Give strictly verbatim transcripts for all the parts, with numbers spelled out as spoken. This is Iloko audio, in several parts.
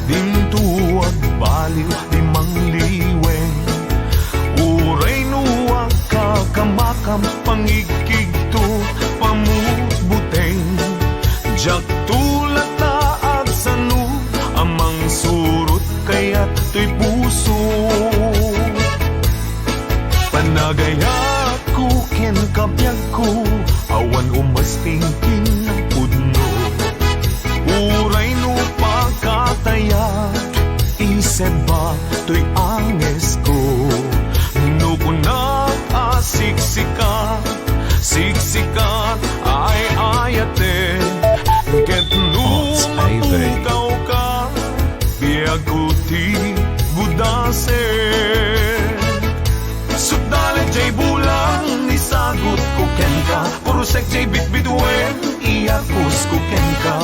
Dinto agbaliw ti mangliwen. Uray no agkakamakam, pangigkigto, pamutbuteng. Diakto latta agsano a mangsurot kayat toy puso. Panagayatko kenka, biagko, awan umasting kinapudno. Uray no pagkatayat, isebak toy angesko. No kunak a siksika, siksikat, ay-ayatek, ket no Ots ay day. Mapukawka, biagko ti gudasen. Sukdalet jay bulan, isagutko kenka, purosek jay bitbituen, iyakusko kenka.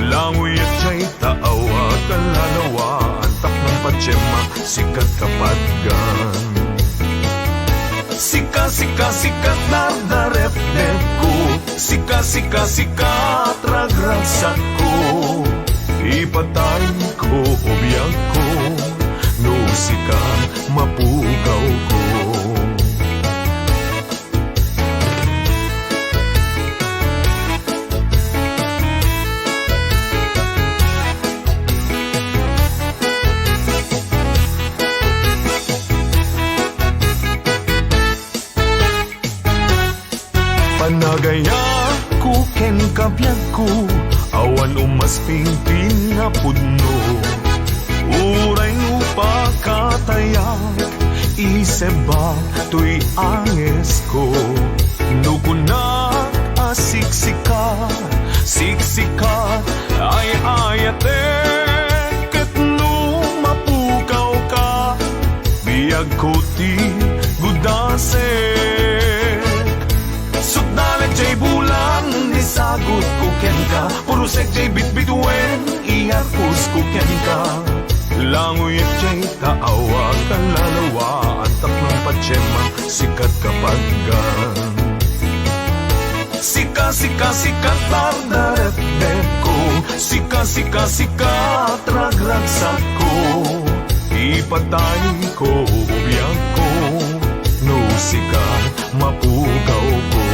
Languyek jay taaw a kallalawaan, tapno patiemmak, sika ti kapatgan. Sika, sika, sika ti dardarepdepko. Sika, sika, sika ti ragragsakko. Ipatayko o biagko, no sika mapukawko. Panagayatko kenka, biagko, awan umasting kinapudno. Uray no pagkatayak, isebak toy angesko. No kunak a siksika, siksikat, ay-ayatek, ket no mapukawka, biagko ti gudasek. Sukdalet jay bulan, isagutko kenka, purosek jay bitbituen, iyakusko kenka. Languyek jay taaw a kallalawaan, tapno patiemmak, sika ti kapatgan. Sika, sika, sika ti dardarepdepko. Sika, sika, sika ti ragragsakko. Ipatayko o biagko, no sika mapukawko.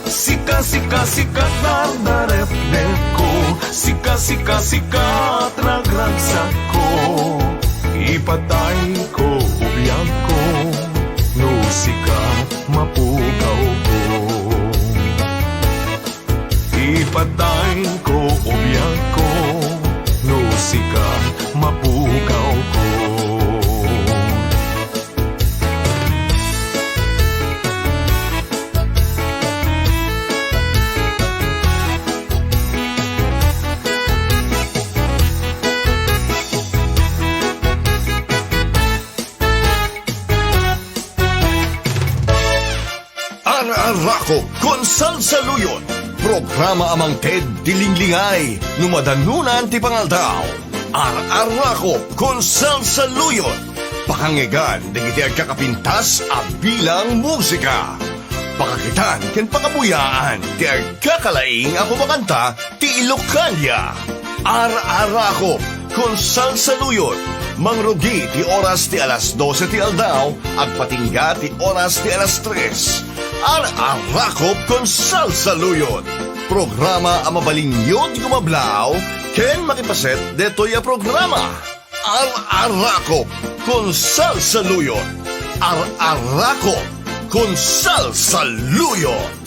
Sika, sika, sika ti dardarepdepko. Sika, sika, sika ti ragragsakko. Ipatayko o biagko, no sika mapukawko. Ipatayko o biagko, no sika mapukawko. Ar-arakop kon salsaluyon, programa a mangted ti linglingay no madanunan ti pangaldaw. Ar-arakop kon salsaluyon, pakangngegan dagiti agkakapintas a bilang musika. Pakakitan ken pakabuyaan ti agkakalaing a kumakanta ti Ilocania. Ar-arakop kon salsaluyon, mangrugi ti oras ti alas dose ti aldaw, agpatingga ti oras ti alas tres. Ar-arakop kon salsaluyon, programa a mabalinyo ti gumablaw ken makipaset detoy a programa. Ar-arakop kon salsaluyon. Ar-arakop kon salsaluyon.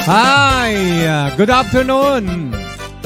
Hi! Uh, good afternoon!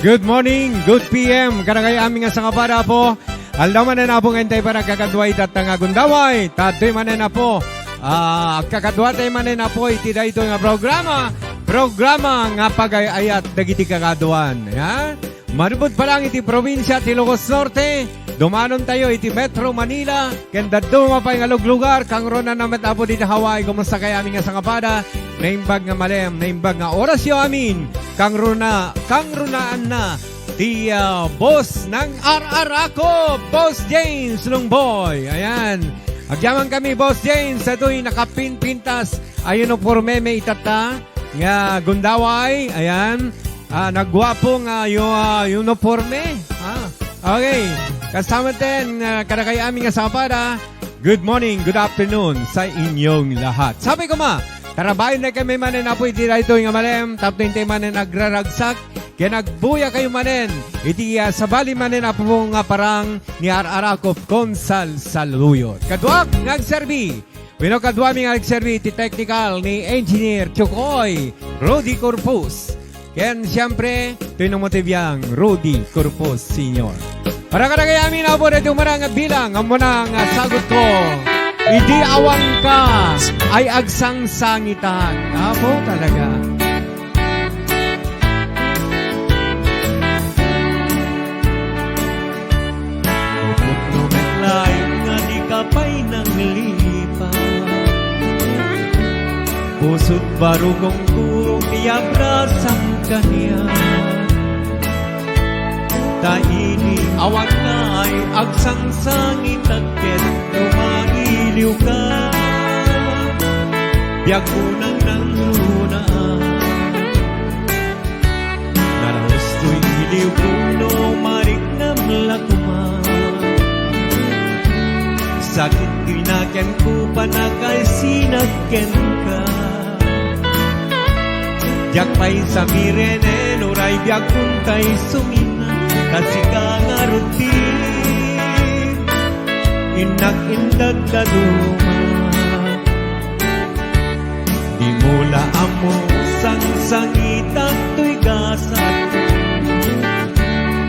Good morning! Good P M! Kadagiti amin nga sangapada, Apo. Aldaw manen, Apo, nga intay panagkakadua itatta nga gundaway. Tatoy manen, Apo. Ah, agkakadua tay manen, Apo, iti daytoy nga programa. Programa nga pagay-ayat dagiti kakaduan. Ha? Manipud pa lang iti probinsia ti Ilocos Norte, dumanon tayo iti Metro Manila, ken dadduma pay nga luglugar, kangrunaan met, Apo, dita Hawaii. Kumusta kayami nga sangapada? Naimbag nga malem, naimbag nga orasyo amin. Kangruna, kangrunaanna ti, ah, boss ng Ar-Arako, Boss James Lungboy. Ayan. Agyaman kami, Boss James, sa tuy nakapinpintas a uniforme itatta nga gundaway. Ayan. Ah, nagguapo nga yu-, ah, uniforme. Ah, okay. Kasama ten, ah, kadagiti amin nga sangapada. Good morning, good afternoon sa inyong lahat. Sabi ko ma, tarabayon na kami manen, Apo, iti daytoy nga malem, tapno intay manen agraragsak, ken agbuya kayo manen, iti, ah, sabali manen, Apo, nga parang ni Ar-Arako Konsal Saluyot. Kaduak nga agserbi, wenno kaduami nga agserbi iti technical ni Engineer Chukoy Rudy Corpus. Ken, siyempre, toy no motibiang Rudy Corpus Senior. Para kadagiti amin, Apo, daytoy umuna nga bilang, ammona nga sagut ko, idi awan ka ay agsangsangitan. Apo, talaga. Nupotno met laeng nga dika pay nanglipat. Puso't barukongko ti abrasam kaniak. Ta idi awan nga ay agsangsangitak ket no mailiwka, biagko nang nangruna. Nalaus toy iliwko no mariknam la koma. Sakit toy nakenko, panakaisinag kenka. Diak pay samiren, uray biagkon tay sumina, ta sika ngarud ti innak indag dadduma. Dimo la ammo sangsangitan toy gasat.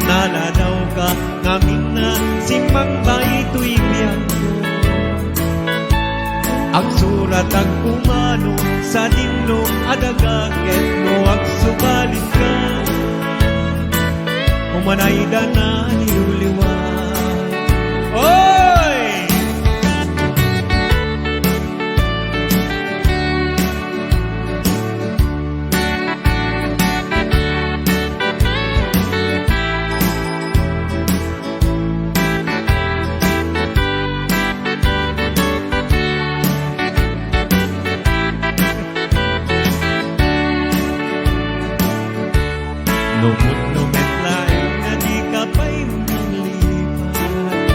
Naladawka ngamin a simmangba itoy biagko. Agsuratak koma no sadin no a daga ket no agsubalitka, umanayda naliwliwa. Oy! Nupotno met laeng nga dika pay manglipat.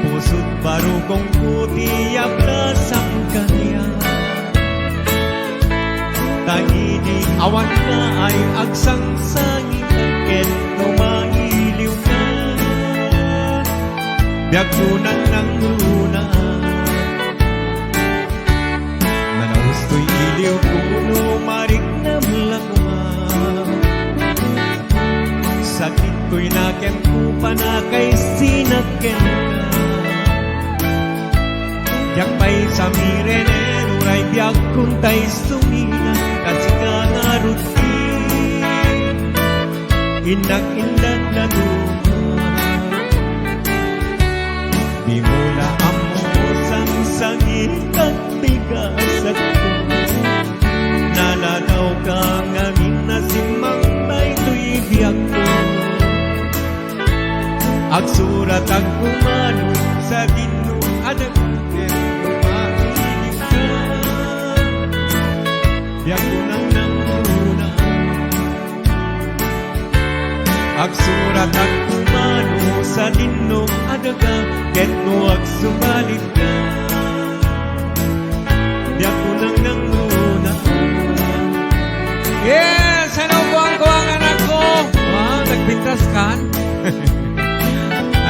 Puso't barukongko ti abrasam kaniak. Ta idi awan nga ay agsangsangitak ket no mailiwka, biagko nang nangruna. Nalaus toy iliwko no mariknam la koma. Sakit toy nakenko, panakaisinag kenka. Diak pay samiren, uray biagkon tay sumina, ta sika ngarud ti innak indag dadduma. Dimo la ammo sangsangitak ti gasatko. Naladawka ngamin a simmangba itoy biagko. Agsuratak koma no sadin no a daga ket no mailiwka, biagko nang nangruna. Agsuratak koma no sadin no a daga ket no agsubalitka, biagko nang nangruna. Yes! Hello, kuwang-kuwang, anak ko! Wow, nagpintas kan?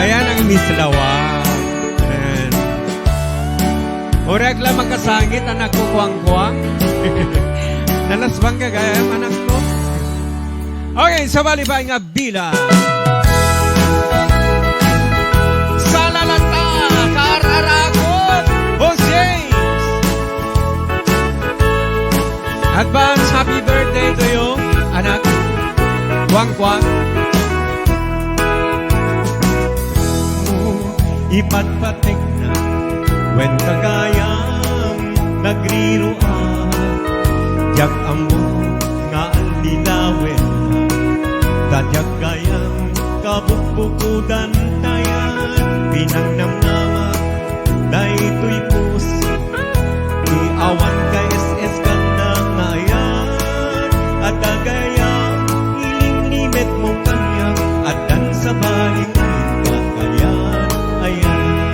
Ayan ang Miss Lawa. Ayan. Orek lang makasangit, anak ko, kuwang-kuwang. Alas bangga gayam, anakko. Okay, sabali pa nga bilang. Sala lang ta, kararakot, o James. Advance happy birthday to you, anak. Kuang, kuang. Ipatpatekna, wen ta gayam nagriroak. Diak ammo nga allilawenna, ta diak gayam kabukbukodan ta yan. Pinangnamnama daytoy puso, ti awan ka S S kanna nga ayan. Adda gayam ilimlimetmo kaniak, addan sabali nga inka kayan, ayan.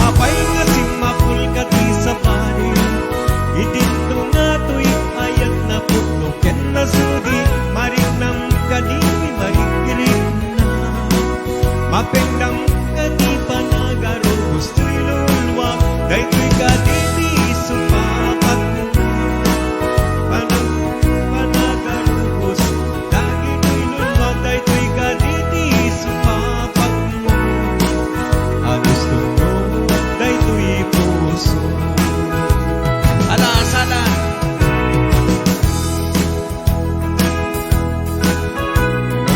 Apay nga simmapulka ti sabali, idinto nga toy ayat na pudno ken nasudi, mariknam kadi marikrik. Mapengdam kadi panagarubos toy luluak, daytoy kadi ti sumapatmo. Panag-, panagarubos dagitoy luluak, daytoy kadi ti sumapatmo. Anus tungngo daytoy puso. Ala, sala.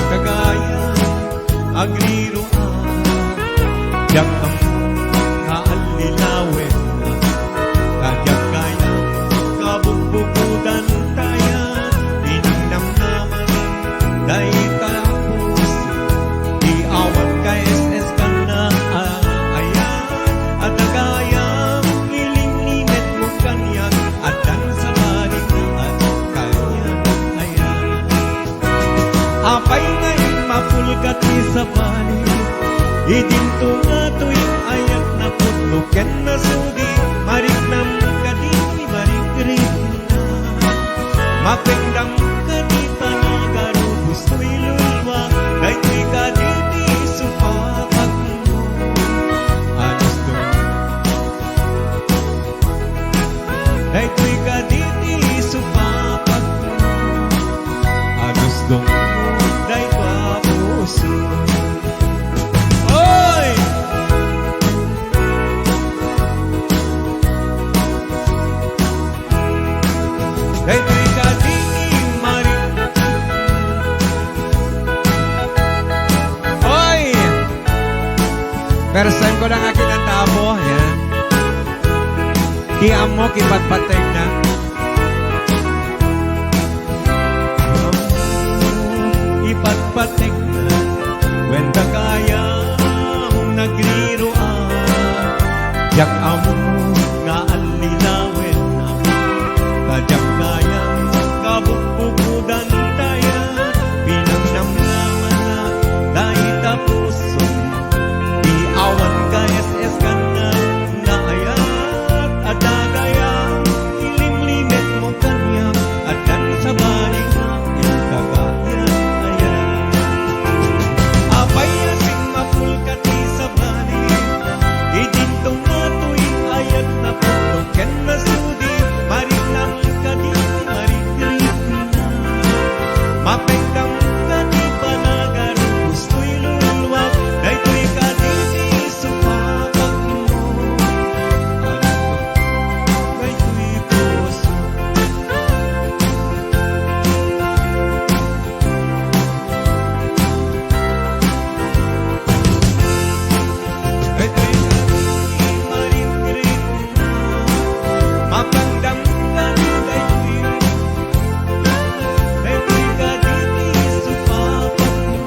Kagaya agriroak, diak ammo nga allilawenna, ta diak gayam kabukbukodan ta yan. Pinangnamnama dayta puso, ti awan ka S S kanna a-, ayan. Adda gayam ilimlimetmo kaniak, addan sabali nga ad-, kaniak, ayan. Apay nga immapulka ti sabali, idinto nga toy ayat na pudno ken nasudi, mariknam kadi marikrikna. Mapengdam kadi panagarubos toy luluak, daytoy kadi ti sumapatmo. Anus tungngo. Daytoy kadi ti sumapatmo. Anus tungngo daytoy a puso. Oy! Daytoy kadi ti mari-, Oy! First time ko lang nga kinanta, Apo. Ayan. Di ammo kipatpatekna. Ipatpatekna, wen ta gayam nagriroak. Diak ammo nga allilawenna, ta diak gayam kabukbukodan ta yan. Pinangnamnama dayta puso, ti awan ka S S kanna nga ayat. Adda gayam ilimlimetmo kaniak, addan sabali nga inka kayan-ayan. Apay a simmapulka ti sabali, idinto nga toy ayat na pudno ken nasudi, mariknam kadi marikrikna. Mapengdam kadi panagarubos toy luluak, daytoy kadi ti sumapatmo. Daytoy puso. Daytoy kadi marikrikna. Mapangdam kadi daytoy. Daytoy kadi ti sumapatmo.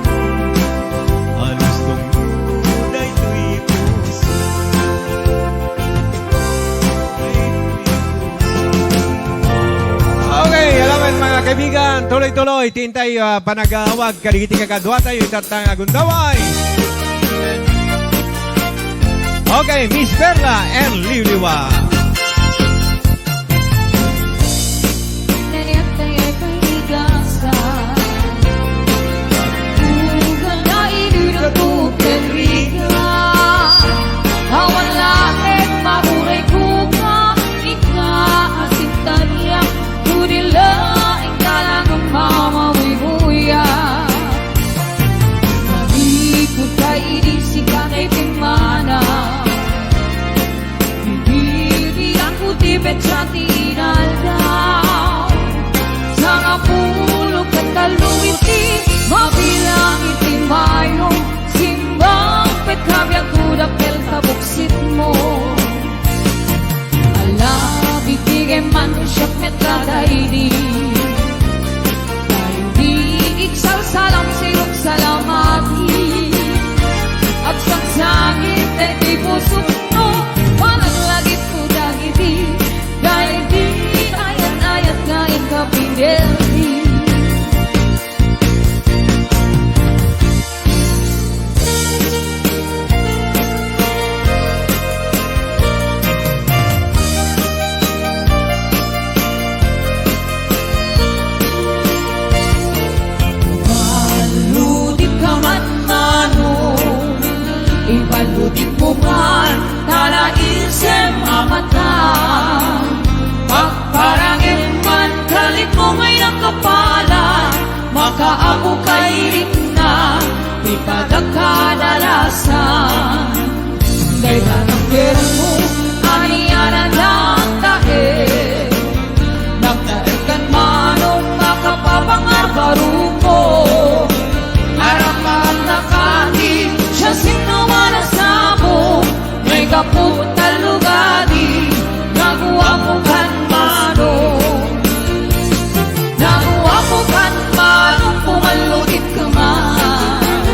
Anus tungngo daytoy puso. Okay, alam mo, mga kaibigan, tuloy-tuloy, tintay, ah, panagawag, kadagiti kakaduatayo, itatta nga agundaway. Okay, Miss Perla and Liwliwa. Petsa ti inaldaw, sangapulo ket tallo iti mabilang iti Mayo, simbang pet kabiagko dakkel ta buksitmo. Ala, bibigay man siya met kadaydi. Daydi, igsalsalam, sirok, salamati. Agsangsangit daydi pusokno, panaglagisko dagiti. Daydi, ayat-ayat nga inka pinerdi. Baludit ka man, Manong, ibaludit mo man, ta naisem a mata. Pagparangem man, kalipong ay nakapala, makaapo kay rikna, ti pagkakadalasan. Dayta nanggermo, ania na nagtaer. Nagtaer kan Manong makapapangarbaruko. Arakan na kadi, siasino a nasabo. May gapu ta lugadi, naguapo kan Manong. Naguapo kan Manong, pumaludit ka man.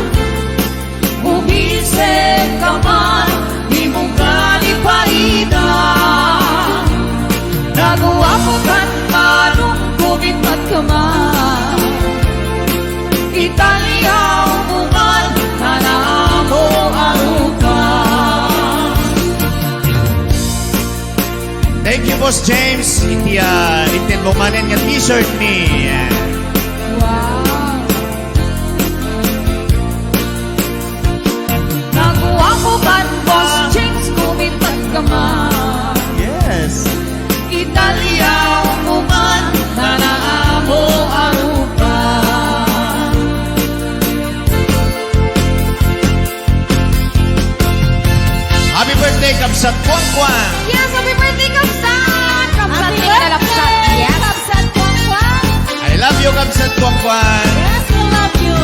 Umisip ka man, di mo kadi parida. Naguapo kan Manong, kumitmat ka man. Italiaw mo man, nanamo arupa. Thank you, Boss James. Iti, ah, inted mo manen nga t-shirt ni, ah, Wow! Naguapo kan Boss James, kumitmat ka man. Yes. Italiaw mo man, nanamo arupa. Happy birthday, Kabsat Kuangkuang! Yes, happy birthday, Kabsat! Kabsat, Happy birthday, Kabsat! Yes! Kabsat Kuangkuang! I love you, Kabsat Kuangkuang! Yes, we love you!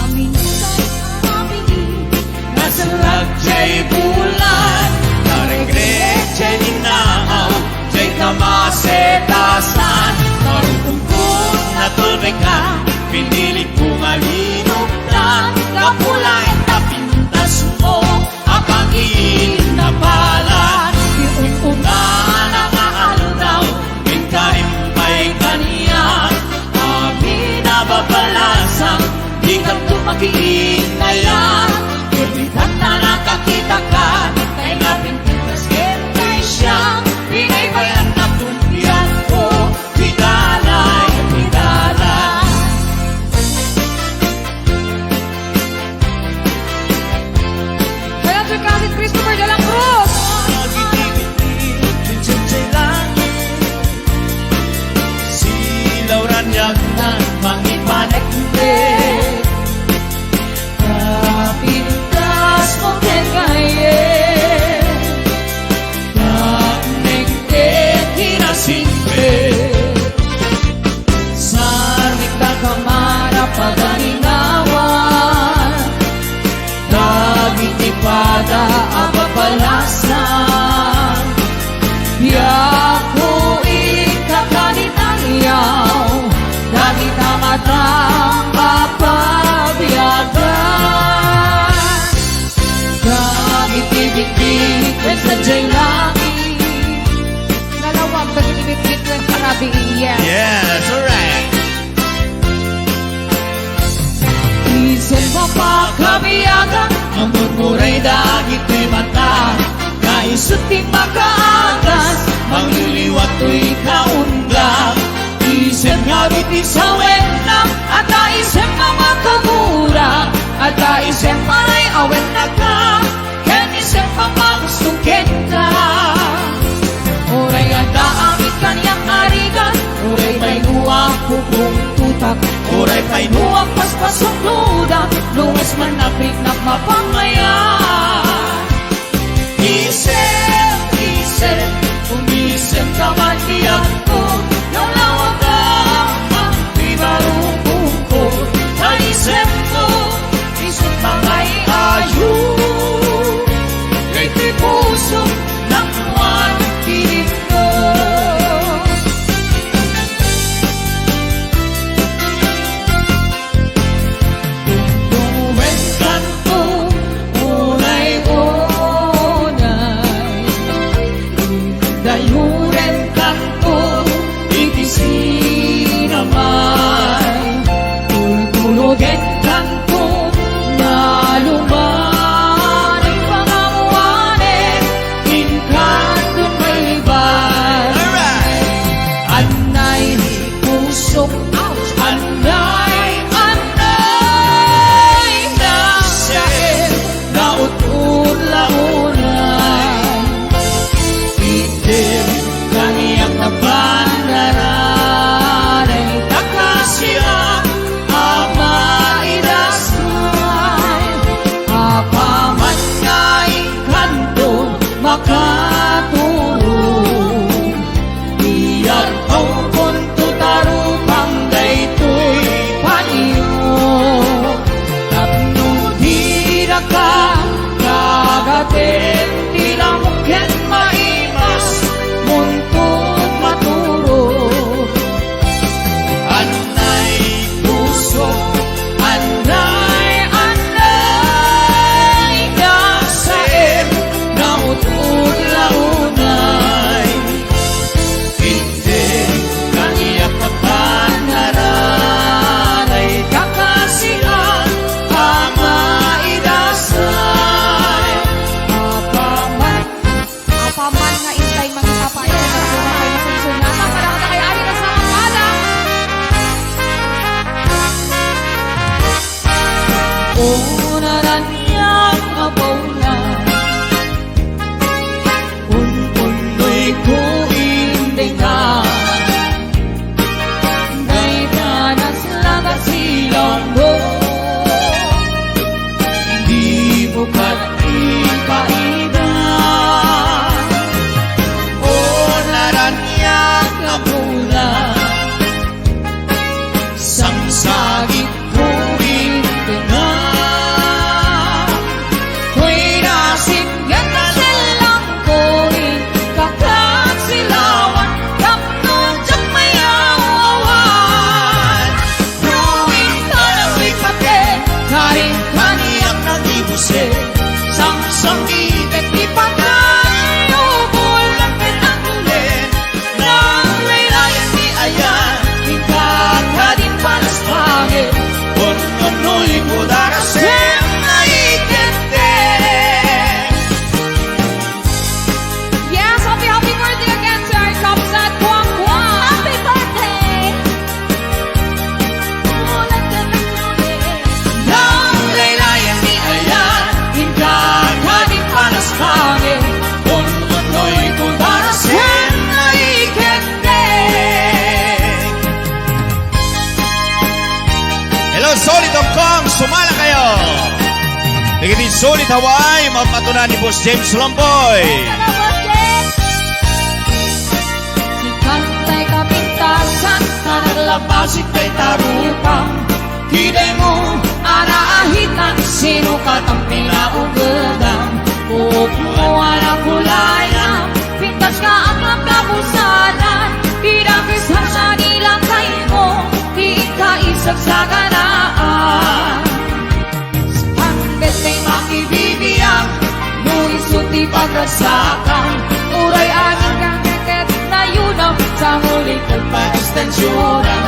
Aminutan a mabiit, naserrag jay bulan, narenggrek jay linnaaw, jay kamasetasan, narukongkon a tulbeka, pinilikko nga linuktan, gapu laeng ta pintasmo, a pangin a palad, ti un-unana nga aldaw, ken karim pay kaniak, amin a babalasang, dikanto makiinnayan, ket ditan a nakakitaka, kay napintas ken kay siak, pinaypayan a kumpianko, Pidalay, pidalay. Kaya Sir Cousin Christopher de la Cruz. Silaw raniag nan mangipaneknek. Kapintas mo ken gayyem, tapneknek ti nasingpet. Sarmikta ka man a paganinawan, dagiti pada a babalasan. Biagko, ita, kanitan yaw, dagita matang a pabiagan. Dagiti bitbit ken sadiay langit. Nalawag dagiti bitbit ken parabii, yes. Yes, alright. Isem a pakabiagan, ammon uray dagiti mata. Kaisut ti makaagas, mangliliwat toy kaungga. Isem nga bitin sawenna, adda isem a makagura, adda isem paray a wennaka, ken isem a manguston kenka. Uray adda amin kaniak a rigat, uray pay no a kukuntotak, uray pay no a paspasuklodak, lues man a piknak mapangayat. Isem, isem, Solid Hawaii, mapatuna ni Boss James Lompoy. Salamat, Boss James. Sikan tay kapintasan, ta naglabasik tay tarupam. Kidaymo a naahitan, sino ka tan pinaugedan? Buokmo a nakulayan, pintas ka a naglabusadan. Ti dakes a sanilakaymo, ti ikka isagsaganaan. Saan ket ti makibibiag no isu ti pagragsakam? Uray amin ket nayunam, sangulikul pa extensionan.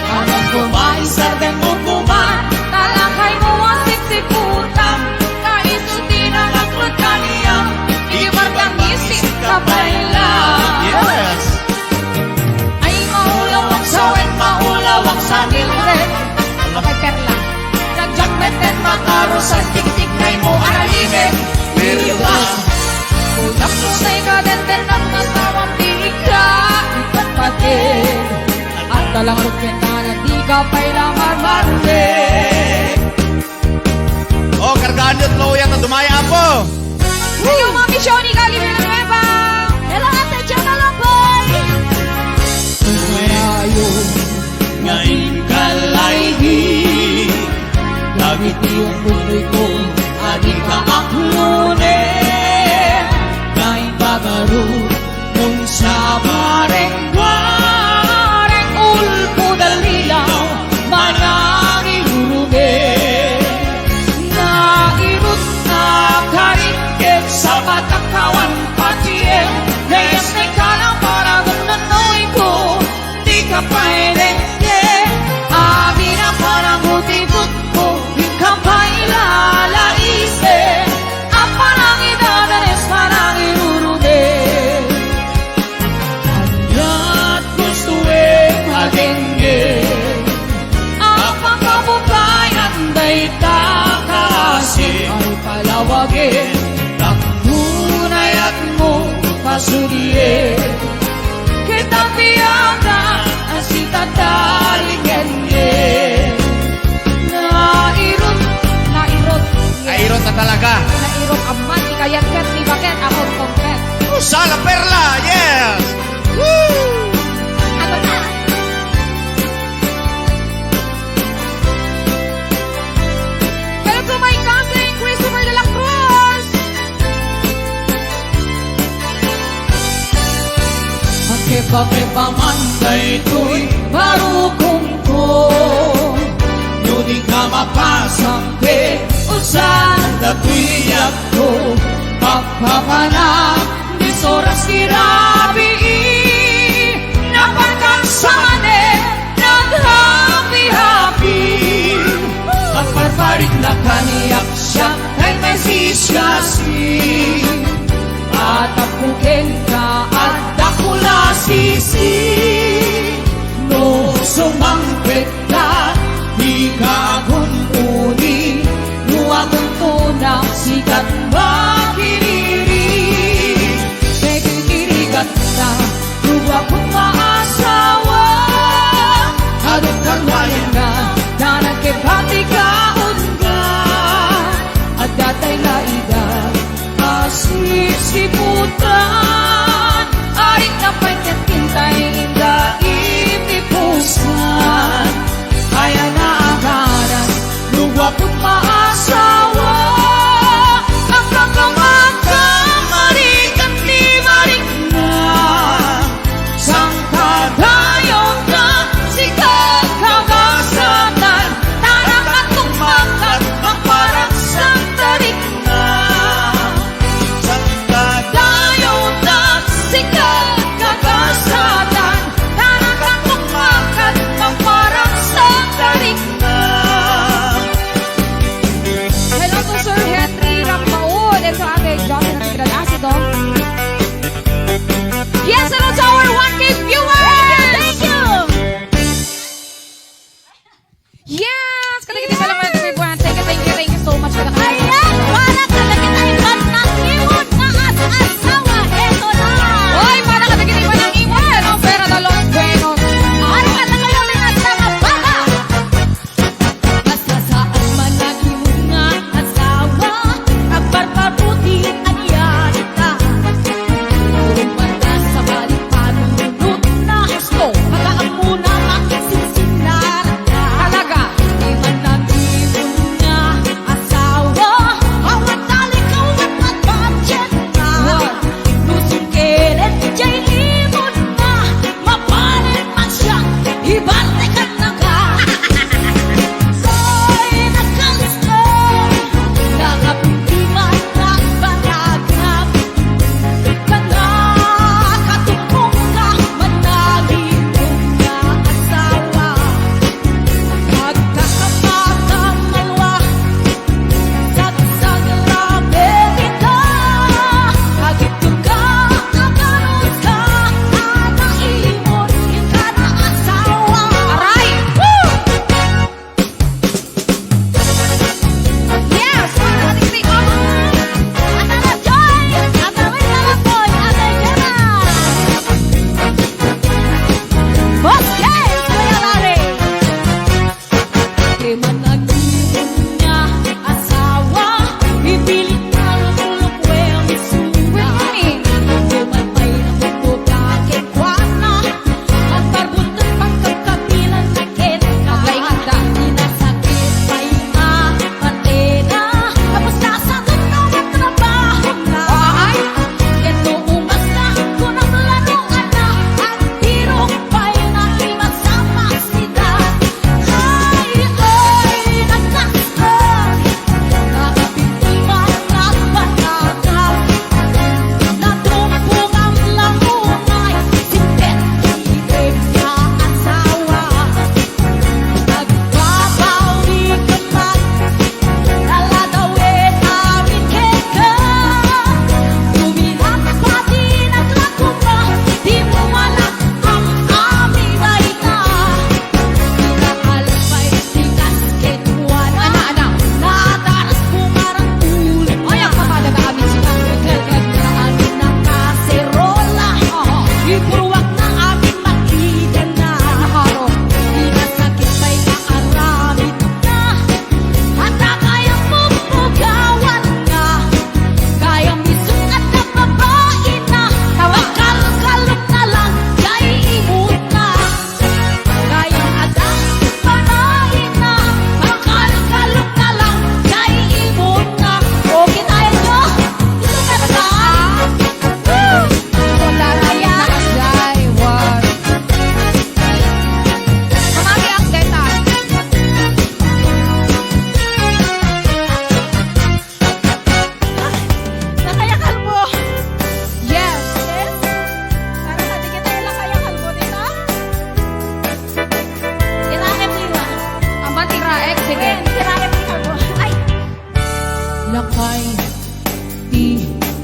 Anak ko, maisardeng ukuman, talakaymo a sipsiputam. Kaisu ti nalaknod kaniak, igibartang isip ka pay la. Yes. Ay, maulawak sa wen, maulawak sa ngilren. Apay, Perla? Nagdiak metten matarusan, tiktiknaymo a nalimed. Pero ba? Kunak no say kadenden ang nasawam, di ka ipatpatid. At talang rukyan na di ka pay la marmarlek. Oh, kargaan niyo, Chloe, at dumaya, Apo. Hello, Mami Shoni, galing Villanueva. Hello, Ate Gemma Lompoy. Tumayo nga inkalaygi, dagiti umbutoyko a di kaaklonen, nga ibagarod Nung sa bareng-bareng ulpo dalilaw, manangirurugi. Nairut a karin ket sa patakawan patien, nayasnek a naparagen nanoyko, di ka pay dengge. Abi na parang utibutko, di ka pay lalaise. Aparang idadanes, parang irurugi. Aniat gustoek a denggen a pakabukayan dayta kaasi ay palawagen, tapno nayatmo pasudien. Ket apiada a sitatalingengen. Nairut, nairut. Nairut na talaga. Nairut amman, di kayat ket, di baket, akon kongket. Usa la perla, yes! Woo! Ano na? Hello to my cousin, Christopher de la Cruz. Agkebakeba man daytoy barukongko, no di ka mapasang ket usa datoy biagko, papapanak Dis oras ti rabii, napankan sa manen, naghapi-hapi. Agparparikna kaniak siak, kay may sisiasi. Atapko kenka, adda ko lasisi. No sumangpet Ket di ka agun-uni, no aguntonak, sika ti makiriri. Ket kirikirigatna, no guapok nga asawa. Adun karwayenna, ta nagkebati ka unna. Adda tay laida, Asisiputan, arik na pay ket intay inda iti pusan. Aya na agaran, no guapok nga asawa, agkamkamagkamarikan ti marikna. Sangkadayawna, sika kagasatan, ta nakatungpal ket maparang sangtarikna. Sangkadayawna,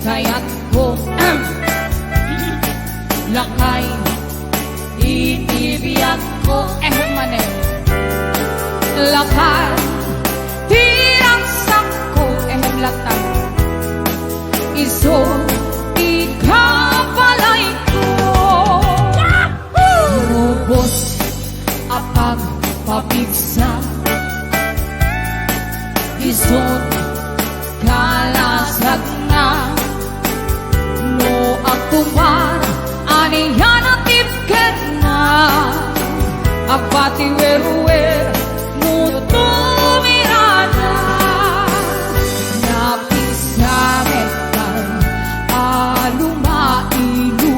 kayatko. Lakay iti biagko. Ehem manen. Lakay ti ragsakko. Ehem latta. Isu ti kabalayko. Ubos a pagpapigsa. Isu kalasagna. No agtumar, ania a tipketna? Agpatiwerwer, no tumirana. Napigsa met pay a lumailu,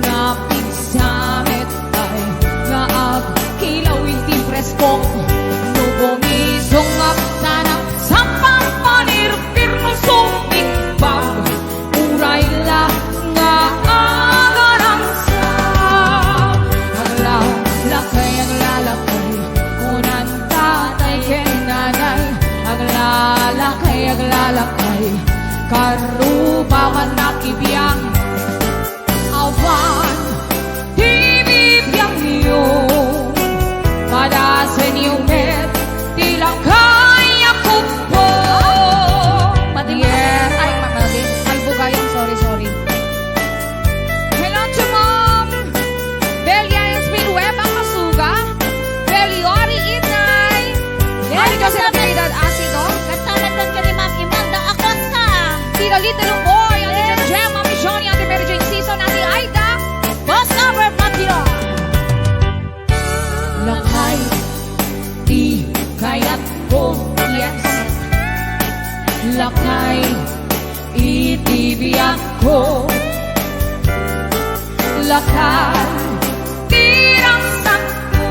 napigsa met pay nga agkilaw iti presko. No bumisongak sana sa pampanirpir no sumigbag, uray la nga agarangsa. Aglalakay, aglalakay, kunan tatay ken nanay. Aglalakay, aglalakay, karuba man nakibiang. Awan ti bibiangyo, padasenyo met ti lakay a kubbo. Mati, mati. Yes. Ay, mati. Ay, bugayan. Sorry, sorry. Hello to Mom Belia Espin Web, ang masuga. Beliori Inay. Yes, Maria Jose Natividad Asido. Kasama din kay Ma'am Imelda Acosta. Tita Lita Lumboy, Ate Yes. Jem Jem, Mami Johnny, Ate Mary Jane Season, Ate Aida. Boss Albert Matino. Lakay ti kayatko, yes. Lakay iti biagko. Lakay ti ragsakko.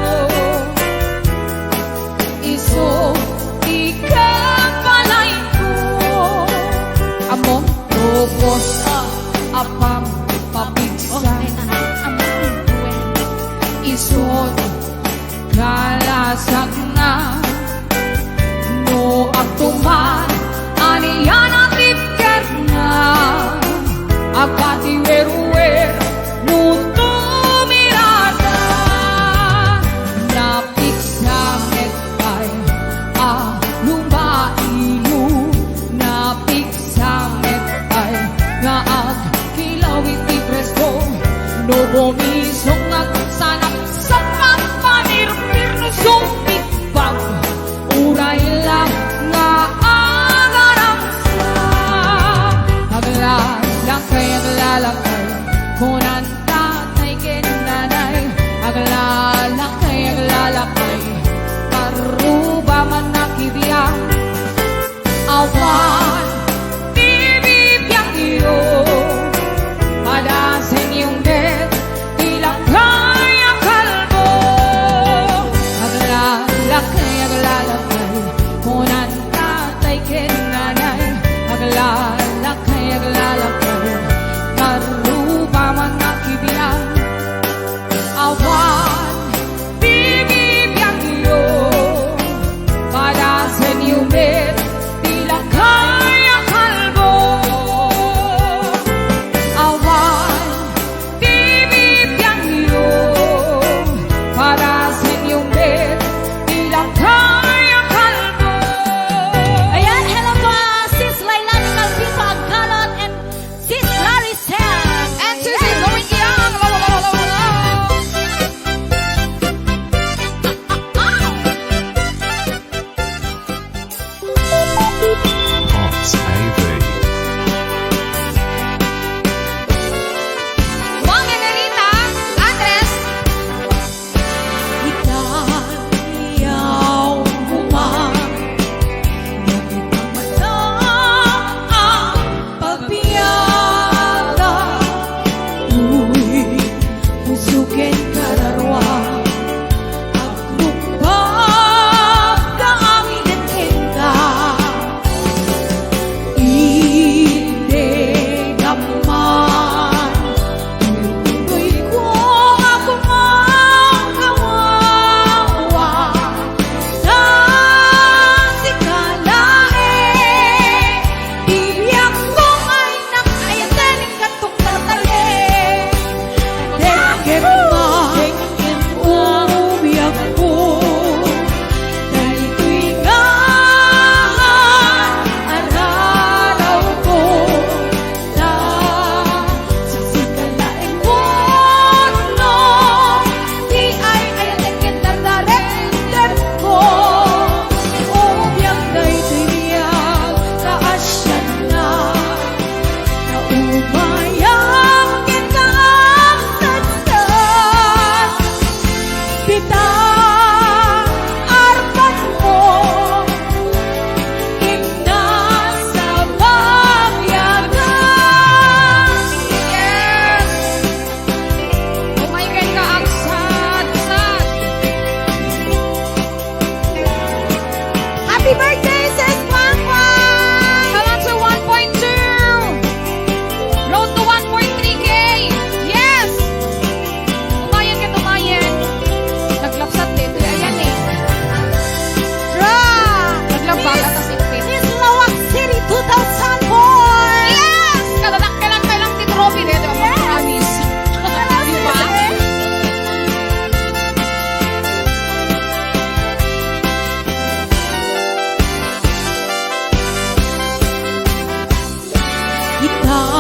Isu ti kabalayko. Ammom, ubos a pagpapigsa. Isu kalasagna. No agtumar, ania a tipketna? Agpatiwerwer, no tumirana. Napigsa met pay a lumailu, napigsa met pay nga agkilaw iti presko. No bumisongak sana sa pampanirpir no sumigbag, uray la nga agarangsa. Aglalakay, aglalakay, kunan tatay ken nanay. Aglalakay, aglalakay, karuba man nakibiang. Awan ti bibiangyo, padasenyo met ti lakay a kalbo. Aglalakay, aglalakay, kunan tatay ken nanay. Aglalakay, aglalakay, karuba man nakibiang. Awan ti bibiangyo, padasenyo met ti lakay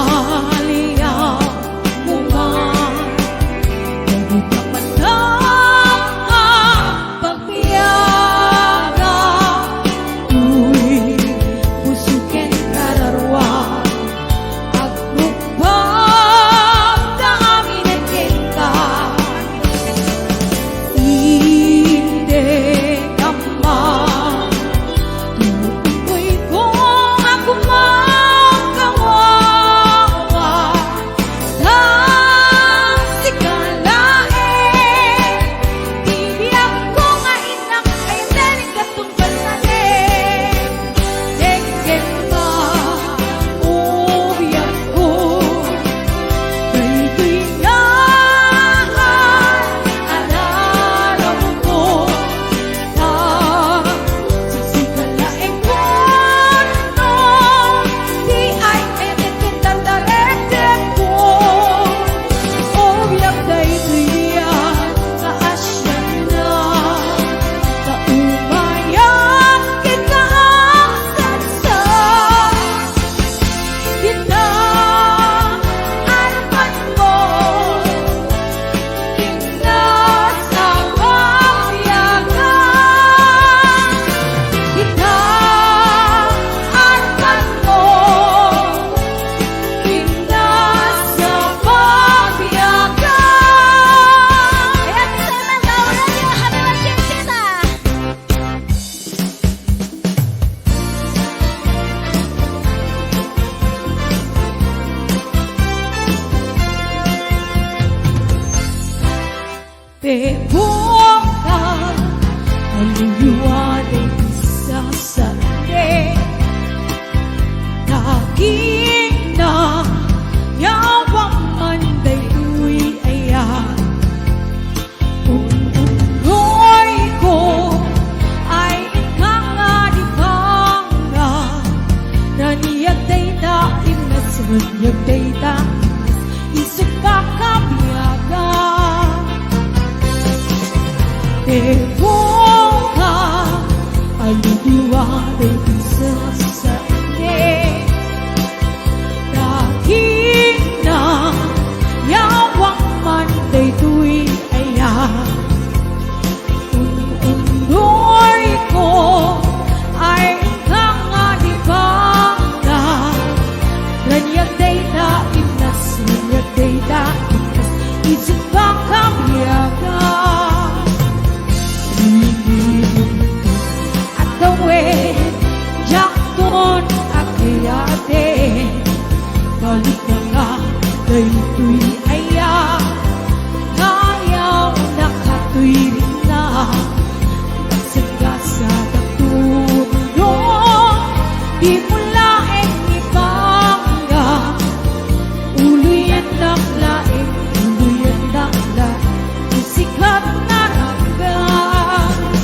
Aliaw mo man, dagita man nga pagbiaga, uy, puso ken kararua, agrukbab ta amin kenka. Indekamma, tutukoy ko a gumagawa, ta sika laeng ti biagko nga innak, ay, narigat tunggal na ne. Denggenka, o biagko, daytoy nga ararawko. Ta sika laeng wenno ti ay, ay, ay, ko. O biag, daytoy biag nga asianna, ta umayak kenka a saksakit. Dita, arpatmo, innas a pagbiagan. Dita, arpatmo, innas a pagbiagan. Ayan, sa mga tao, radyo, happy watching kita. Pebongka, aluyua daytoy sasakit. Dagina, yawam man daytoy aya. Ununnoy ko, ay, inka nga di bangga. Raniag dayta innas, raniag dayta innas, isut' pakabiagan. Pebongka, aluyua daytoy sasakit. Dagina, yawam man daytoy aya. Un-unnoy ko, ay, inka nga di bangga. Raniag dayta innas, raniag dayta innas, isut' pakabiagan. Rimrimon a tawen, diakon a kayatna. Balikanka daytoy aya, nga ayaw nakatuy rin na. Gasgasadak tutulo, dimo laeng ibangga. Uluyannak laeng, uluyannak laeng, ti sikat nga ranggas.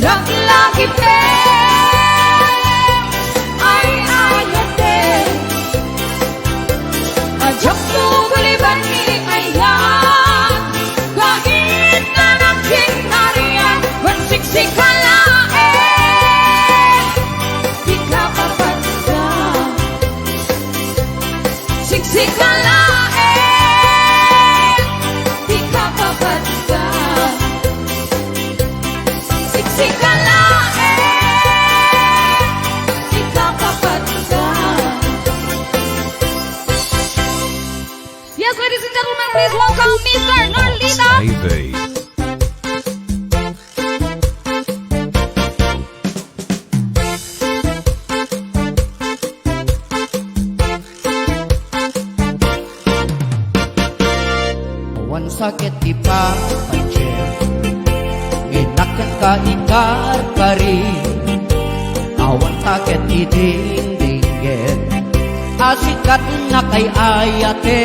Ang langit ay ayate. Ajak mo kuliban ni ayan. Langit na ng kinarian. Wan siksika laeng. Di ka papatsa. Siksika laeng, di ka papatga. Siksika laeng, di ka papatga. Yes, ladies and gentlemen, please welcome Mister Norlita. Baby. Awan saket ti papansiek, ngem nakenka ikarkari. Awan saket ti dingdingget, a sikat nga kay ayate.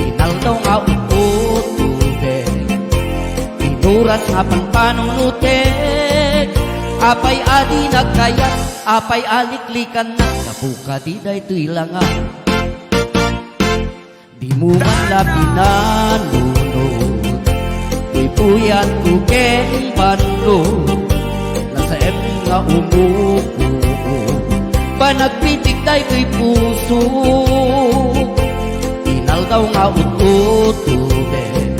Inaldaw nga ututubek, inuras nga panpanunutek. Apay a di nagkayat, apay a liklikannak, gapu kadi daytoy langat. Dimo man la pinanunot, ti puyatko ken banno, nasaem nga umuko. Panagbitik daytoy puso, inaldaw nga ututubek,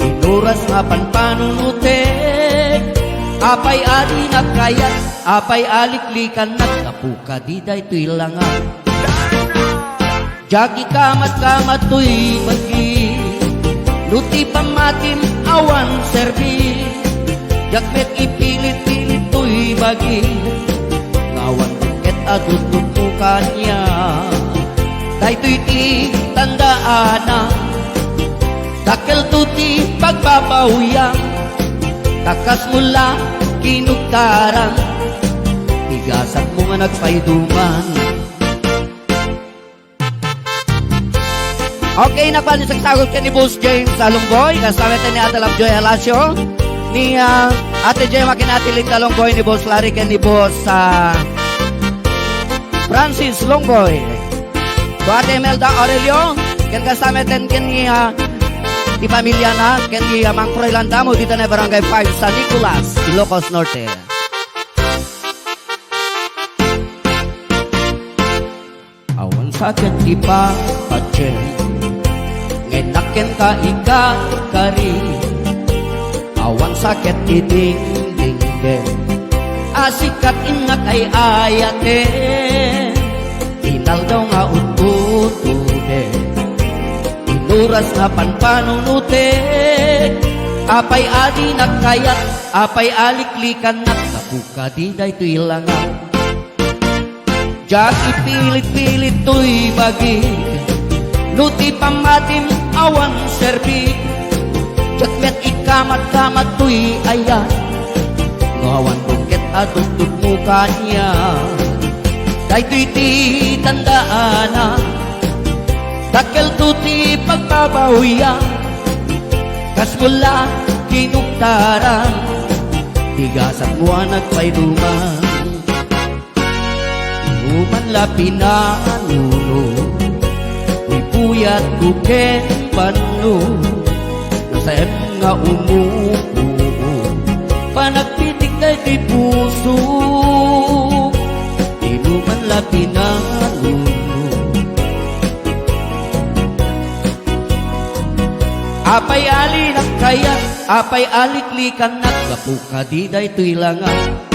inuras nga panpanunutek. Apay a di nagkayat, apay a liklikannak, gapu kadi daytoy langat. Diak ikamat-kamat toy bagi, no ti pammatim awan serbi. Diak met ipilit-pilit toy bagi, nga awan ket a tututmo kaniak. Daytoy ti tandaana, dakkelto ti pagbabawiam. Ta kasmo la kinugtaran, ti gasatmo nga nagpaiduman. Okay, nagpanisagsagot ken ni Boss James Alongboy, kasama ni Ate Lovejoy Alacio, ni, ah, Ate Gemma ken Ate Linda Longboy, ni Boss Larry ken ni Boss, ah, Francis Longboy. Ko Ate Imelda Aurelio, ken kasama ten ken ni, ah, ti pamiliana, ken ni, ah, Mang Froilan Damo, dita na Barangay five, San Nicolas, Ilocos Norte. Awan saket ti papansiek, ngem nakenka ikarkari. Awan saket ti dingdingget, a sikat innak ay ayate. Inaldaw nga ututubek, inuras nga panpanunutek. Apay a di nagkayat, apay a liklikannak, gapu kadi daytoy langat. Diak ipilit-pilit toy bagik, no ti pammatim awan serbik. Diak met ikamat-kamat toy ayat, no awan bungket a tututmo kaniak. Daytoy ti tandaana, dakkelto ti pagbabawiak. Kasmo la kinugtaran, ti gasatmo a nagpaiduman. Dimo man la pinanunot, ti puyatko ken banno, nasaem nga umuko. Panagbitik daytoy puso, dimo man la pinanunot. Apay a di nagkayat, apay a liklikannak, gapu kadi daytoy langat.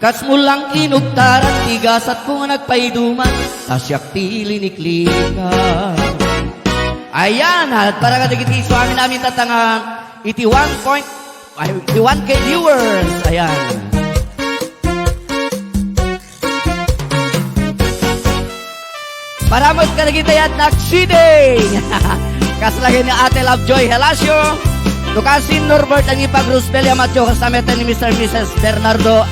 Kasmo lang kinugtaran ti gasatko nga nagpaiduman, ta siak ti liniklikan. Ayan, at para kadagiti isuamin amin tatangan, iti one point, ay, iti one K viewers. Ayan. Para met kadagiti nagsiding. Kasla ken ni Ate Lovejoy Helacio, no kasin Norbert and Ipag Rosebelia Mateo, kasama ni Mister and Missus Bernardo,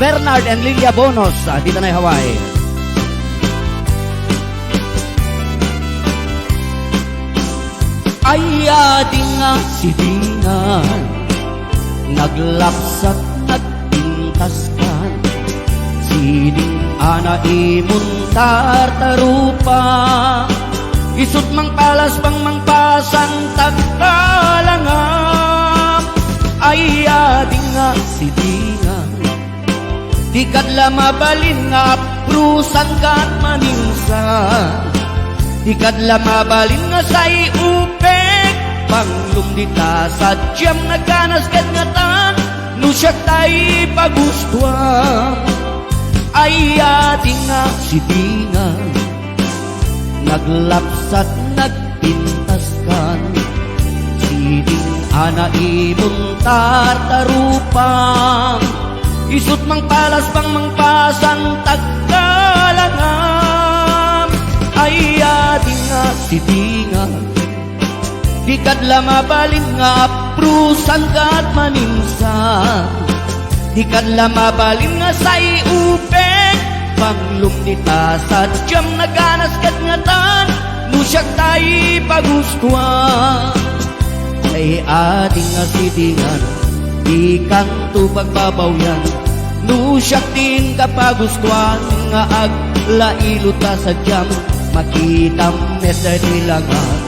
Bernard and Lilia Bonos, ah, dita na Hawaii. Ay, adi nga sidingan, Naglapsat, nagpintaskan, siding a naimon tartarupa. Isut' mangpalasbang, mangpasang tagkalangam. Ay, ading nga sidingan, di kad la mabalin nga aprusan kat maninsan. Di kad la mabalin nga say upek, panglum dita sadiam nagkanas ket ngatan, no siak tay pagustuam. Ay, ading nga sidingan, naglapsat, nagpintaskan, siding a naimon tartarupa. Isut' mangpalasbang, mangpasang tagkalangam. Ay, ading nga sidingan, di kad la mabalin nga aprusan kat maninsan. Di kad la mabalin nga say upek, panglum dita sadiam nagkanas ket ngatan, no siak tay pagustuan. Ay, ading nga sidingan, di kanto pagbabawian, no siak ti inka pagustuan nga aglailo ta sadiam makitam met daytoy langak.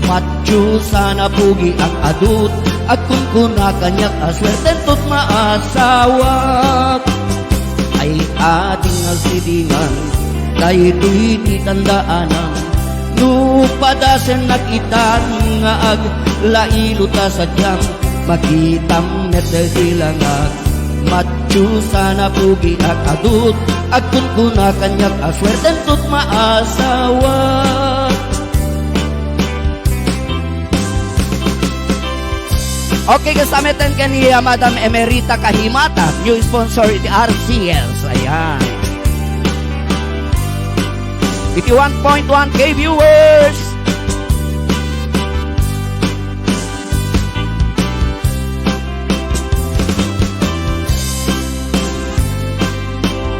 Matiosa napugi ak adut, agkunkuna kaniak a suerten to't maasawak. Ay, ading nga sidingan, daytoy ti tandaanam. No padasennak itan nga aglailo ta sadiam makitam met daytoy langak. Matiosa napugi ak adut, agkunkuna kaniak a suerten to't maasawak. Okay, kasta met ken ni, ah, Madam Emerita Kahimata, new sponsor iti R C S. Ayan. Iti one point one K viewers.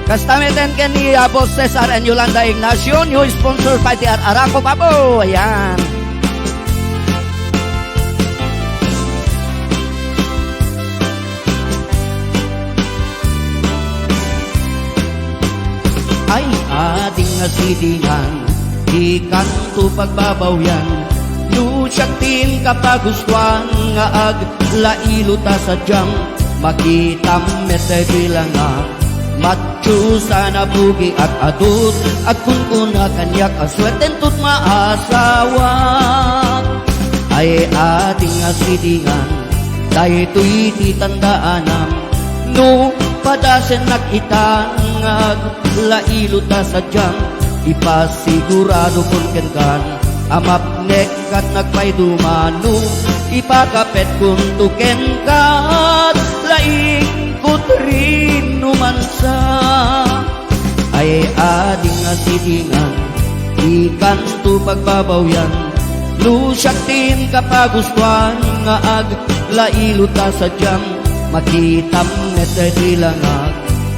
Kasta met ken ni, ah, Boss Cesar and Yolanda Ignacio, new sponsor pa ti Ar-, Araco Babo. Ayan. Ay, ading nga sidingan, di kanto pagbabawian. No siak ti inka pagustuan nga aglailo ta sadiam makitam met daytoy langak. Matiosa napugi ak adut, agkunkuna kaniak a suerten to't maasawak. Ay, ading nga sidingan, daytoy ti tandaanam. No padasennak itan nga aglailo ta sadiam, ipasiguradokon kenkan a mapnek kat nagpayduma no ipakapetkonto kenka, laingko ti rinumansa. Ay, ading nga sidingan, di kanto pagbabawian. No siak ti inka pagustuan nga aglailo ta sadiam makitam met daytoy langak.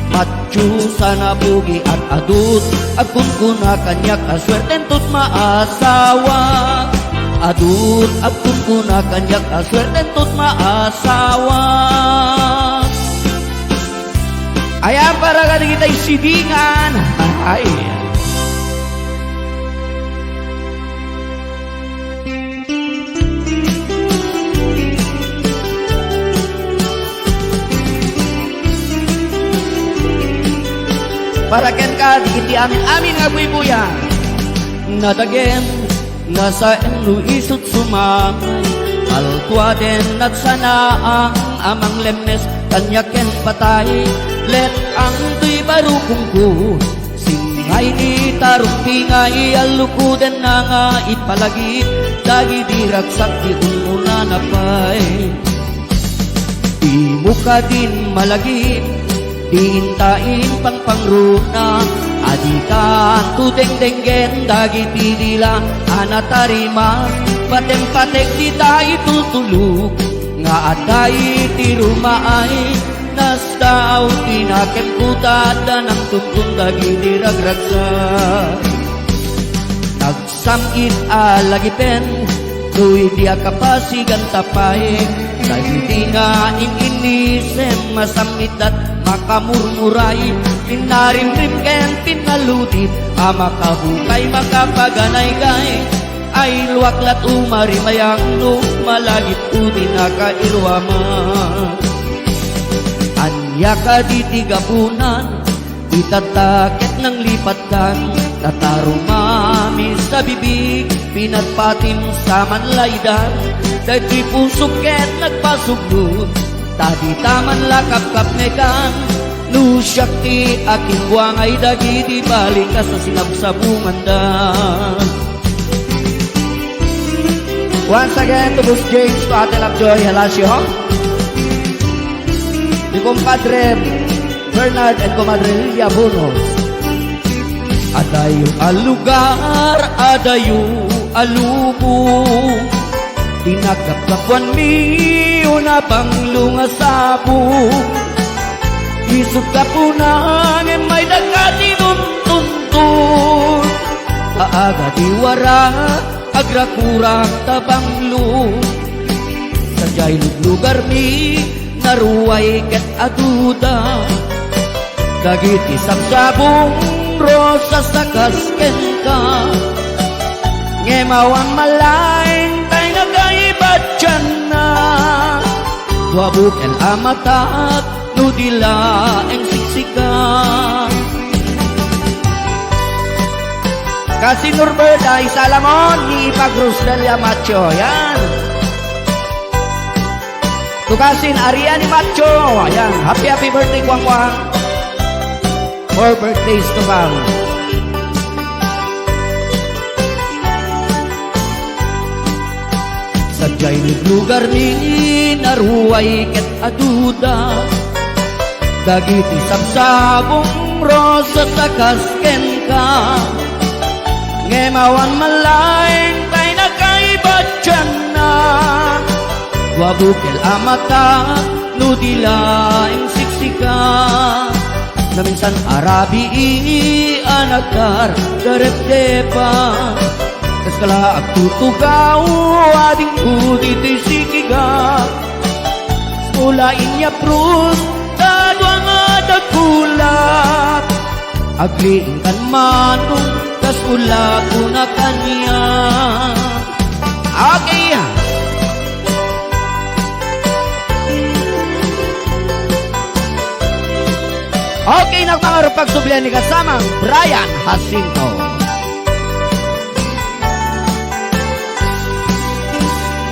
Matiosa napugi ak adut, agkunkuna kaniak a suerten to't maasawak. Adut, agkunkuna kaniak a suerten to't maasawak. Ayan, para kadagiti sidingan. Ay. Para kenka, dagiti amin-amin nga buybuyan. Nadagen, nasaen no isut' sumangay. Altuaden, nagsanaang a manglemmes, kaniak ken patay. Let-ang toy barukongko. Singay ni tarumpingay, allukodenna nga ipalagip dagiti ragsak ti ummunana pay. Dimo kadin malagip, diinta impangpangruna, a dikanto dengdenggen dagiti dila a natarimas, patem-patek dita itultulok, nga adda iti rumaay, nasdaaw ti nakemko ta adda nangtuntun dagiti ragragsak. Nagsam-it a lagipen, no idi a kapasiganta pay, dagiti nga in-in Isem masammitat, makamurmuray, pinarimrim ken pinaludit, a makabukay, makapaganaygay. Ay luak lat umarimayang no malagip udi nakairuaman. Ania kadi ti gapunan, itatta ket nanglipatkan, tatarumami sa bibig, pinatpatim sa manlaydan, dagiti pusok ket nagpasugno, ta dita man la kapkapnekan, no siak ti akinbuangay dagiti balikas a sinabsabunganda. Once again, to Boss James, to Ate Lovejoy Halasio, to Compadre Bernard and Comadre Lilia Bonos. Adayo a lugar, adayo a lubong, ti nagkapkapuanmi, una banglo nga sabong. Isut' gapuna ngem mayda kadi nuntuntun, a agadiwara, agrakurak ta banglo. Sadiay luglugarmi, naruay ket aduda. Dagiti sabsabong rosas a kas kenka, ngem awan malaing tay nakaibatianna. Dua bukel a matak no di laeng siksika. Kasi Norbert, ah, isalamon ni Ipag Roselia Macho. Yan. Tukasin, Ariani Macho. Ayan. Happy, happy birthday, Kuang Kuang. More birthdays to come. Sadiay luglugarmi, naruay ket aduda. Dagiti sabsabong rosas a kas kenka, ngem awan malaing tay nakaibatianna. Dua bukel a matak no di laeng siksika. Naminsan a rabii a nagkardarepdepa, kaskala agtutugaw, adingko ditoy sikiga. Ula inya prus, ta dua nga dakula. Agliingkan manong, kas ula kuna kaniak. Okay. Okay, nagpangarap pagsublian ni kasamang Brian Jacinto.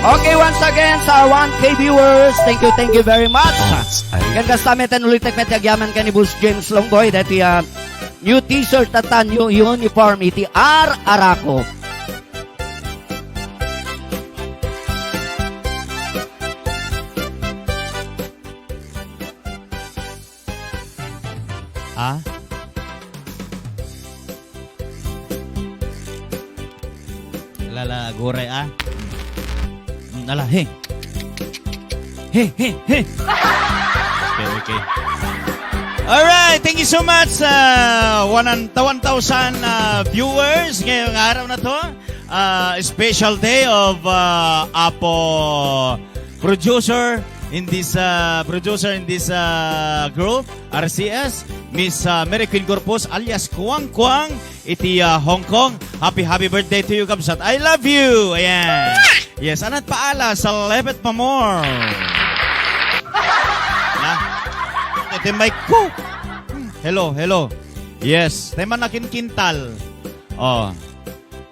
Okay, once again, sa one K viewers, thank you, thank you very much. Ken kasta, met ulitek met agyaman ken ni Boss James Longgoy, dati, ah, new t-shirt at new uniform iti Ar Araco. Ah? Lala, aguray, ah. Mm, ala, he. He, he, he. Okay, okay. Alright, thank you so much sa one, ta one thousand, ah, viewers ngayong araw na to. Ah, special day of, ah, Apo producer in this, ah, producer in this, ah, group, R C S, Miss, ah, Mary Queen Corpus alias Kuang Kuang iti, ah, Hong Kong. Happy, happy birthday to you, kabsat. I love you. Ayan. Yes, anat paala sa lepet pa more. Na? Ito yung mic ko. Hello, hello. Yes, tayo man nakinkintal. Oh.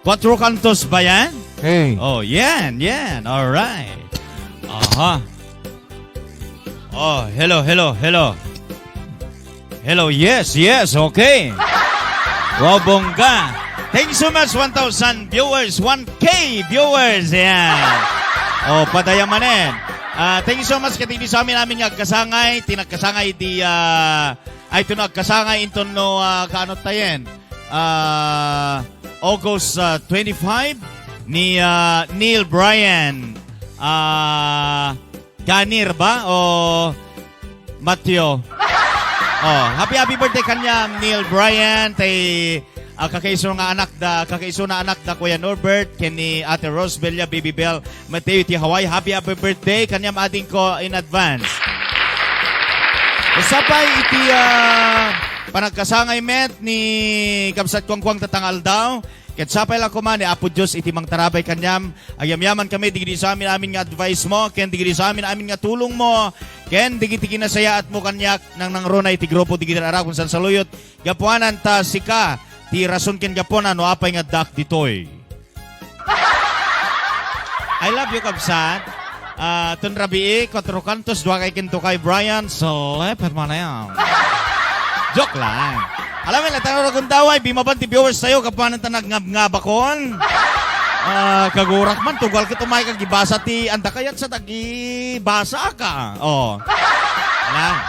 Cuatro Cantos ba yan? Hey. Oh, yan, yan. All right. Aha. Oh, hello, hello, hello. Hello, yes, yes, okay. Wow, bongga. Thank you so much, one thousand viewers, one K viewers. Yan. Oh, padayamanen. Ah, thank you so much, katibis amin amin nga agkasangay, tinagkasangay di, ah, ay, ito na agkasangay, inton no, ah, kaano tayen? Ah, August, ah, twenty-five, ni, ah, Neil Bryan. Ah, Ganir ba? O Mateo? Oh, happy, happy birthday kanya, Neil Bryan. Tay, ah, kakaiso nga anak da, kakaiso na anak da Kuya Norbert, ken ni Ate Rose Bella, Baby Bell, Mateo iti Hawaii. Happy, happy birthday kanya, maading ko in advance. Sapay iti, ah, panagkasangay met ni kabsat Kuangkuang tatang aldaw. Ket sapay la koma ni Apo Dios iti mangtarabay kaniam. Agyamyaman kami digidi sa amin, amin nga advice mo, ken digidi sa amin, amin nga tulong mo, ken digiti kinasayaat mo kaniak nang nangruna iti grupo digidi arakon sansaluyot. Gapuanan ta sika ti rason ken gapuna no apay nga addak ditoy. I love you, kabsat. Ah, ton rabii, kuatro kantos, dua kay kinto kay Brian, Seleper Manel. Joke lang. Alam mo, latang ragundaway, bimaban ti viewers tayo, kapanan ta nagngabngabakon. Ah, kagurak man, tugal ka tumay kag ibasa ti, anda kayat sa tagi, basa ka. Oh. Ala.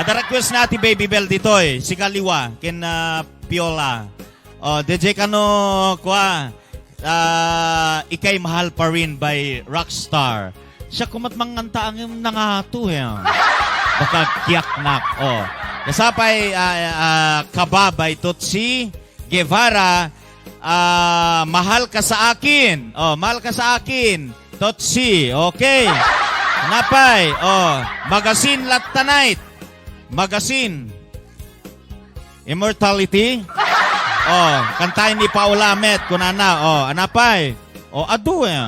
Ada request na ti Baby Bell ditoy, si Kaliwa, ken, ah, Piola. Oh, D J kano, kua, ah, Ikay Mahal Pa Rin by Rockstar. Siya kumat manganta angem nangato, eh. Baka kiaknak. Oh. Kasapay, ah, ah, Kaba by Totsi Guevara. Ah, Mahal Ka Sa Akin. Oh, Mahal Ka Sa Akin. Totsi. Okay. Napay. Oh, Magazine Latta Night. Magazine. Immortality? Oh, kantaen ni Paula met, kunana. Oh, anapay. Oh, adu, eh.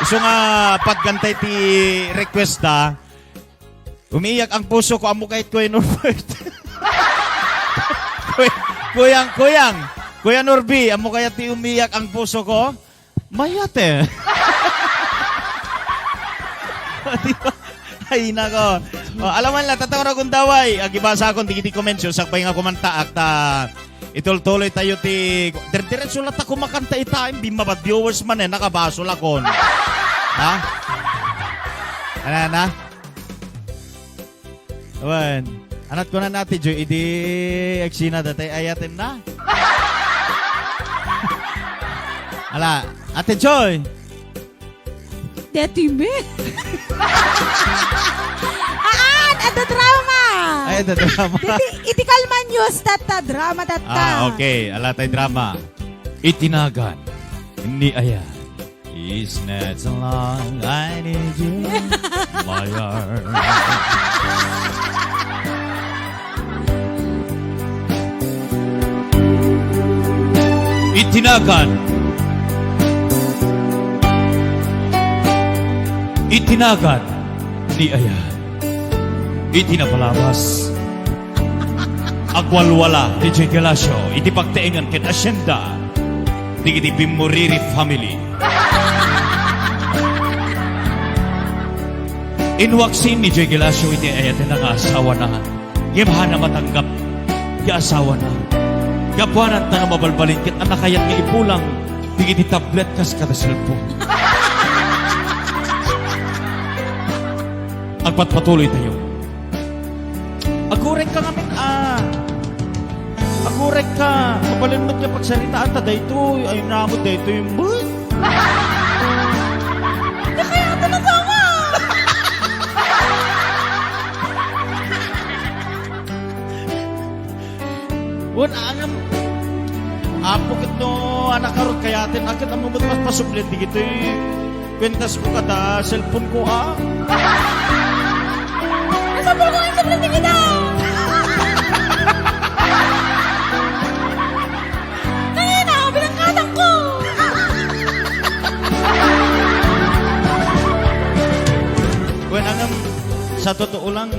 Isu nga pagkantay ti request, ah. Umiiyak ang puso ko, ammo kayat Kuya Norbert. Kuy-, Kuyang, Kuyang. Kuya Norby, ammo kayat ti umiiyak ang puso ko? Mayat, eh. Di ba? Ay, nako. Oh, alam mo la, tatang ragundaway. Agibasa akon, digiti comments, yung sakbay nga kumantaak, ta itultuloy tayo ti, dire-diretso la ta kumakanta ita, hindi mabad viewers man, eh, nakabaso lakon. Ha? Ano na? Wen, anat ko na, Ate Joy, idi eksena datay ayaten na. Ala, Ate Joy. Deti me. Aan, adda drama. Ay, adda drama. Deti, iti Kalman News, tatta, drama, tatta. Ah, okay. Ala tay drama. Itinagan ni Ayan. It's not so long I need you, my heart. Itinagan. Itinagan ni Ayan. Iti napalabas. Agwalwala ni Joy Galacio iti pagtaengan ken asyenda dagiti Bimmuriri family. Inwaksi ni Joy Galacio iti ayatenna nga asawana, ngem haanna matanggap ti asawana. Gapuanan ta nga mabalbalin ket a nakayat nga ipulang dagiti tablet kas kada cellphone. Agpatpatuloy tayo. Agurek ka ngamin, ah. Agurek ka. Kabalin mo nga pagsaritaan ta daytoy. Ay, namod daytoy. But? Di kaya ito na tama. Wen, angem. Apo, ket no, anak, karot kayaten, aket ammo met paspasubli, digitoy kuentas ko kada cellphone ko, ah. Nasapul ko ang subli, digita. Kaya na, binangkatan ko. Wen, angem, sa totoo lang,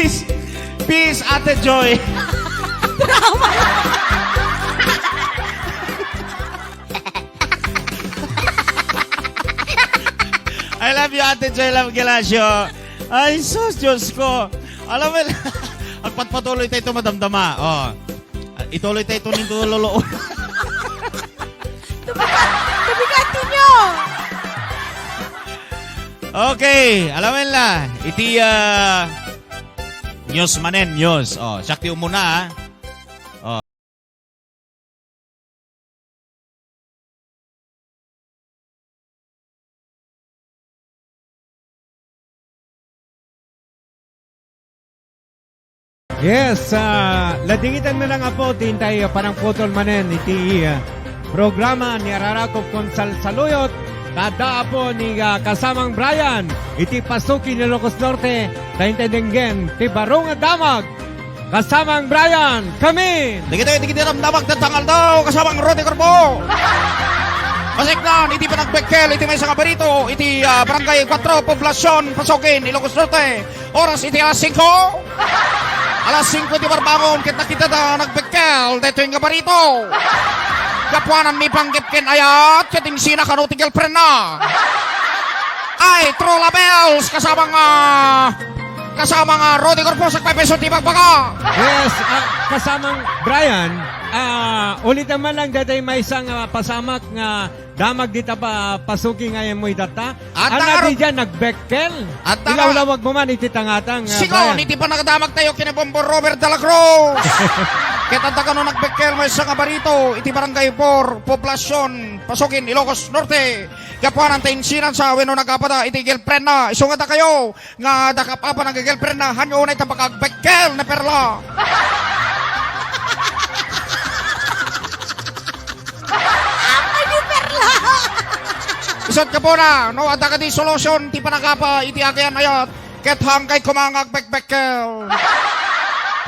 Peace. Peace, Ate Joy. Drama. I love you, Ate Joy Love Galacio. Ay, sus, Diyos ko. Alam mo, agpatpatuloy tayo ito, madamdama. Oh. Ituloy tayo ito nito, lolo. Tubigat, tubigat ninyo! Okay, alam mo la. Iti, ah, news manen, news. Oh, siak ti umuna, ah. Oh. Yes, ah, ladingitan na lang, Apo, ti intay, ah, panangputol manen iti, ah, programa ni Ararakop kon Salsaluyot, ta adda apo ni, ah, kasamang Brian, iti Pasukin, Ilocos Norte, ta intay denggen ti baro nga damag. Kasamang Brian, come in! Dagitoy, dagiti damdamag tatta nga aldaw, kasamang Rudy Corpo. Masiknan, iti panagdakkel, iti maysa nga barito, iti, ah, Barangay Cuatro, Poblacion, Pasukin, Ilocos Norte. Oras iti alas singko. Alas singko ti barbangon, ket nakita da nagdakkel, daytoy nga barito. Gapuanan ni panggep ken ayat, ket insina kano ti girlfriend na. Ay, true labels, kasamang, ah, kasamang, ah, Rudy Corpo, agpayso ti bagbaga. Yes, ah, kasamang Brian, ah, ulitan man lang daytoy maysa nga pasamak nga damag dita pa, Pasukin nga immoy tatta. Adda ngarud, diay nagdakkel. Adda nga, ilawlawag mo man iti tangatang, ah, Sigon, Brian. Iti panagdamag tayo ken ni Bombo Robert de la Cruz. Ket adda kano nagdakkel maysa nga barito iti Barangay Four, Poblacion, Pasukin, Ilocos Norte. Gapuanan ta insinansa wenno nagapada iti girlfriend na. Isu nga dakayo nga dakap-apa nga girlfriend na, hanyo unay ta makagdakkel ni Perla. Ay, ni Perla! Isut' gapuna, no, adda kadi solution ti panagapa iti agian ayat, ket hangkay koma nga agdakdakkel.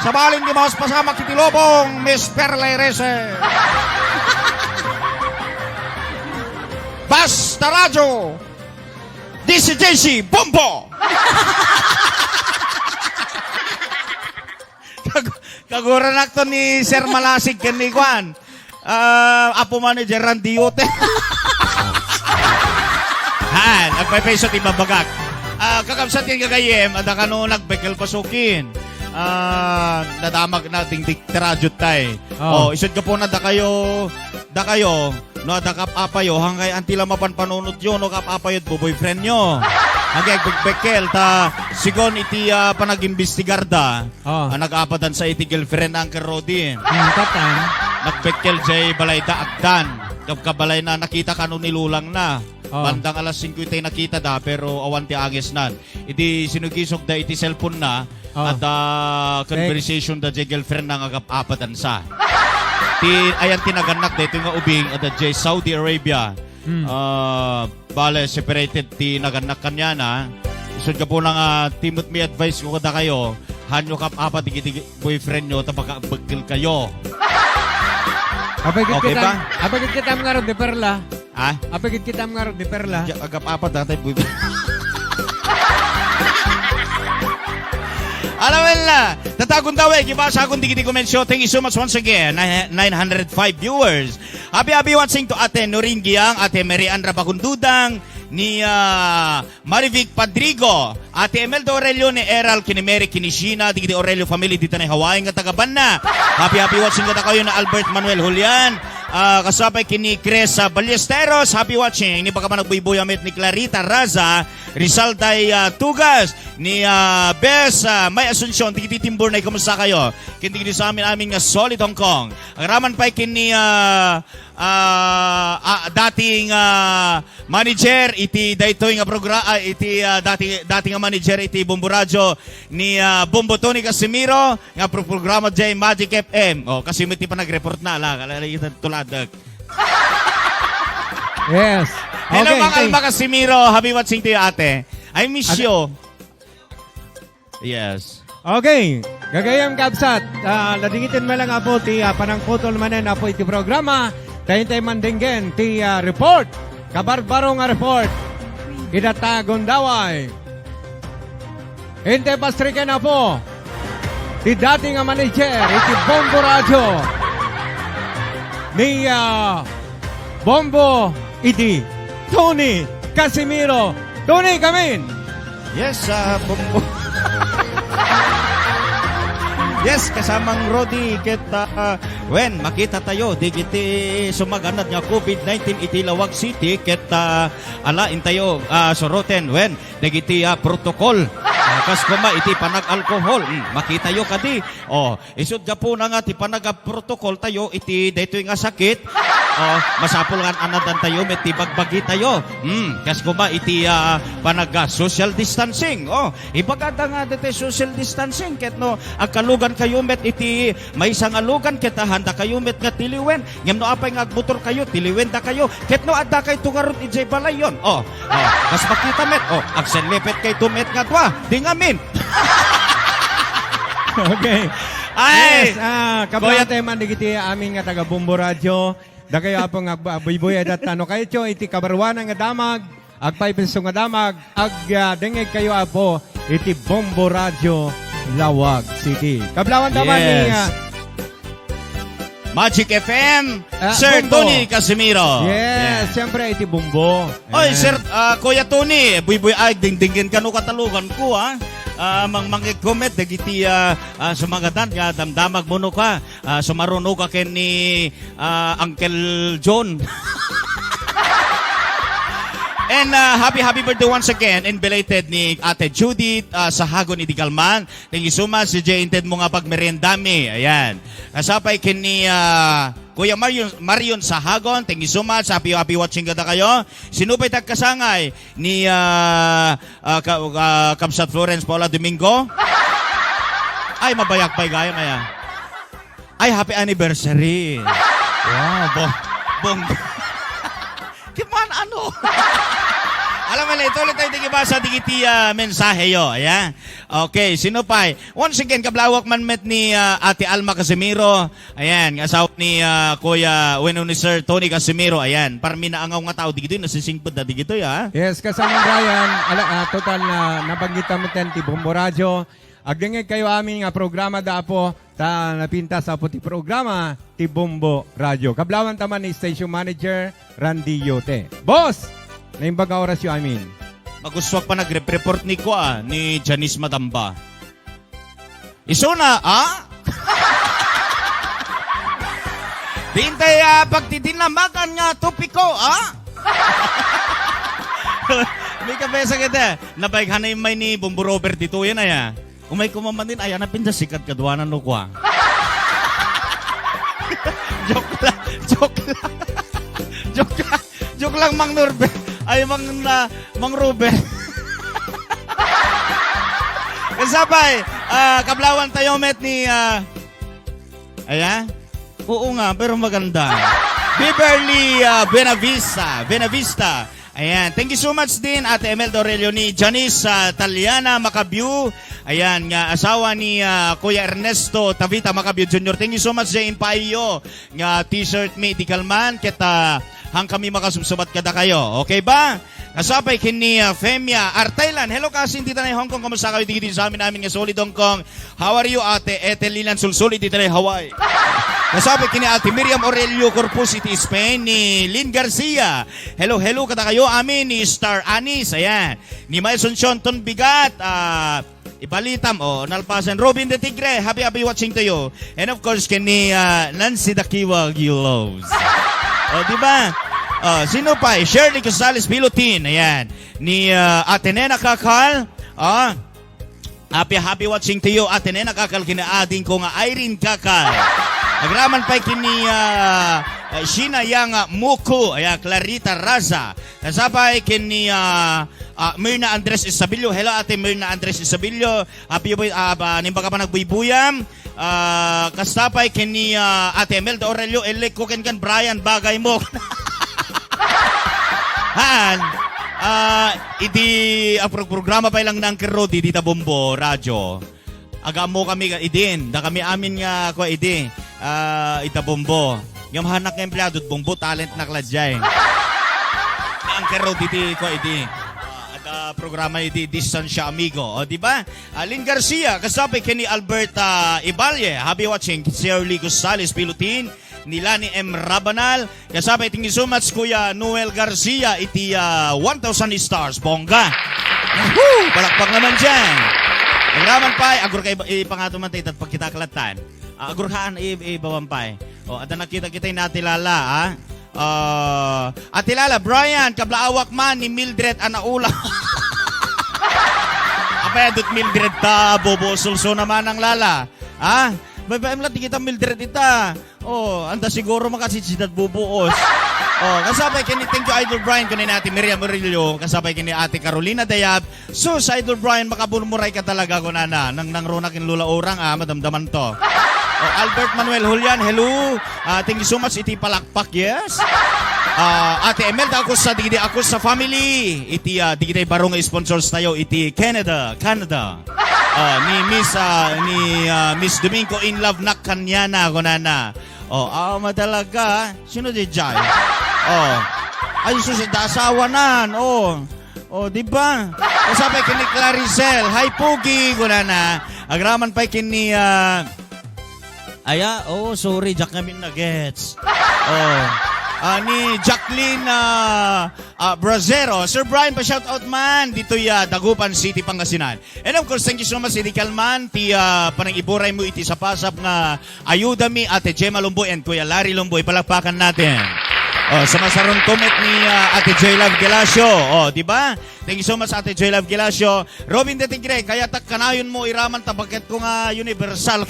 Sabali, di maus pasamak iti lubong, Miss Perla Reyes. Basta Radyo, D C J C, Bombo! Kag-, kaguranak to ni Sir Malasig ken ni Juan. Ah, Apo Manager Randy Yote. Han, agpayso ti babagak. Ah, kakabsat ken gagayyem, adda kano nagdakkel Pasukin. Ah, nadamag na, dingding ti radyo tay. Oh. Oh, isut' gapuna dakayo, dakayo, no, adda kap-apayo, hangkay anti la mapan panunotyo, no, kap-apayo, boyfriendyo. Hangkay agdakdakkel, ta, sigon iti, ah, panag-imbestigar da, Oh. Ah, nag-apadansa iti girlfriend na, Uncle Rudy. Hmm, katan. Nagdakkel jay balayda, agdan. Kabkabalay na, nakita kano ni lulang na. Oh. Bandang alas singko itay nakita da, pero awan ti angesnan. Idi sinugisog da iti cellphone na, Oh. At, ah, conversation da jay girlfriend na nga agap-, apadansa. Ti, ayan ti nagannak daytoy nga ubing, adda jay Saudi Arabia. Hmm. Ah, bale, separated ti nagannak kaniana. Isut' gapuna nga, ti met mi advice ko kadakayo, hanyo kap-apa dagiti boyfriendyo, ta baka agdakkel kayo. Apay ket Okay kita, ba? Apay ket kita ngarud ni Perla. Ha? Apay ket kita ngarud ni Perla. Diak agap-apa, datay boy. Alam mo na, tatagun daw eh, kibasa akong digiti komensyo. Thank you so much once again. Nine, nine hundred five viewers. Happy, happy watching to Ate Noring Giang, Ate Mary Ann Rabacundudang, ni, ah, Marivic Padrigo, Ate Imelda Aurelio, ni Eral, kini Mary, kini Sheena, digiti Aurelio family, dita ni Hawaii nga taga Banna. Happy, happy watching kadakayo na Albert Manuel Julian. Ah, kasapay kini Chris, ah, Ballesteros, happy watching. Ni pagkaman nagbuybuya met ni Clarita Raza, Rizal Day, ah, Tugas, ni, ah, Bes, ah, May Asuncion, digiti Timbur na, kumusta kayo? Ken digiti sa amin, amin nga solid Hong Kong. Agraman pay kini, ah, ah, ah, dating, ah, manager iti daytoy nga progra-, ah, iti, ah, dati, dati nga manager iti Bombo Radio ni, ah, Bombo Tony Casimiro nga pro-, programa jay Magic F M. Oh, kasi mo iti panag-report na, ala, ala, ala, ita tuladek. Yes. Hello, okay, mga thank- Alma Casimiro. Happy watching to you, ate. I miss Ate- you. Yes. Okay. Gagayyem, kabsat, ah, ladingiten met lang, Apo, ti, ah, panangputol manen, Apo, iti programa. Tayo tayo mandinggen ti, ah, report. Kabarbaro nga report. Ida ta Gundaway. Inte pastriken, Apo, ti dati nga manager iti Bombo Radio ni, ah, Bombo idi Tony Casimiro. Tony, come in! Yes, ah, Bombo. Yes, kasamang Rudy, ket, ah, wen, makita tayo, digiti sumaganad nga covid nineteen iti Laoag City, ket, ah, ala, intayo, ah, suroten, wen, dagiti, ah, protocol. Ah, kas koma iti panag-alcohol. Mm, makitayo kadi. Oh, isut' gapuna nga ti panag-protocol tayo iti daytoy nga sakit. Oh, masapul nga an-anadantayo met ti bagbagitayo. Hmm, kas koma iti, ah, panag-, ah, social distancing. Oh, ibagada nga ditoy social distancing ket no agkalugankayo met iti maysa nga lugan ket, ah, handakayo met nga tiliwen. Ngem no apay nga agmotorkayo, tiliwendakayo. Ket no addakayto ngarud idiay balayyon. Oh, oh, kas makita met. Oh, agsellepetkayto met nga dua. Di ngamin. Okay. Ay! Yes, ah, Kuya kablate man digiti amin nga taga Bombo Radio. Dakayo, Apo, nga agba-, buybuy, dayta no kayatyo iti kabaruanan nga damag, agpaypinso nga damag, ag, ah, dengngegkayo, Apo, iti Bombo Radio, Laoag City. Kablawan ta man ni, Yes. ah, Magic F M, Ah, Sir Bombo. Tony Casimiro. Yes, Yeah. siyempre, iti Bombo. Oy, Ayan. Sir, ah, Kuya Tony, buybuy, ay, dingdinggen kano katalugan ko, ah. Ah, mang-, mangikkomet dagiti, ah, ah, sumagadan nga damdamag mo no ka. Ah, sumaruno ka ken ni, ah, Uncle John. And, ah, happy, happy birthday once again and belated ni Ate Judith, ah, Sahagon idi kalman. Thank you so much, diay inted mo nga pagmeriendami. Ayan. Kasapay ken ni, ah, Kuya Marion, Marion Sahagon. Thank you so much. Happy, happy watching kadakayo. Sino pay ti agkasangay? Ni, ah, ah, ka-, ah, Kabsat Florence Paula Domingo? Ay, mabayag pay gayam, aya. Ay, happy anniversary. Wow, bo-, bong-, Kiman, ano? Alam mo na, ituloy tayo di kibasa, di kiti, ah, mensahe yo, ayan. Okay, sino pay? Once again, kablawak man met ni, ah, Ate Alma Casimiro, ayan, nga asawa ni, ah, Kuya, wenno ni Sir Tony Casimiro, ayan. Parmi naangaw nga tao, di gitoy, nasisingpet da, di gitoy, ah. Yes, kasama Brian, ala, ah, total na nabanggit ta met ti Bombo Radio. Agdengngeg kayo amin nga programa da, Apo, ta napintas, Apo, ti programa ti Bombo Radio. Kablawan ta man ni Station Manager Randy Yote. Boss! Naimbag nga oras yo amin. Magustuak pa nagrep-report ni kua, ni Janice Madamba. Isuna, ah? Dintay, ah, pagtitinabakan nga topiko, ah? May kabesa kita. Nabayghanay may ni Bombo Robert dito yan, aya. Umay kumaman din, aya, napinda sikad kaduanan no kwa. Joke lang, joke lang. Joke lang. Joke lang, Mang Norbe. Ay, Mang, na, Mang Ruben. Kasapay, ah, kablawan tayo met ni, ah, ayan. Oo nga, pero maganda. Beverly, ah, Buenavista. Buenavista. Ayan. Thank you so much din, Ate Imelda Aurelio, ni Janice, ah, Taliana Macabio. Ayan, nga asawa ni, ah, Kuya Ernesto Tavita Macabio Junior. Thank you so much, J M Paio. Nga t-shirt mi di kalman, ket, ah, han kami makasubsubat kadakayo. Okay ba? Kasapay ken ni, ah, Femia Artailan. Hello, kasin, dita na Hong Kong. Kumusta kayo? Digiti sa amin, amin nga solid Hong Kong. How are you, Ate Ethel Lilan Sulsuli, dita na Hawaii? Kasapay ken ni Ate Miriam Aurelio Corpus iti Spain, ni Lynn Garcia. Hello, hello, kadakayo amin, ni Star Anis. Ayan. Ni May Asuncion Ton Bigat, ah, Ibalitam, oh, nalpasan. Robin de Tigre, happy, happy watching to you. And of course, ken ni, ah, Nancy Dakiwag, you loves. Oh, di ba? Oh, sino pa? Shirley Gonzalez Pilotin, ayan. Ni, ah, Ate Nena Kakal, ah, happy, happy watching to you, Ate Nena Kakal, kinaading ko nga Irene Kakal. Agraman pay ken ni, ah, ah, Sheena Yang, ah, Muku, ayan, Clarita Raza. Kasapay ken ni, ah, ah, Mirna Andres Isabilio. Hello, Ate Mirna Andres Isabilio. Happy boy, ah, ba, nimbaga pa nagbuybuyam. Ah, kasta pay ken ni, ah, Ate Imelda Aurelio, elek ko ken kan Brian, bagay mo. Haan, ah, idi, ah, pro-, programa pay lang ni Uncle Rudy, dita Bombo, radyo. Aga-ammo kami idin, da kami amin nga, kua idi, ah, ita Bombo. Ngem hanak nga empleado, Bombo, talent na kladjay. Uncle Rudy ti, kua idi. Ah, ada programa idi, Distansya Amigo. O, di ba? Alin Garcia, kasapay ken ni Alberta Iballe, happy watching, Shirley Gonzalez Pilutin, ni Lani M Rabanal, kasapay, thank you so much, Kuya Noel Garcia, iti, ah, one thousand stars, bongga. Woo! Palakpak naman dyan. Agraman pay, agur ka iba-, ipangato man tayo, tat pagkita kalatan. Ah, agur haan, i-, ibawan pay. O, ada nakita kita yung natilala, ah. Ah, Ate Lala, Brian, kablaawak man ni Mildred Anaula. Apay, adut Mildred ta, bobo, sulso naman ang Lala. Ah, may pa-, di kita Mildred ita. Oh, anda siguro makasitsidad bubuos. Oh, kasabay kini, thank you, Idol Brian, kunan ni Ate Miriam Murillo, kasabay kini Ate Carolina Dayab. Sus, Idol Brian, makabummuray ka talaga, kunana. Nang, nang runa kin Lola Orang, ah, madamdaman to. Oh, Albert Manuel Julian, hello. Ah, thank you so much, iti palakpak, yes. Ah, Ate Imelda Acosta, digidi Acosta family. Iti, ah, digidi baro nga sponsors tayo, iti Canada, Canada. Ah, ni Miss, ah, ni, ah, Miss Domingo in love na kanyana, kunana. Oh, ah, madalaga. Sino di jay? Oh. Ay, sus, da asawa nan. Oh. Oh, di ba? Kasabay kini Claricel. Hi, Pogi, kunana. Agraman pay kini, ah, aya, oh, sorry, Jack namin nuggets. Oh. Ah, ni Jacqueline, ah, ah, Bracero. Sir Brian, pa-shoutout man. Ditoy, ah, Dagupan City, Pangasinan. And of course, thank you so much, Eddie Calman, ti, ah, panangiburay mo iti sapasap nga ayudami, Ate Gemma Lumboy and Kuya Larry Lumboy. Palakpakan natin. Oh, sa masarong tumit ni, ah, Ate J Love Gelacio. Oh, di ba? Thank you so much, Ate J Love Gelacio. Robin de Tigre, kaya tak kanayon mo iraman tabaket ko nga universal.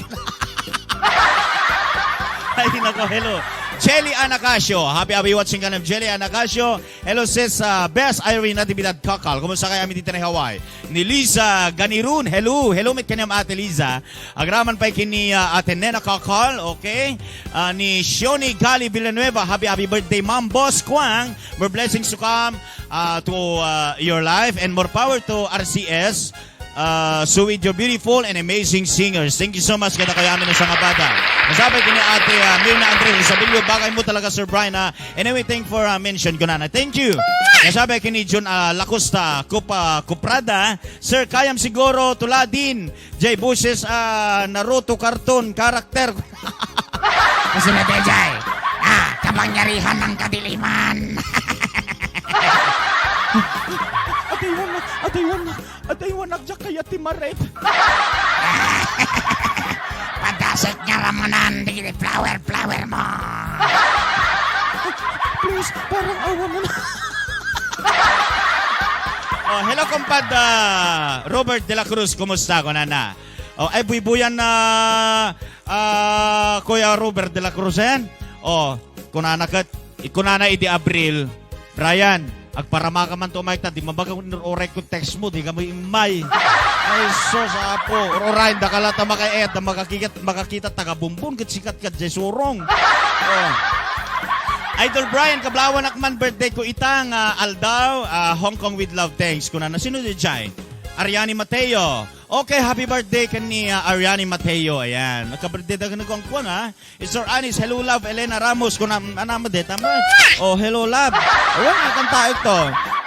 Ay, nako, hello. Jelly Anacasio. Happy, happy watching ka ng Jelly Anacasio. Hello, sis, ah, Best Irene Natividad Kakal. Kumusta kayo amin dito na Hawaii? Ni Liza Ganirun. Hello. Hello, met kanyam Ate Liza. Agraman pay kini, ah, Ate Nena Kakal. Okay. Ah, ni Shoni Gali Villanueva. Happy, happy birthday, Ma'am Boss Kwang. More blessings to come, ah, to, ah, your life and more power to R C S. Ah, so with your beautiful and amazing singers. Thank you so much, kada kayo amin sa nga bata. Masabay kini Ate, ah, Mirna Andres Isabelio, bagay mo talaga, Sir Brian, ha? Anyway, thank for, ah, mention ko na na. Thank you. Masabay kini Jun, ah, Lacosta, Kup-, ah, Kuprada. Sir, kayam siguro, tuladin. Jay Bushes, ah, Naruto cartoon character. Kasi na, Jay. Ah, kapangyarihan ng kadiliman. Atay, wala. Atay, wala. Adaywan agdiak kayat ti maret. Padasek nga ramunan, digiti flower, flower mo. Please, parang awa mo na. Oh, hello, kumpad, ah, Robert de la Cruz, kumusta? Kunana. Oh, ay, buybuyan na, ah, Kuya Robert de la Cruz, eh? Oh, kunana ket, kunana idi Abril, Brian, agparamaka man to, Mike, ta di mabaga uray ko text mo, di ka mo immay. Ay, sus, apo. Ur-, uray, dakala ta makaet, da makakita, makakita taga Bumbon, ket sikat ka, jay surong. Oh. Idol Brian, kablawanak man birthday ko ita nga aldaw, ah, Hong Kong with love, thanks. Kunana, sino di jay? Ariani Mateo. Okay, happy birthday ken ni, ah, Ariani Mateo. Ayan. Nagka-birthday ta ken ni Kuan, ha? It's Sir Anis, hello love, Elena Ramos, kuna, anam, de, tama? Oh, hello love. Oh, wala kang tayo to.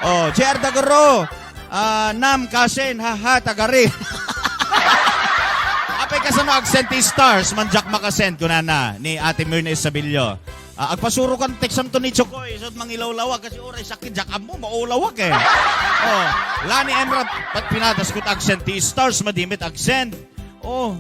Oh, J R Dagoro. Ah, nam kasin, ha, ha, tagari. Apay kasano agsend ti stars, man Jack makasend, kunana, ni Ate Mirna Isabilio. Ah, agpasuro kan text to ni Chokoy, isut mangilawlawag, kasi oray sakit, Jack, ammo, maulawag eh. Oh, Lani Emra, pat pinatas ko agsend ti stars, madimit agsend. Oh,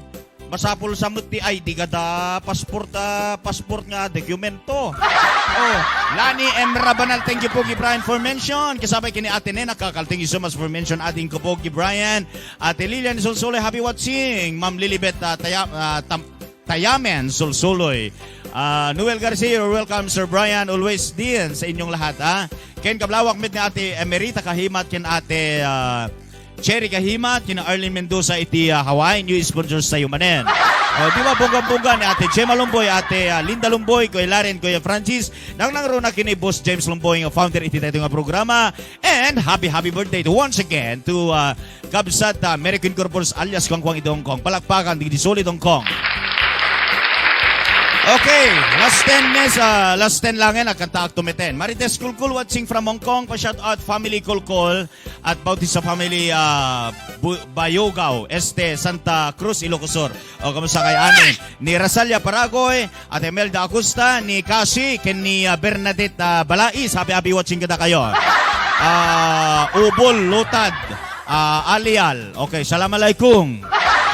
masapul sa met ti I D kada passport, ah, passport nga dokumento. Oh, Lani M. Rabanal, thank you, Pogi Brian, for mention. Kasabay kini Ate Nena Kakal, thank you so much for mention, ating ko, Pogi Brian. Ate Lilian Solsole, happy watching. Ma'am Lilibet, ah, Taya-, ah, Tam-, Tayamen Solsoloy. Ah, Noel Garcia, you're welcome, Sir Brian. Always din sa inyong lahat, ah. Ken kablawak met ni Ate Emerita Kahimat, ken Ate, ah, Cherry Kahimat, kina Arlene Mendoza iti, ah, Hawaii, new sponsors tayo manen. Oh, di ba, bonggang-bongga ni Ate Gemma Lumboy, Ate, ah, Linda Lumboy, Kuya Laren, Kuya Francis, nang nangruna kini Boss James Lumboy nga founder iti daytoy nga programa. And happy, happy birthday to, once again to, ah, Kabsat, ah, Mary Queen Corpus alias Kwangkwang iti Hong Kong. Palakpakan, digdi solid Hong Kong. Okay, last ten, miss, ah, last ten lang yan, agkantaak tumeten. Marites Kulkul watching from Hong Kong, pa-shout out family Kulkul. At Bautista family, ah, Bu-, Bayogao, Este, Santa Cruz, Ilocos Sur. O, kamusta kay amin? Ni Rasalia Paragoy, Ate Imelda Acosta, ni Kasi, ken ni, ah, Bernadette, ah, Balais. Happy, happy watching kada kayo. Ah, Ubol, Lutad, ah, Alial. Okay, salam alaikum.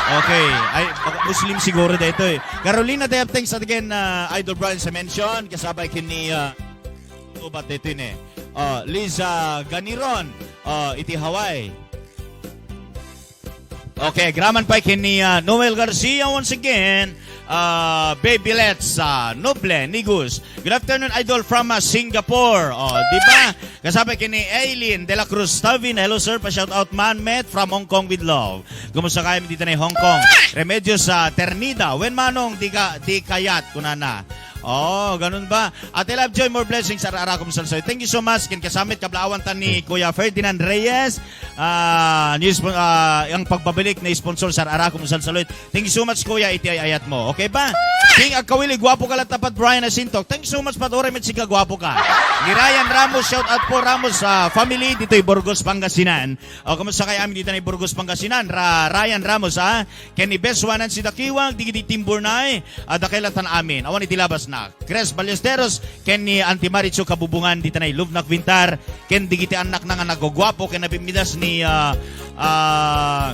Okay, ay, baka Muslim siguro dito eh. Carolina Dayab, thanks again, ah, Idol Brian sa mention. Kasabay ken ni, ah, Ubat dito ni, ah, Liza Ganiron, ah, iti Hawaii. Okay, agraman pay ken ni, ah, Noel Garcia once again. Ah, Baby Let's, ah, Noble Nigus. Good afternoon, idol, from, ah, Singapore. Oh, di ba? Kasabay kini Aileen de la Cruz Tavin. Hello, sir. Pa-shout out man met from Hong Kong with love. Kumusta kayo dito na Hong Kong? Remedios sa Ternida. Wen manong di ka, di kayat, kunana. Oh, ganun ba? Ate Lovejoy, more blessings, Ar-, Arakom Salsaluy. Thank you so much. Ken kasamit kablaawan ta ni Kuya Ferdinand Reyes. Ah, ni spo-, ah, ang pagbabalik na sponsor sa Arakom Salsaluy. Thank you so much, Kuya, iti ay-ayat mo. Okay ba? King Agkawili, gwapo ka lang tapat, Brian Asinto. Thank you so much, Pat Oray, met sika gwapo ka. Ni Ryan Ramos, shout out po, Ramos, ah, family, dito'y Burgos, Pangasinan. O, kumusta kay amin dito na Burgos, Pangasinan? Ra-, Ryan Ramos, ha? Ken ni Bes Juanan si Dakiwang, digiti timburnay, a, dakela tan amin. Awan iti labas na. Chris Ballesteros, ken ni Auntie Marichu Kabubungan, dita na Lubnak Vintar, ken digiti annak na nga nagugwapo, ken nabimmidas ni, ah, ah,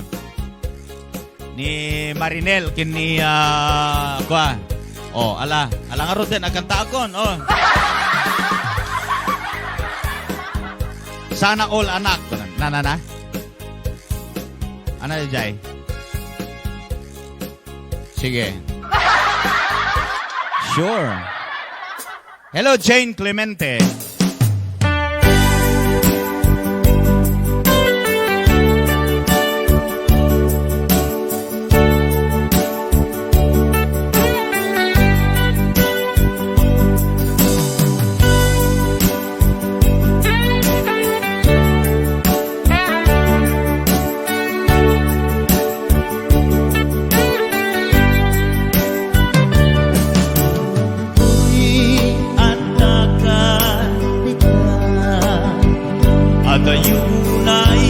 ni Marinel, ken ni, ah, kwa. Oh, ala, ala nga Roden, agkantaakon, oh. Sana all anak. Na, na, na. Ano, Jai? Sige. Sure. Hello, Jane Clemente. Toy adda kadita, adayo nay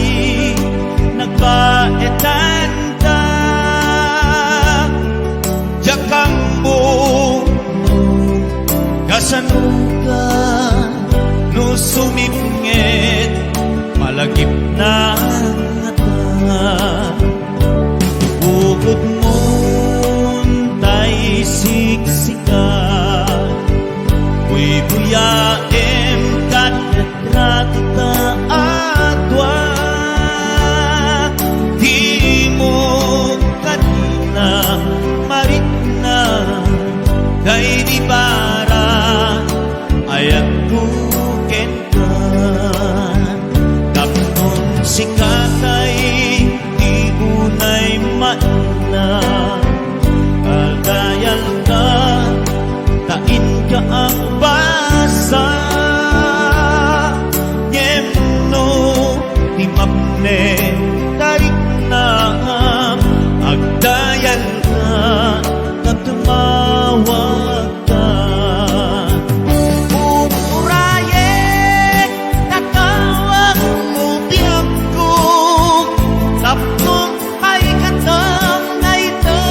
nagbaetanta. Diak ammo no kasano ka, no sumipnget, malagipna ngata. Bukod mo tay siksika, buybuyaem kat rata a dua. Di mo kadina maritna, daydi para ayatko kenka. Tapno sika tay ti unay maina, adayalka ta inka agbasa. Ngem no ti mapne tarikna, agdayalka ta tumawag. Pupurayen, tatawag mo biagko, tapno ay katang na ita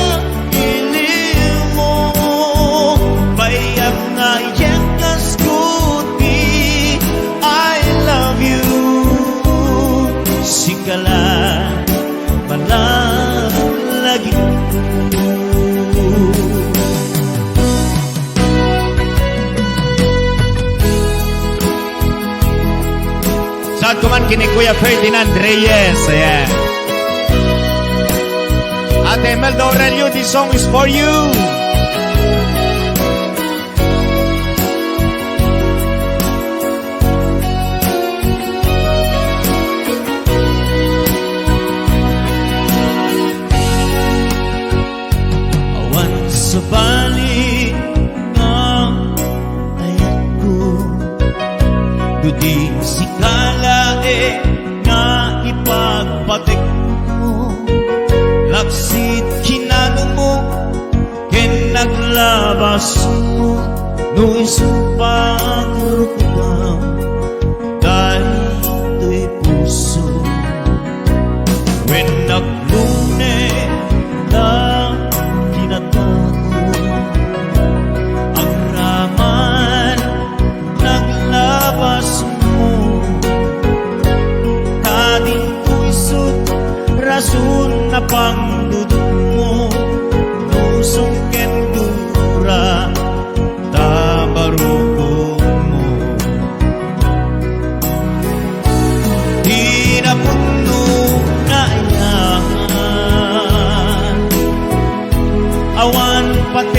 ilim mo. Bayag nga iyakas ko ti I love you. Sika la, malagip. Saan ko man kini Kuya Ferdinand Reyes. Ayan. Ate Imelda Aurelio, this song is for you. Awan sabali nga ayatko, no di sika laeng nga ipagpatikko. Lapsit kinanunmo ken naglabasmo, no isu pagrukotam daytoy puso. Wen nagluneg na kinatao, agraman naglabasmo. Ta dinto isut rason a pangdudutmo, no sungken dura ta barukonmo. Di na pudno nga ayan, awan pati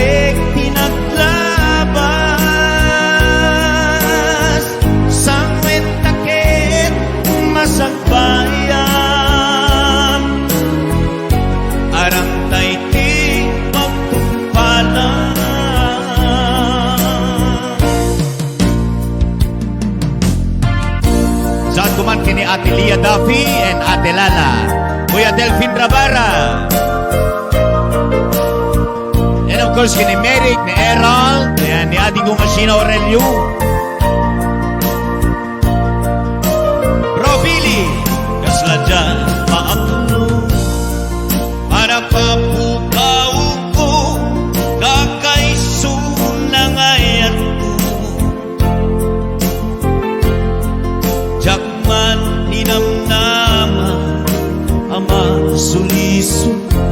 At kuman kini Ate Lia Duffy and Ate Lala. Kuya Delfin Rabara. And of course, kini Merrick, ni Errol, ayan, ni Adi Gumashina Aurelio. Robili, kasla dyan, maapno. Para papukaw ko, kakaisuna nga ayat ko. Diak man ninamnama a masulisog ka,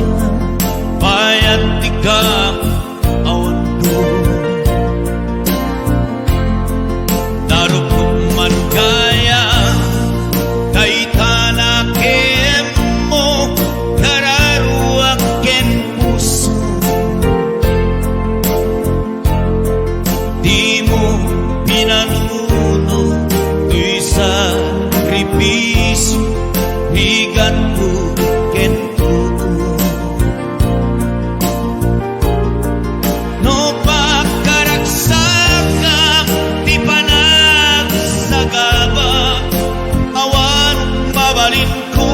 bayat ti ka awan ko. Narukop man gayam, dayta nakem mo, kararuak ken puso. Dimo pinanuno toy sakripisio, rigatko ken tuo. No pagkaragsakak ti panagsagaba, awan mabalin ko.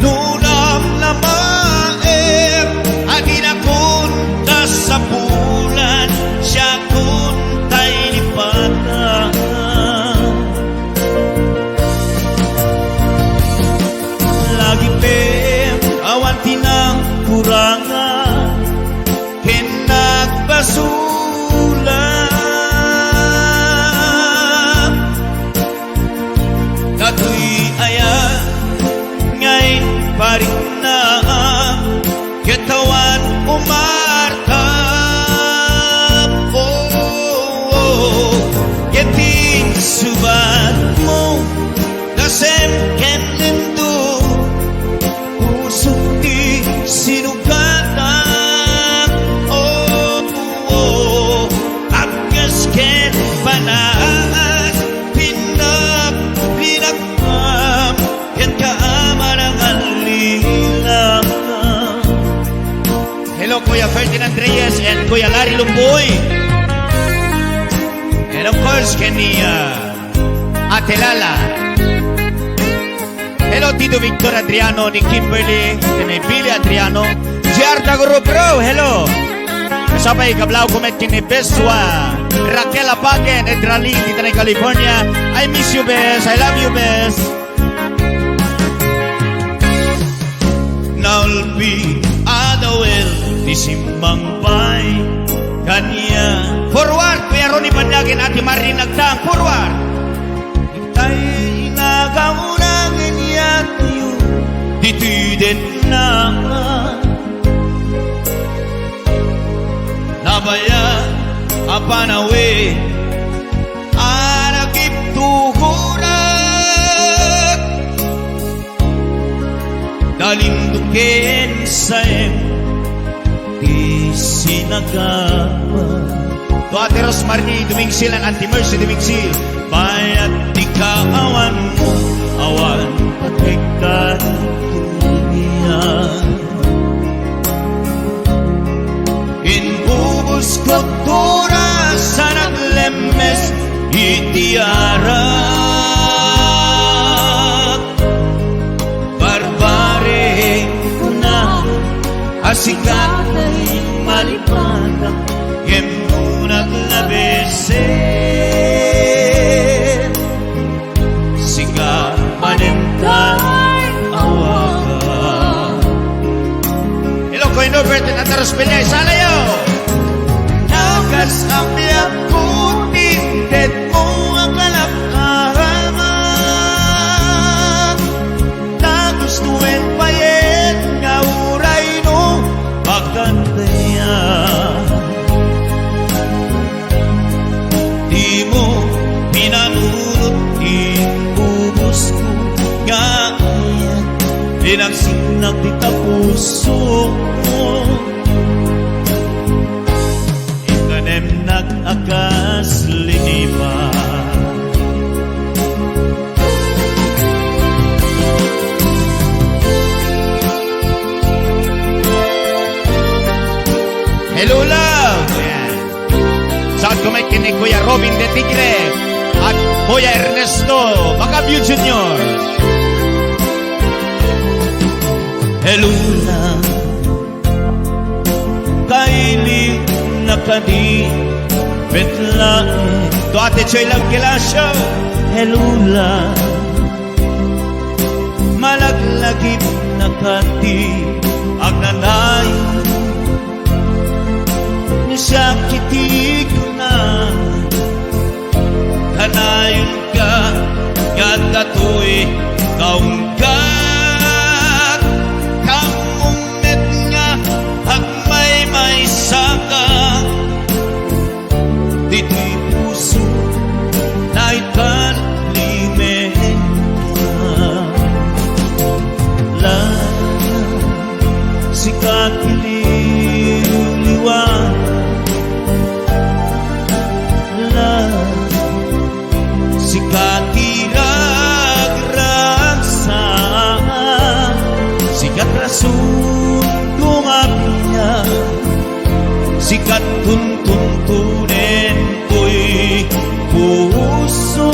No namnamaem a dinakon kasapulan, siakon tay lipatan. Lagipem awan ti nagkurangan ken nagbasolak. Datoy aya nga impariknam ket awan umartam. Oh, oh, ket insubadmo, dasem ken lindong, pusok ti sinugatak. Oh, oh, agkas ken panas, pinaglinakam, ken kaamarangan linakam. Hello, Kuya Ferdinand Reyes and Kuya Larry Lumboy. And of course, kani, uh, Ate Lala. Hello, Tito Victor Adriano, ni Kimberly, ni Billy Adriano, J R Daguro, bro, hello. Kasapay, kablaw ko met ken ni Beswa, Raquel Apagen, Edralin, dita na California. I miss you, bes. I love you, bes. Naulpi, adawel, ti simmangpay, kaniak. Forward, Kuya Ronnie Banyagin, Ate Marie Nagtang, forward. Tay nagauna ken yatyo, ditoy denna. Nabaya a panawen a nagiptugurak. Dalimdo ken saem ti sinagaba. To Ate Rosemary Dumingsil and Auntie Mercy Dumingsil. Bayat ti kaawanmo, awan patekkan dunia. Inbubosko toras a naglemmes iti arak. Barbareng kuna a sika ti malipatak, ngem no naglabesen, sika manen tay awagan. Hello, Kuya Norbert, Nataros Peña, isalayo. Nakas a biag ko, tinted mo a kalakaran. Nagustoen payen nga uray no pagkantayan. Dimo pinanunot ti pubosko nga ania, pinagsinag ti tapusko. Itanemnak a kas linipa. Hello, love! Ayan. Saad ko met ni Kuya Robin de Tigre at Kuya Ernesto Macabio Junior. Hello, love. Kaili na kadi met laeng. To Ate Joy Love Gelacio. Hello, love. Malaglagip na kadi agnanayon. Sakit ti kuna. Kanayon ka, nga datoy kaunggat. Kammong met nga agmaymaysaka. Ditoy puso, naitan limen. La, sika ti liwliwa. La, sika ti ragragsa, sika ti rason ko nga biag, sika ti tuntuntunen toy puso,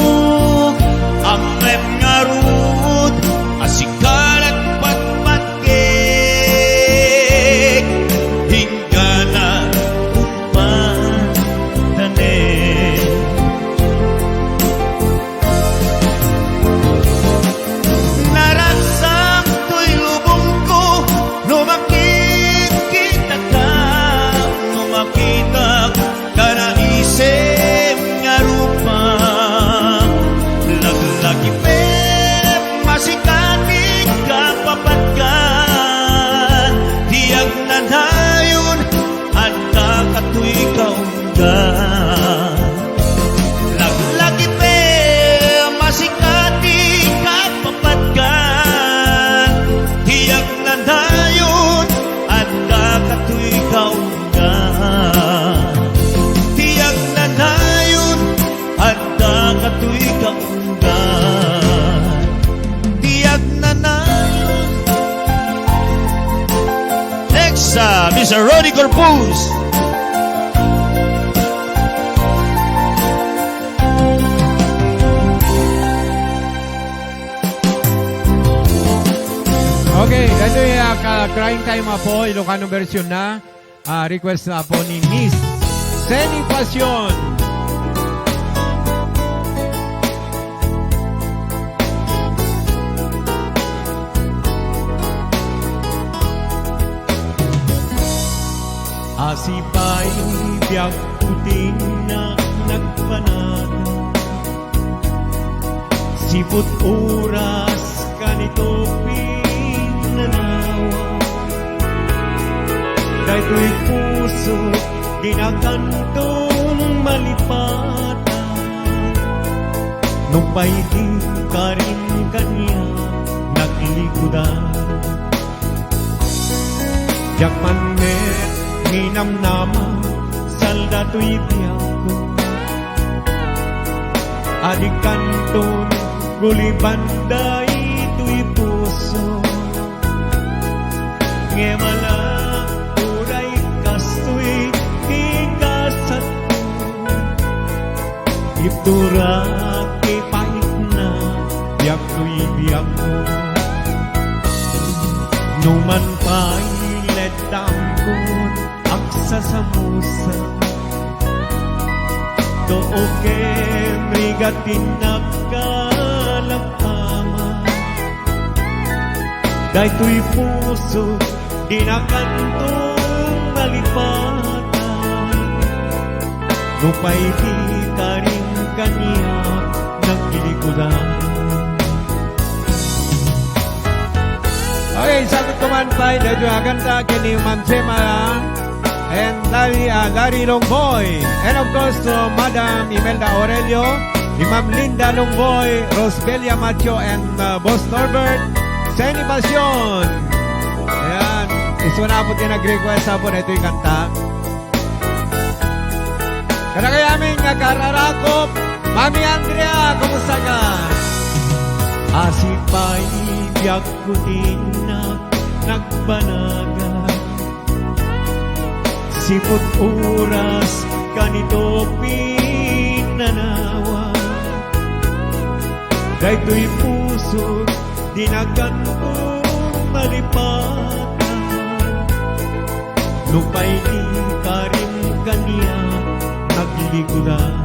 amem ngarud a sika ti patpatgek, inggana kumpatanen. Naragsak toy lubongko no makitkitaka, no makitak ta naisem nga rupa. Laglagipem a sika ti kapapatgan, ti agnanayon, adda katoy kaunggan. Laglagipem a sika ti kapapatgan, ti agnanayon, adda katoy kaunggan. Ti agnanayon, adda katoy kaunggan. Ti agnanayon. Next, uh, Mister Ronnie Corpus. Okay, daytoy, ah, ka-, Crying Time, Apo, Ilocano version na. Ah, request na po ni Miss Seni Pasion. Asipay biag putin na nagpanag. Siput oras kanito pinanawa. Daytoy puso, dinakanton malipatan. Nupay di karin kaniak naglikudan. Diak man met minamnama, salda toy biagko. Adik kanton guliban daytoy puso. Ngem ala, uray kastoy ti kasatko. Ibturak ti paitna, biag toy biagko. Numan pay letdamkon agsasamusa, tuokem rigat ti nagkalapama. Daytoy puso, dinakanton malipatan. Nupay di karin kaniak naglikudan. Okay, sagut ko man pay, daytoy a kanta ken ni Ma'am Gemma and Larry, ah, Larry Longboy. And of course, to Madam Imelda Aurelio, ni Ma'am Linda Longboy, Rosbelia Macho, and, ah, Boss Norbert, Seni Pasion. Ayan, isuna po ti nag-request po na ito'y kanta. Kadagiti amin nga kararakop, Mami Andrea, kumusta ka? Asipay biag ko ti nag-, nagbanagan. Siput oras kanito Daytoy puso, dinakanto malipatan. Nupay di karim kaniak naglikudan.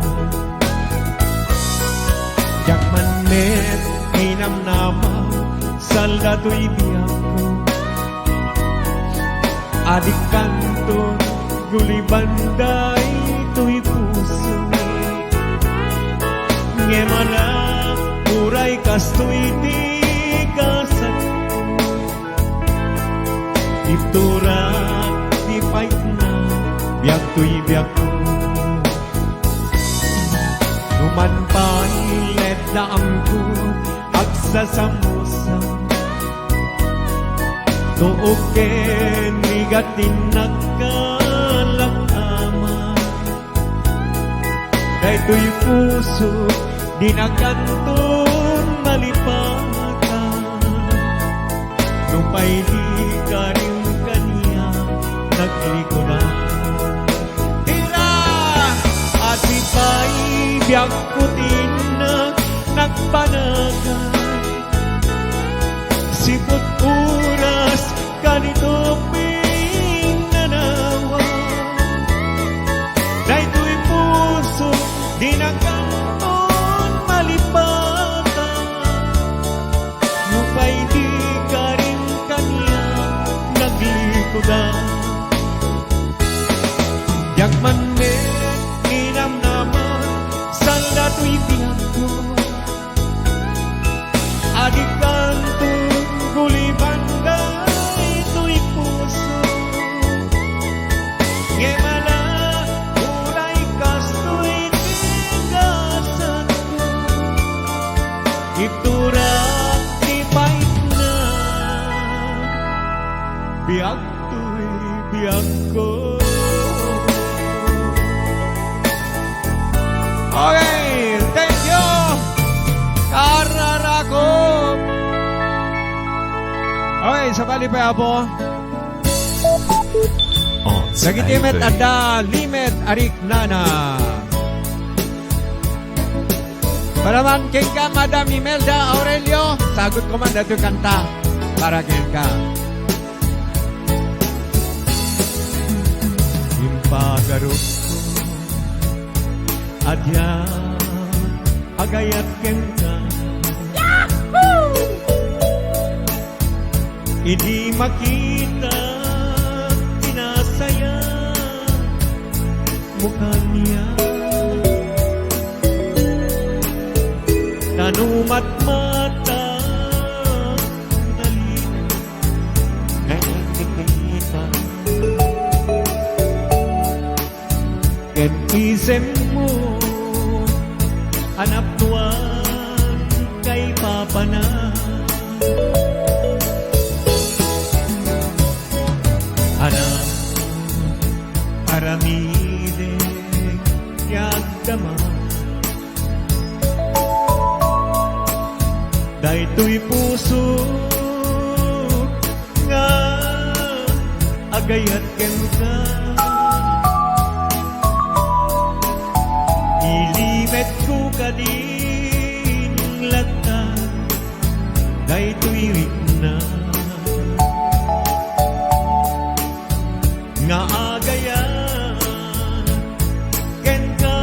Diak man met minamnama, saldatoy biagko. Adikanto guliban daytoy puso. Ngem ala, uray kastoy ti gasatko. Iturak ti payna, biag toy biagko. Numan pay ledda amko, agsasamusa. Tuog ken rigat ti nagkalakaman. Daytoy puso, dinakanton malipatan. Nupay di karim kaniak naglikudan. Tira! Adi pay biagko ti nagpanagan. Sipud oras kadito pinanawan. Daytoy puso, dinakanton malipatan. Nupay di karim kaniak naglikudan. Diak man met minamnama, saldatoy biagko. Adikanto guliban daytoy puso. Ngem ala, uray kastoy ti gasatko. Iturak ti payna, biag toy biagko. Okay, thank you, Kararakom. Okay, sabali pay, Apo. Dagiti met adda limed a riknana. Para man kenka, Madam Imelda Aurelio, sagut ko man datoy kanta para kenka. Impagarupko, a diak agayat kenka. Idi makita ti nasayaat mo kaniak, ta no matmata, nalina, nakikita. Ket isemmo a napnoan kay papana. Anak, aramidek ti agdama. Daytoy puso nga agayat kenka. Ilimetko kadin latta daytoy rikna nga agayat kenka.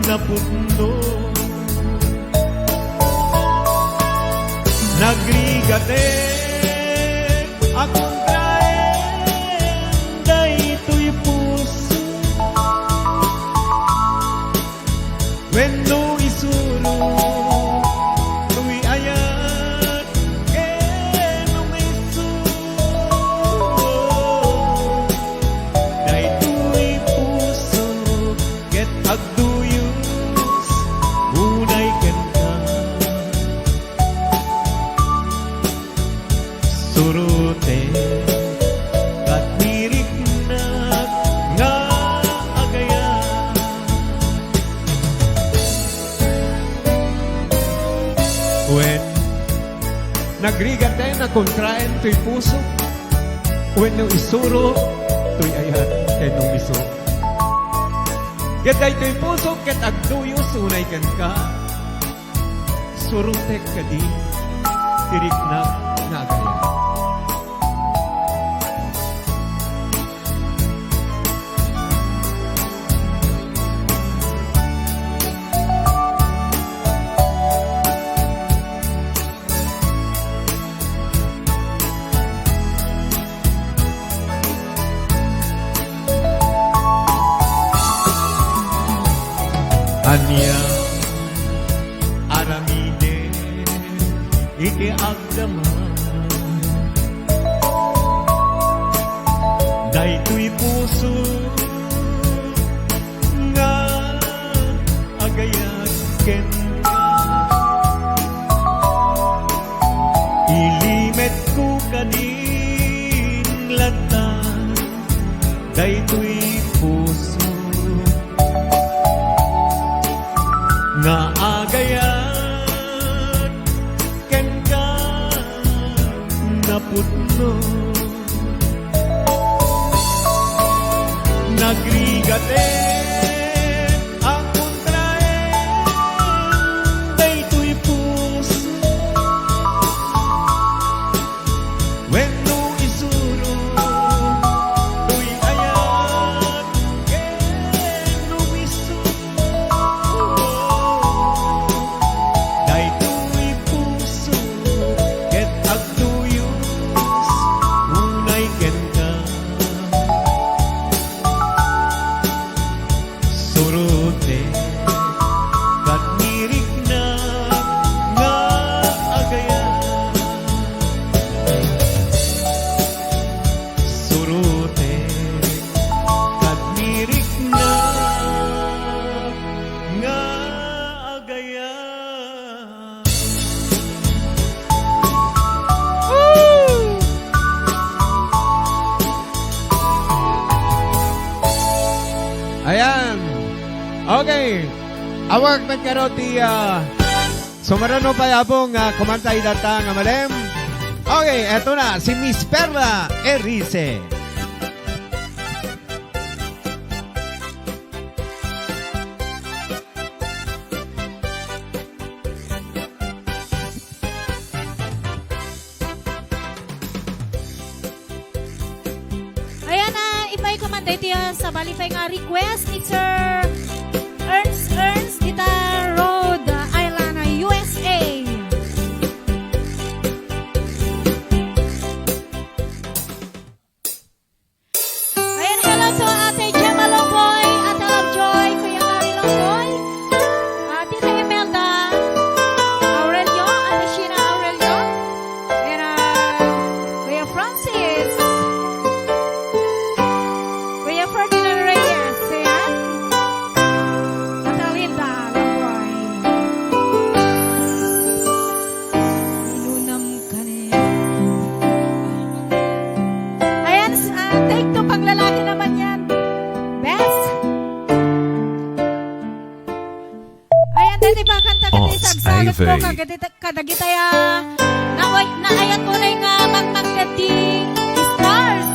Napudno. Nagrigatek a kontraen daytoy puso. Wenno isuro toy ayat ken umiso. Daytoy puso ket agduyos unay kenka. Surotek ket niriknak nga agayat. Wen, nagrigatek a kontraen toy puso, wenno isuro toy ayat ken umiso. Ket daytoy puso ket agduyos unay kenka. Surotek kadi ti riknak nga agayat. Ania aramiden iti agdama daytoy puso nga agayat kenka. Ilimetko kadin latta daytoy puso nga agayat kenka napudno. Nagrigaten a kontraen daytoy puso wenno isuro toy ayat ken rumiso. Daytoy puso ket agtuyos unay kenka. Surotek ket niriknak nga agayat. Surotek ket niriknak nga agayat. Ayan. Okay. Awak met karo ti, ah, sumaruno pay, Apo, nga kumanta ita nga malem. Okay, eto na, si Miss Perla Erice. Ayan, ah, ipaay ko man daytoy, ah, sabali pay nga request ni Sir Ernst Ernst dita Rhode Island, ah, U S A. Ayan, hello to Ate Gemma Longgoy, Ate Lovejoy, Kuya Gary Longgoy, ah, Tita Imelda Aurelio, Ate Sheena Aurelio, and, ah, Kuya Francis, Kuya Ferdinand Reyes, ayan. Ate Linda Longgoy. Inunam kaniak. Ayan, s-, ah, take two, panglalaki naman yan. Bes. Ayan, dati ba kanta ka Ox di sagsagat ko, Ivy. Kagadi-, kadagitay, ah, naay-, naayat mo na yung, ah, mangmangted ti stars.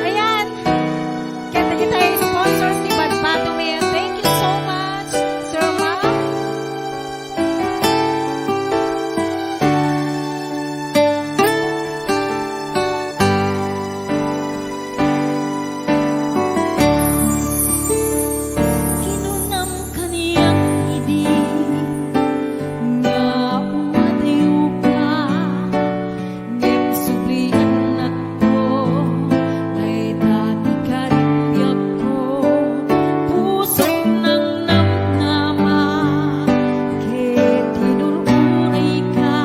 Ayan. Ket dagiti sponsors ti badbadomi. Thank you so much, sir, ma'am. Kinunam kaniak idi nga umadayoka. Ngem subliannakto, dayta ti karimbiagko. Pusok nangnamnama, ket inur-urayka.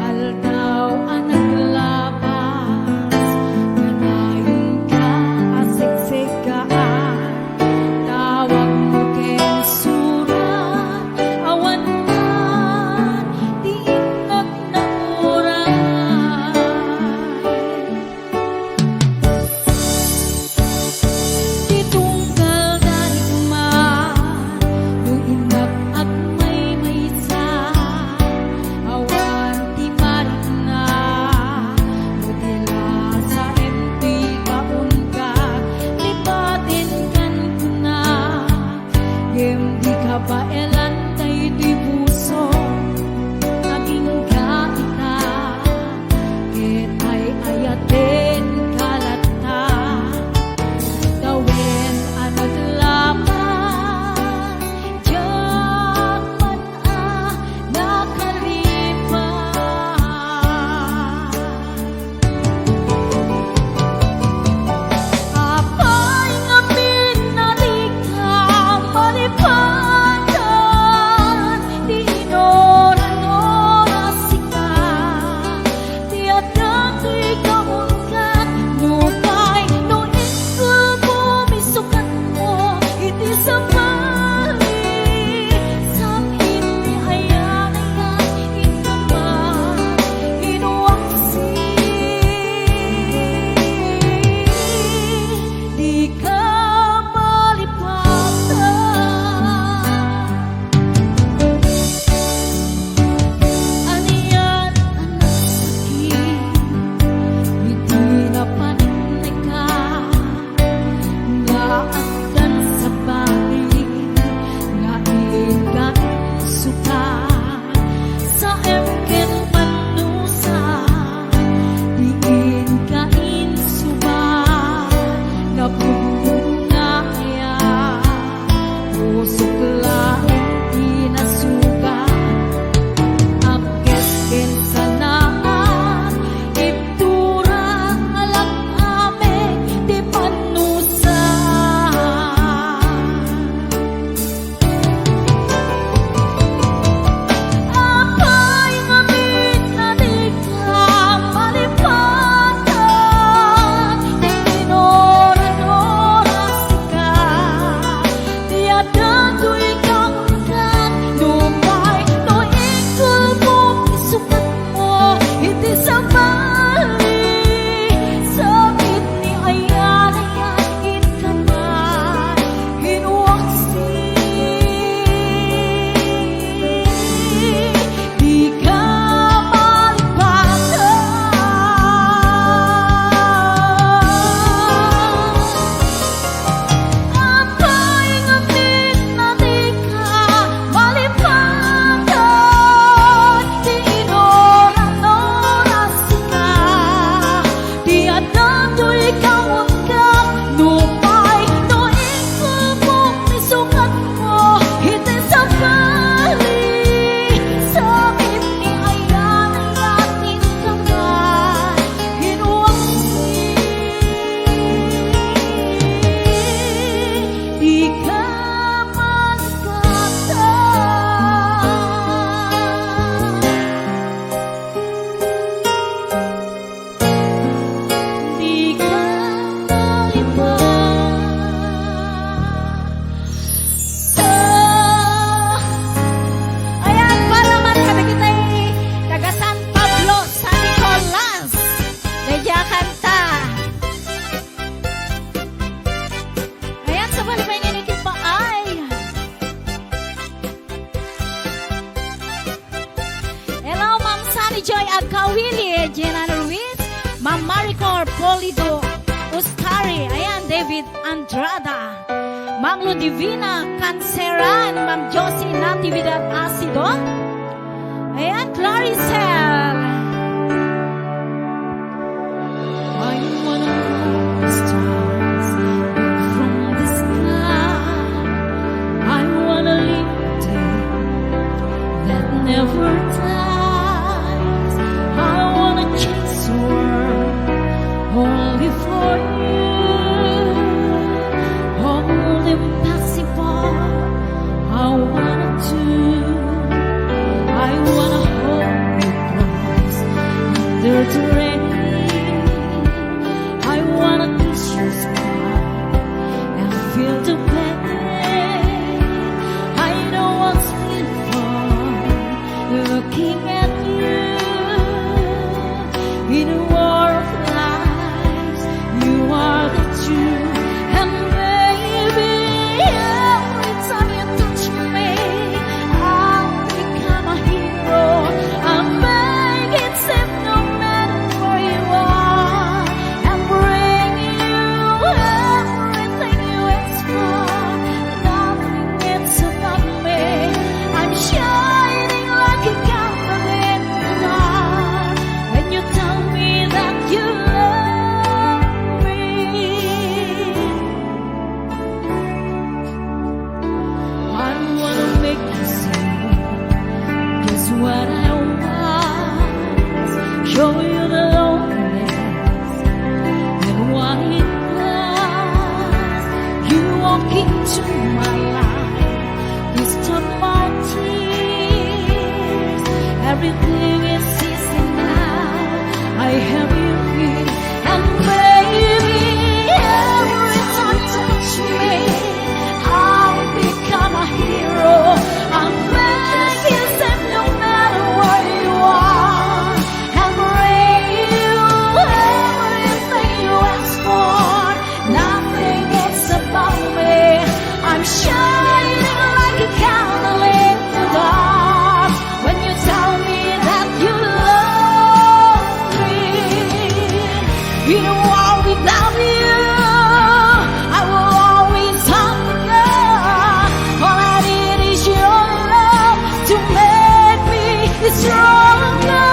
Aldaw a naglabas, kanayonka a seksekkaan. Tawagmo ken surat, awan man ti innak nauray. Ti tunggal darikma, no innak agmaymaysa, awan ti marikna, no ti lasaem ti baonka, lipatenkan kuna. Ngem dika baelan daytoy puso, Laeng ti nasugat, apkes ken sanaan, ibturak nga lak-amek ti pannusa. Apay ngamin a dika malipatan, ti inuran-oras ka. Ti adda toy kaungan, nupay no ikulbok ti sukatmo iti sabali, sakit ni ayan-ayan iti kamay, hinuaksi. Dika malipatan. Apay ngamin a dika malipatan, ti inuran-oras ka. Ti adda toy kaungan, nupay no ikulbok ti sukatmo iti sabali, sakit ni ayan-ayan iti kamay, hinuaksi. Dika malipatan. Dika malipatan. Ayan, para man kadagiti taga San Pablo, San Nicolas. Daydiay a kanta. Ayan, sabali pay nga ni Kipaay. Hello, Ma'am Sunny Joy Agkawili, Jenan Ruiz, Ma'am Maricor Polido Ustari, ayan, David Andrada, Ma'am Ludivina Canceran, Ma'am Josie Natividad Asido, ayan, Claricel. I wanna know the stars from the sky. I wanna live a day that never dies. I wanna chase the world only for you. All impossible, I wanna do. I wanna hold you close under the rain. I wanna kiss your smile and feel the pain. I know what's beautiful looking at you. In a war of lies, you are the truth. And baby, every time you touch me, I become a hero. I make it safe no matter where you are. I'm bringing you everything you ask for. Nothing gets above me. I'm shining like a candle in the dark when you tell me that you love me. I wanna make you see just what I want. Show you the loneliness and what it does. You walk into my life, you stop my tears. Everything is easy now. I have you here, and baby, every time you touch me, I become a hero. I'm making safe no matter where you are. I'm bringing you everything you ask for. Nothing gets above me. I'm shining like a candle in the dark when you tell me that you love me. In a world without you, I will always hunger. All I need is your love to make me stronger.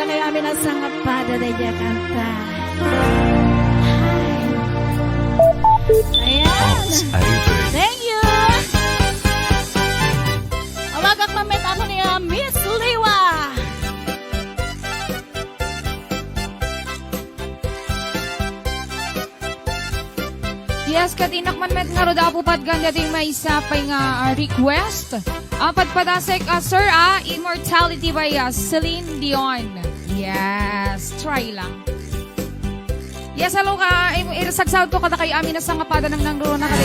Kaya amin ang sangapada na iya kanta. Ayan. Thank you. Awagak man met ako ni, ah, Miss Liwa. Yes, ket innak man met ngarud a pupatgan daytoy maysa pay nga, ah, request. Ah, padpadasek, ah, sir, ah, Immortality by, ah, Celine Dion. Yes, try lang. Yes, hello ka. Ay, irasagsaod ko kadakayo amin a sangapada nang nangruna ka.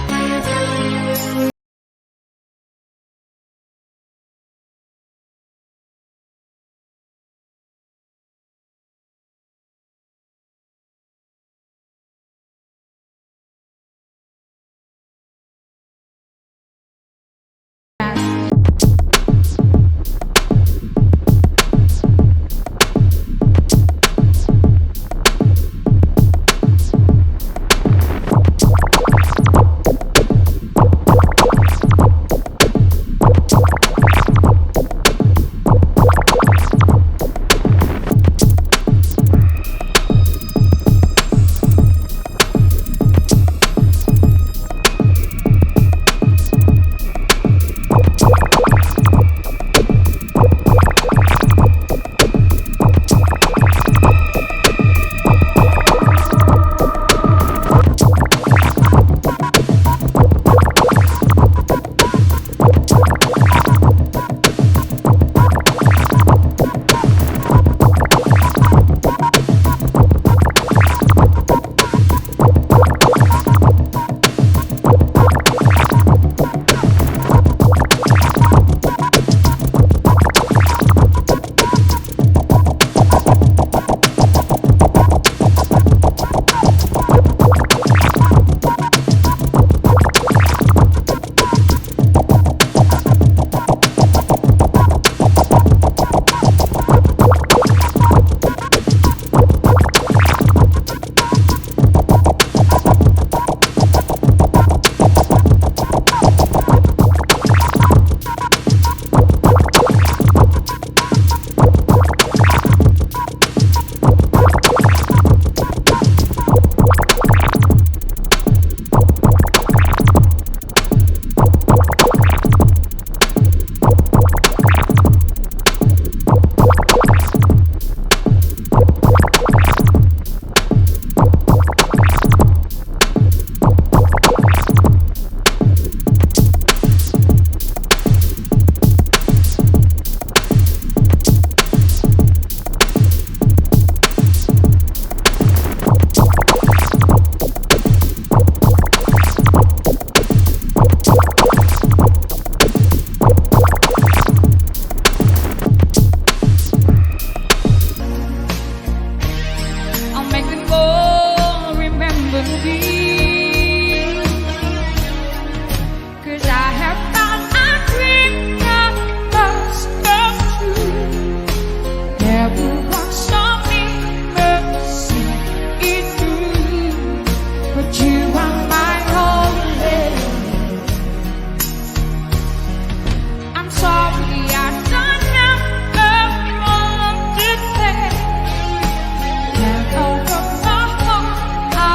I'll make them all remember me. 'Cause I have found a dream that must come true. Everyone saw me, mercy is through. But you are my only. I'm sorry, I don't have the love to say. Can't open my heart, I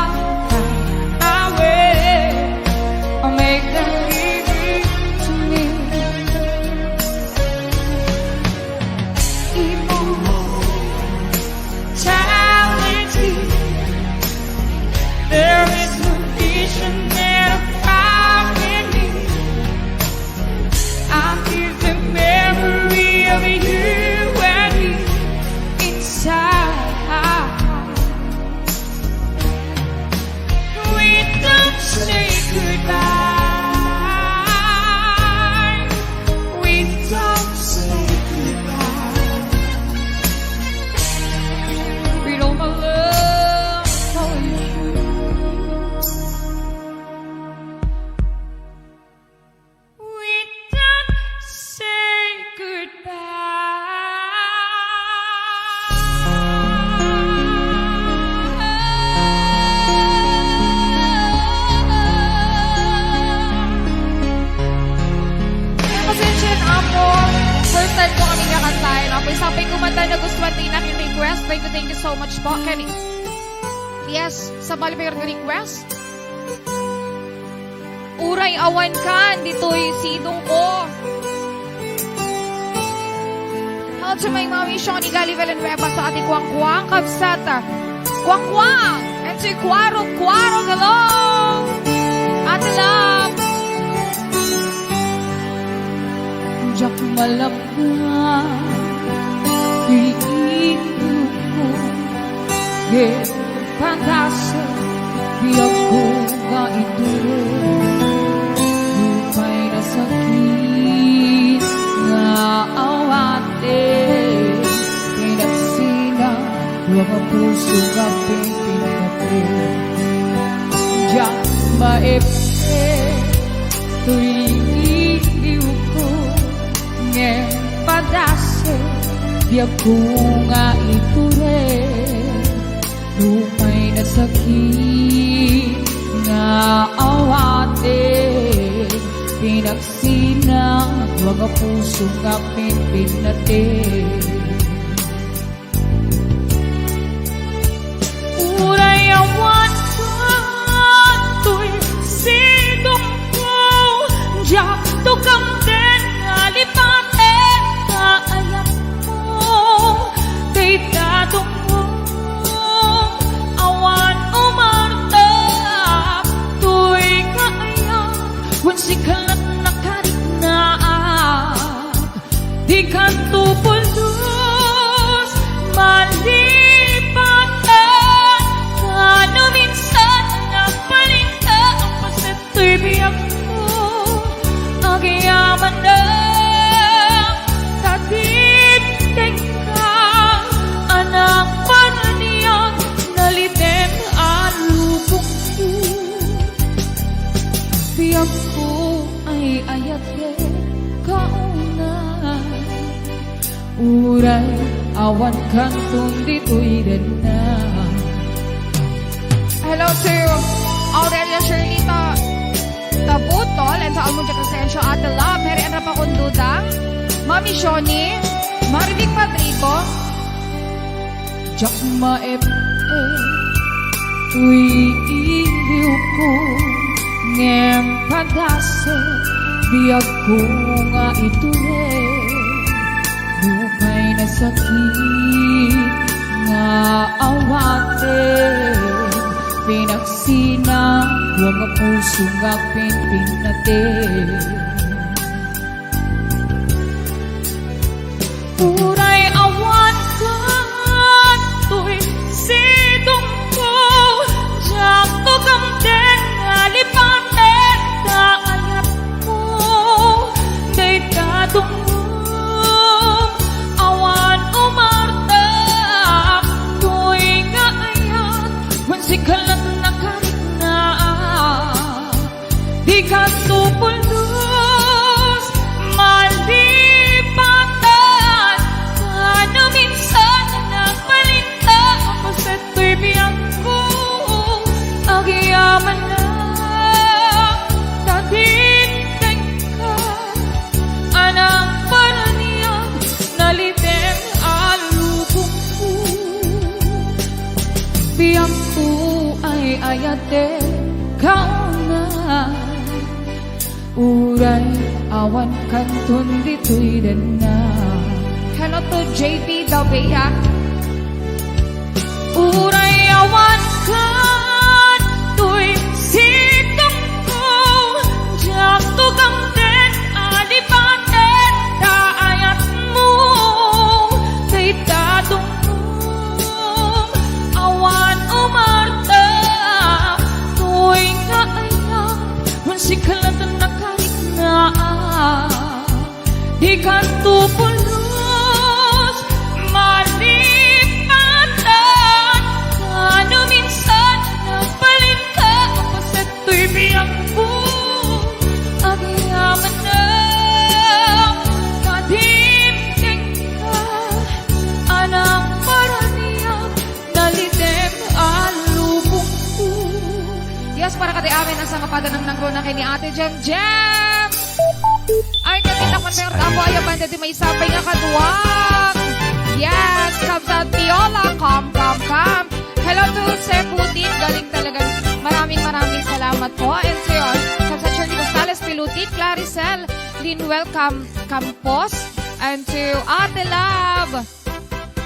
find my way. I'll make them give it to me. Immortality. There is no vision there found in me. I feel the memory of you and me inside. We don't say goodbye. We don't say goodbye. With all my love for you. We don't say goodbye. Pasensya na po. First time ko kami nga kantahin. Apoy, sapay kumanta na gusto at di na Thank you, thank you so much po. Kenny. Yes, sabali pa yung request. Uray awan kan ditoy sidongko. Hello to my mommy, Shoni Gali Villanueva, sa ati Kuang Kuang, kabsat. Kuang Kuang, and to Kuarog Kuarog, hello. Ate Love. Diak malabna ti inggoko, ngem padasek biagko nga iturek. Nupay nasakit nga awaten, pinagsina nga puso nga pimpinati. Diak maep-ep toy inggoko, ngem padasek biagko nga iturek. Nupay nasakit nga awaten, pinagsina nga puso nga pimpinati. Uray awan ditoy sidongko, diakto kamden nga lipaten ta ayatmo. Dayta dumdum, awan umartak toy kaayat, wen sika lattan a karikna. Dikanto pulos malipatan, ta no minsan nagpalinta a paset toy biagko, agyamanak ta dimtengka, anak paraniag, nalipem a lubongko. Biagko ay ayaten kauna. Uray awan kanton ditoy denna. Hello to Aurelia Shirley Ta-, Tabutol and to Almudia Crescencio, Ate Love, Mary Ann Rapacundudang, Mami Shoni, Maribig Patrico, Diak maep-ep toy iliwko, ngem padasek biagko nga iturek. Nupay nasakit nga awaten, pinagsinag nga puso nga pimpinnaten. Uray awan kantoy sidongko, diakto kamden nga lipaten ta ayatmo. Dayta dumdum, awan umartak toy nga ayat, wen sika lattan a kariknaak. Dikanto pulos malipatan, ta no minsan nagpalinta a paset toy biagko, agyamanak ta dimtengka, anak paraniag, nalipem a lubongko. Biagko ay ayaten kauna. Uray awan kanton ditoy denna. Hello to J P Davea. Uray awan kantoy sidongko, diakto kamden a lipaten ta ayatmo. Dayta dumdum, awan umartak toy nga ayat, wen sika lattan a kariknaak. Dikanto pulos malipatan, ta no minsan nagpalinta a paset toy biagko, agyamanak ta dimtengka, anak paraniag, nalipem a lubongko. Yes, para kadi amin a sangapadan a nangruna ken ni Ate Jem Jem. Ay, kanita man meron ako, ay, abante ti maisapay nga kaduak. Yes, kabsat Piola At po, and to, uh, Concepcion Gonzales Pilutin, Claricel Linuel Cam-, Campos, and to Ate Love.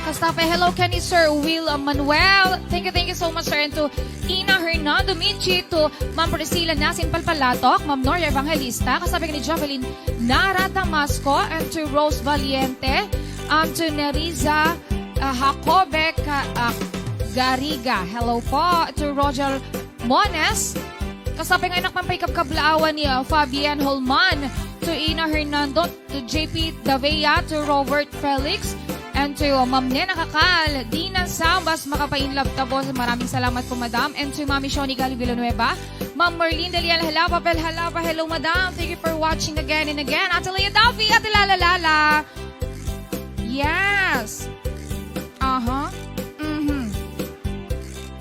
Kasta pay, hello ken ni Sir Will Manuel. Thank you, thank you so much, sir. And to Ina Hernando Michi, to Ma'am Priscilla Nasin Palpalatok, Ma'am Noria Evangelista, kasta pay ken ni Jovelyn Nara Damasco, and to Rose Valiente, um, to Neriza, uh, Jacobe Ca-, uh, Gariga. Hello po. To Roger Mones, kasta pay nga innak man pay kabkablaawan ni, uh, Fabian Holman, to Ina Hernando, to J P Davea, to Robert Felix, and to, uh, Ma'am Nena Kakal, Dina Sabas, makapainlove ta, boss. Maraming salamat po, madam. And to Mami Shoni Gali Villanueva, Ma'am Marlene Delial Halaba, Bel Halaba, hello, madam. Thank you for watching again and again. Ate Lea Duffy, Ate Lala Lala. Yes. Aha. Mhm.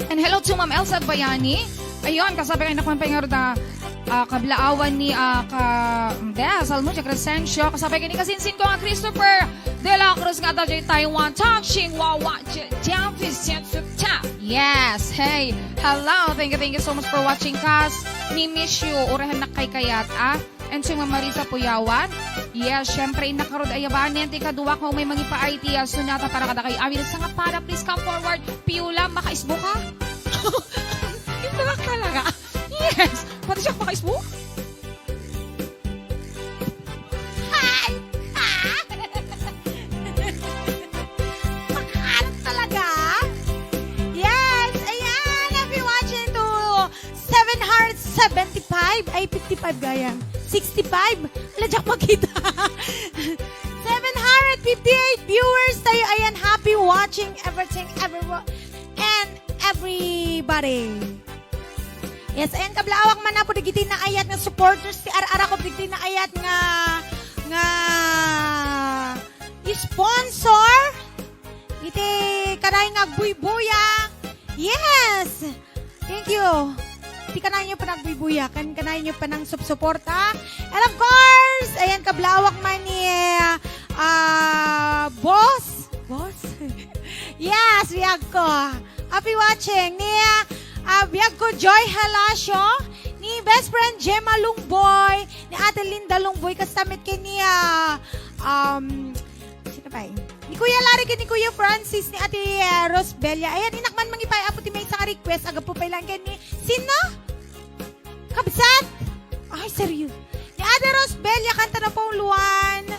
And hello to Ma'am Elsa Bayani. Ayun, kasta pay nga innak man pay ngarud a, ah, kablaawan ni, ah, ka, de, Salmo, Jack Crescencio. Kasta pay ken ni kasinsin ko nga Christopher de la Cruz nga adda diay Taiwan. Talk Ching Wawa, J-, Jeffy Siensuk Ta. Yes, hey. Hello, thank you, thank you so much for watching, kas. Mi-miss you. Uray hannak kaykayat, ah. And si Ma'am Marisa Puyawan. Yes, syempre, innak ngarud a yabanen ti kaduak nga umay mangipaay ti, ah, sonata para kadakayo amin. Sa nga para, please come forward. Piula, makaisbo ka? Ito ka talaga. Yes. Pati siya makaisbo? Hi! Ah! Makaanap talaga? Yes! Ayan! Happy watching to seven hundred seventy-five, ay, fifty-five gayam. Sixty-five? Ala, diak makita. Seven hundred fifty-eight viewers tayo. Ayan, happy watching everything, everyone, and everybody. Yes, ayan, kablaawak man apo dagiti naayat nga supporters ti ar-arakop, dagiti naayat nga, nga sponsor. Iti kanayon nga agbuybuya. Yes! Thank you. Iti kanayon nga panagbuybuya, ken kanayon nga panangsupsuporta. And of course, ayan, kablaawak man ni, ah, Boss. Boss? Yes, biag ko. Happy watching ni, ah, biag ko, Joy Halacio, ni best friend Gemma Lungboy, ni Ate Linda Lungboy, kasta met ken ni, ah, um, Sino pa, eh? Ni Kuya Larry ken ni Kuya Francis, ni Ate, ah, Rosbelia. Ayan, innak man mangipaay apo ti maysa nga request. Agapu pay lang ken ni sino? Kabsat? Ay, seryo. Ni Ate Rosbelia, kanta na po, Luan.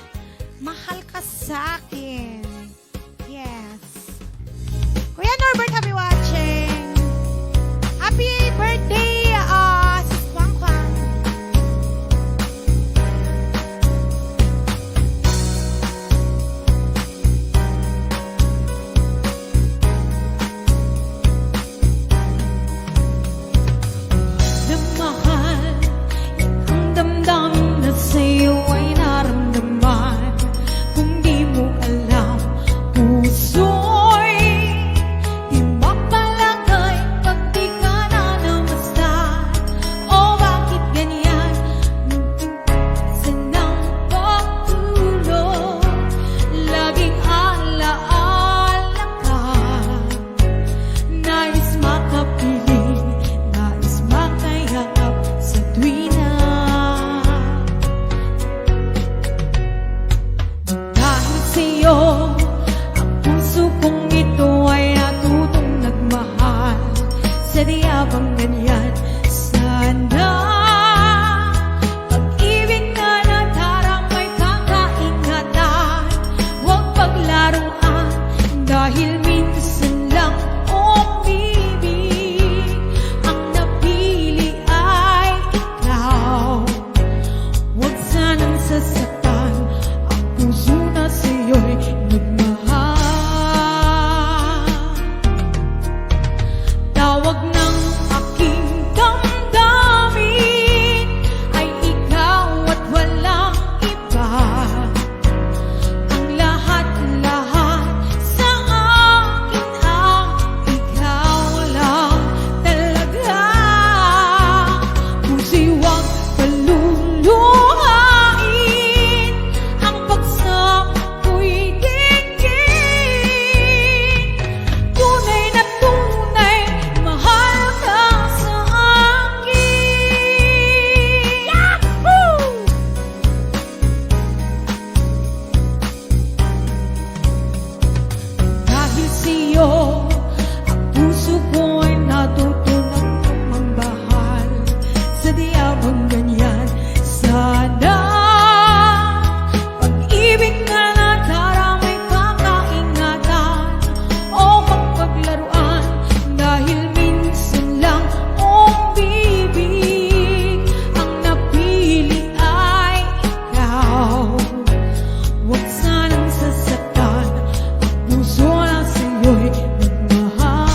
Mahal ka sa akin. Yes. Kuya Norbert, happy watching. Happy birthday, ah, Sis Kwang Kwang. Damahal, ang damdamin na sa'yo ay naramdaman. Kung di mo alam, Ang puso ko'y natuto ng pagmamahal. Sadyang ganyan sana. Pag-ibig na nataramay kakaingatan o pagpaglaruan, dahil minsan lang umbibig. Ang napili ay ikaw. Huwag sanang sasaktan ang puso na sa'yo'y nagmahal.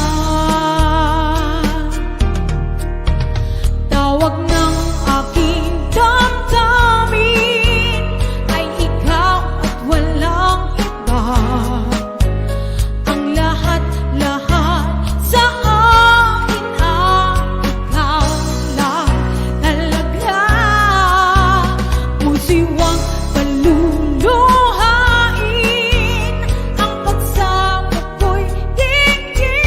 Tawag ng aking damdamin ay ikaw at walang iba. Ang lahat-lahat sa akin ay ikaw lang talaga. Puso'y huwag paluluhain, ang pagsamo ko'y dinggin.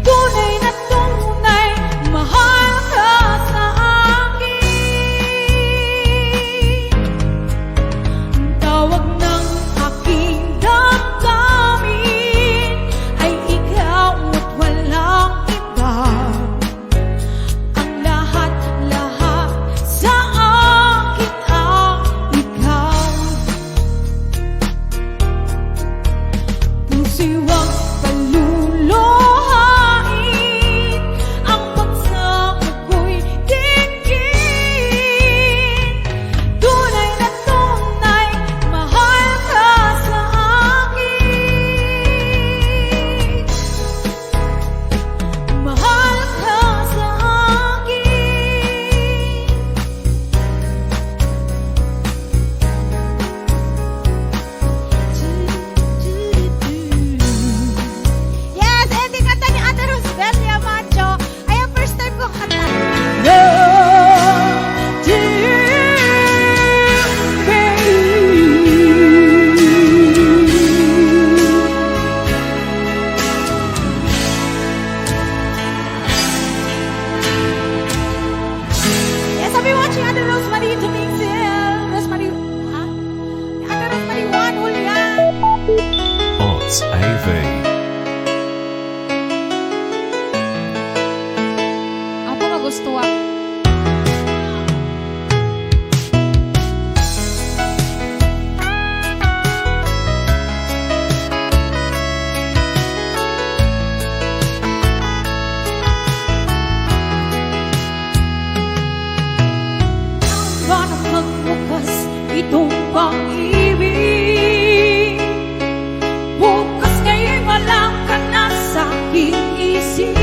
Tunay na tunay, mahal ka sa akin. Ang tawag ng aking damdamin ay ikaw at walang iba. Ang lahat-lahat sa akin ay ikaw. Puso'y huwag paluluhain, ang pagsamo ko'y dinggin. Tunay na tunay, mahal ka sa akin. Mahal ka sa akin. Yes, ending kanta ni Ate Rosbel Yamacho. Ayan, first time ko kanta. Love, dear baby. Yes, I'll be watching Ate Rosemary Domingo. Rosemary, ha? Ate Rosemary Juan Julian. Ots A V. Apo, magustuak. Hanggang magbukas itong pag-ibig. Bukas kay wala ka na sa aking isip.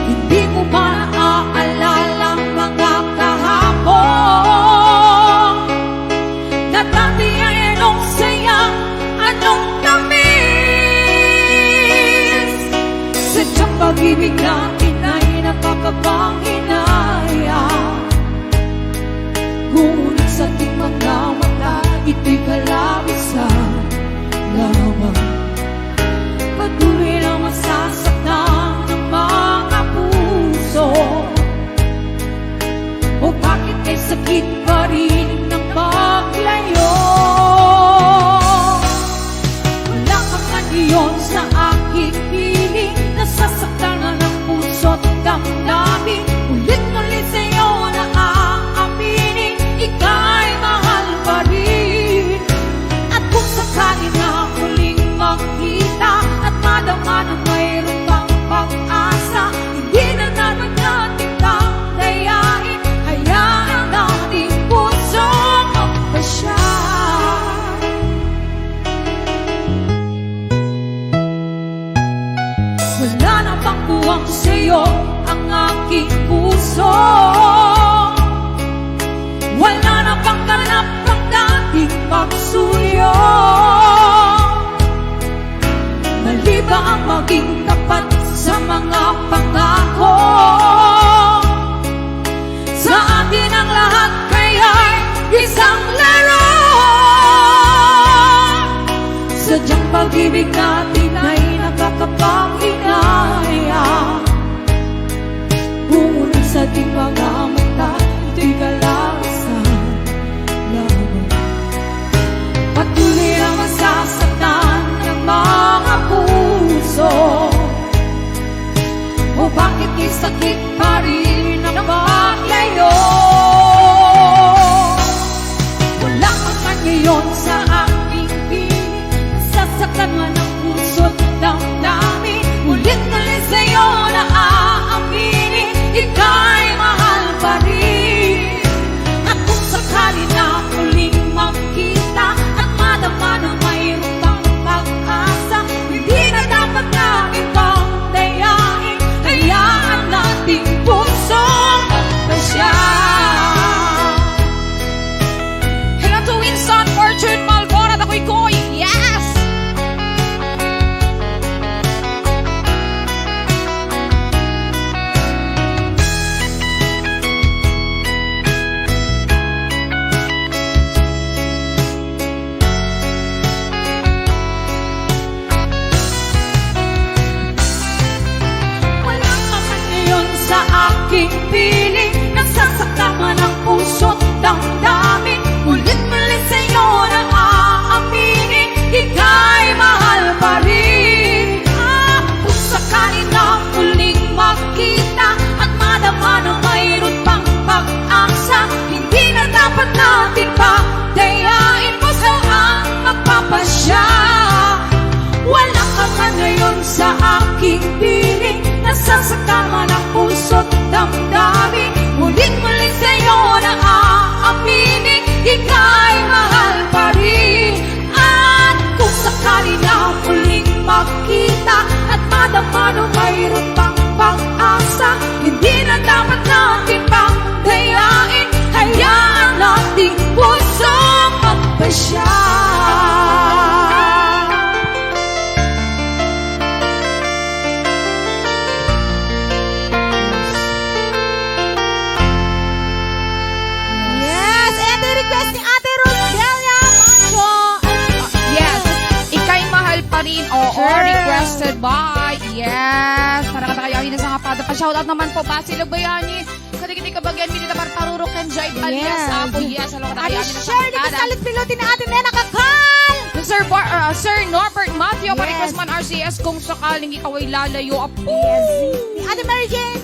Hindi mo ba naaalala ang mga kahapon? Na dati ay anong saya, anong tamis. Sadyang pag-ibig natin ay nakakapanghinayang. Ngunit sa aking mga mata, ito'y kalabisan lamang. Patuloy na masasaktan ang mga puso. O bakit may sakit pa rin ang paglayo? Wala ka man iyon sa aking piling. Nasasaktan na ng puso't damdamin. Ulit-ulit sa'yo na aaminin, ika'y mahal pa rin. At kung sakali na muling magkita at madama na mayroon pang pag-asa, hindi na dapat natin pagdayain. Hayaan ang ating puso magpasya. Wala na bang kuwang sa'yo ang aking puso? Wala na bang ganap ang dating pagsuyo? Mali ba ang maging tapat sa mga pangako? Sa atin ang lahat kaya'y isang laro. Sadyang pag-ibig natin ay nakakapanghinayang. Bumunog sa ating mga mata, ito'y kalabisan lamang. Patuloy ang masa King piling, nasasaktan man ang puso't damdamin. Ulit-ulit sa'yo na aaminin, ika'y mahal pa rin. At kung sakali na muling magkita at madama na mayroon pang pag-asa, hindi na dapat natin pa dayain, puso ang magpapasya. Wala ka na ngayon sa aking piling, nasasaktan man ang puso't damdamin. Muling-muli sa'yo na aaminin, ika'y mahal pa rin. At kung sakali na muling magkita at madama na mayroon pang pag-asa, hindi na dapat natin pang dayain, hayaan nating pusong magpasya. Yes, ito yung request ni Ate Roselia Mancho. Yes, ika'y mahal pa rin. Oo, sure, requested by. Yes, para kada kayo ang inasang apada. Pa-shoutout naman po, Basilog Bayani. Kadagiti kabagian mi dita Parparuro ken Joy Valias, yes, Apo. Yes, hello, kada Ate kayo, Shirley Gonzalez Pilote ni Ate Nena Kakal. Sir Bar-, uh, Sir Norbert Matthew, yes, pa-request man R C S kung sakaling ikaw ay lalayo, Apo. Yes. Ni Ate Mary Jane,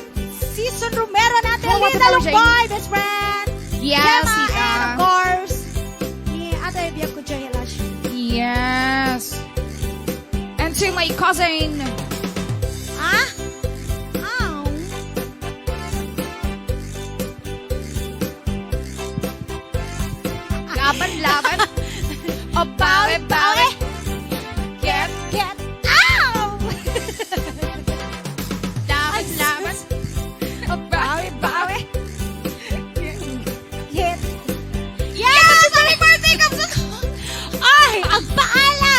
Season Romero, ni Ate, oh, Lina Ate Mary Jane Longboy, best friend. Yes, Gemma, sita. And of course, ni Ate Bianco Joy Helashi. Yes. And to my cousin. Ah? Ow. Laban, laban. O, bawi, bawi. Get, get. Ow! Laban, laban. O, bawi, bawi. Hit. Yes! Happy birthday, Kamsat! Ay, agpaala!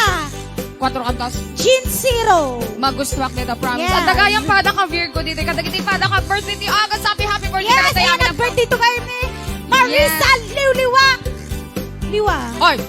Kuatro kantas. Gene Zero. Magustuak dita, promise. Yes. At dagayang pada ka Virgo dita. Kadagiti pada ka birthday ti August. Happy, happy birthday. Yes, kadagayang ayan, nag-birthday to kayo ni Marisa, yes, Liwliwa. Liwa. Oy!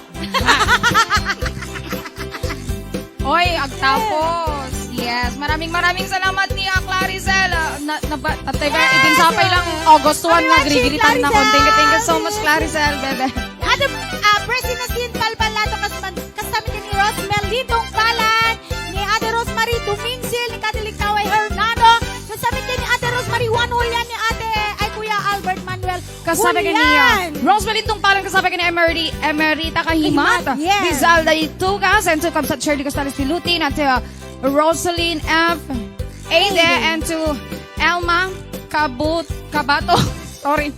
Oy, agtapos. Yes, maraming, maraming salamat ni, ah, Claricel. Ah, na, na, ba, tatay ba, yes, idin sapay lang August one nga, congratulations, grigiritan na kon. Claricel. Thank you, thank you so much, Claricel, bebe. Ate, ah, Presi Nasin Palpalado, kas-, kasama ni Rosmel Lindong Palan, ni Ate Rosemary Dumingsil, ni Kadilig Taway Hernando, kasama ni Ate Rosemary Juan Julian, ni Ate, ay, Kuya Albert Manuel. Kasabay kaniya. Julian. Rosebell Intong Palan, kasabay kaniya Emery-, Emerita Kahimat. Kahimat, yes. Rizalda Itugas, and to Kamsat Shirley Costales Pilutin, and to, uh, Rosalyn F. Aide, Aide, and to Elma Kabut-, Kabato. Sorry.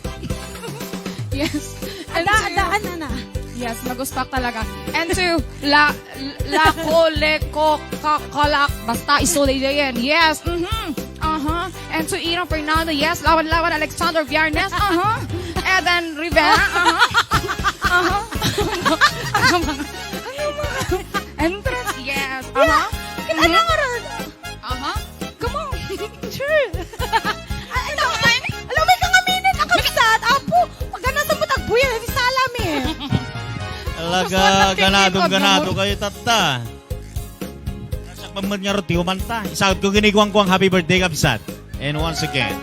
Yes. And ada, to ada, ano na? Yes, magustuak talaga. And to La Lako, leko, ka-, kalak. Basta, iso daydiayen. Yes. Mhm. Aha. And to Ina Fernando. Yes. Lawan-lawan, Alexander Viernes. Aha. Eden Rivera. Aha. Aha. Entrance. Yes. Aha. Kita na ko ron. Aha. Come on. Sure. Ay, alam mo, alam mo, ikaw nga minute, ang kabsat. Apo, pag ganun sa butag buya, di salam eh. Talaga, ganadong ganado kayo, tatta. Nasakpan mo niya roti, umanta. Isagot ko, ginikuang ko ang happy birthday, kabsat. And once again.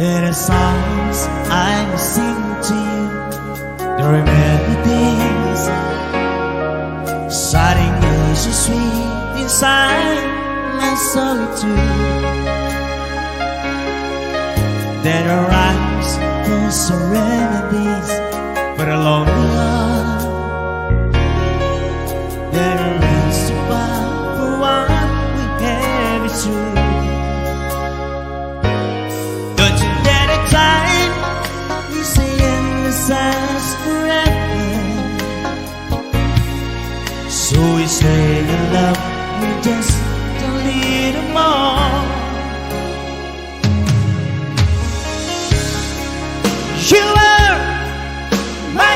There are songs I sing to you. There are melodies, starting is so sweet inside my solitude. There are rhymes for serenades for a lonely heart. There are ways to find for what we have is true. Don't you let it die, we say endless as forever. So we say you love me just a little more. You are my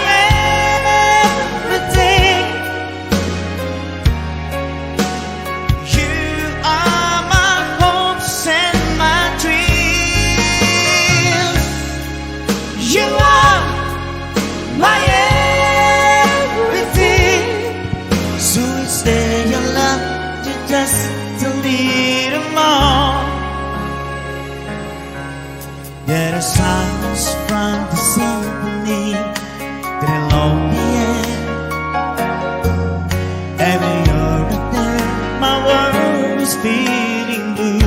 Just a little more. There are sounds from the symphony that alone the air. Every hour of day, my world is feeling blue.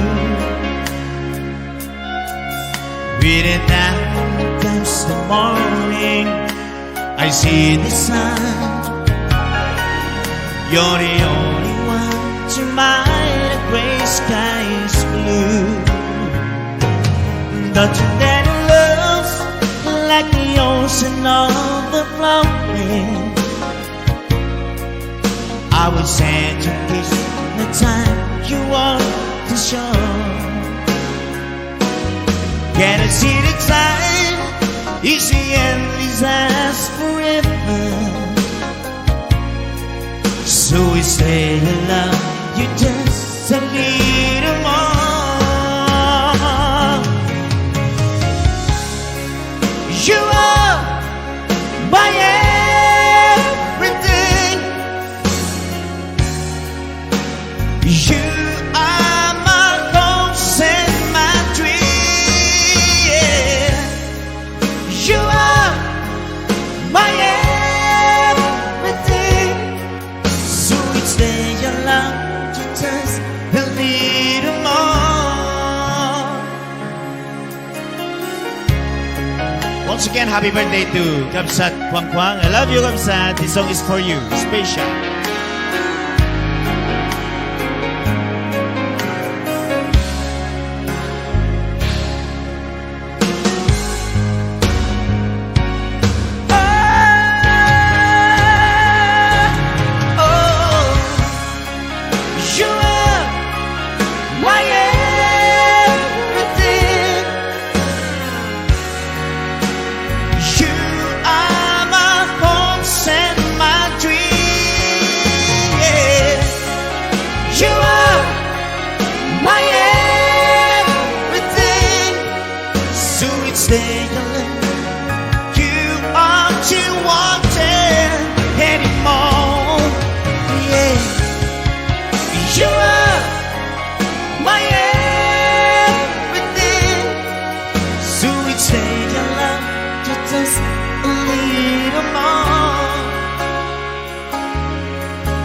With the night comes the morning, I see the sun. You're the only one to my gray sky is blue. Don't you let it lost like the ocean overflowing. I will send you kiss the time you want to show. Can I see the time? Is the endless as forever? So we stay in love, you just a little more. You are my everything. You are my hopes and my dream. You are my everything. So each day I long to just a little more. Once again, happy birthday to Kabsat Kuangkuang. I love you, Kabsat. This song is for you. Special. Oh, oh. You are my everything. You are my hopes and my dream. Yeah. You are my everything. So each day I learn you are too wanted anymore. Yeah. You are my everything. So each day I love you just a little more.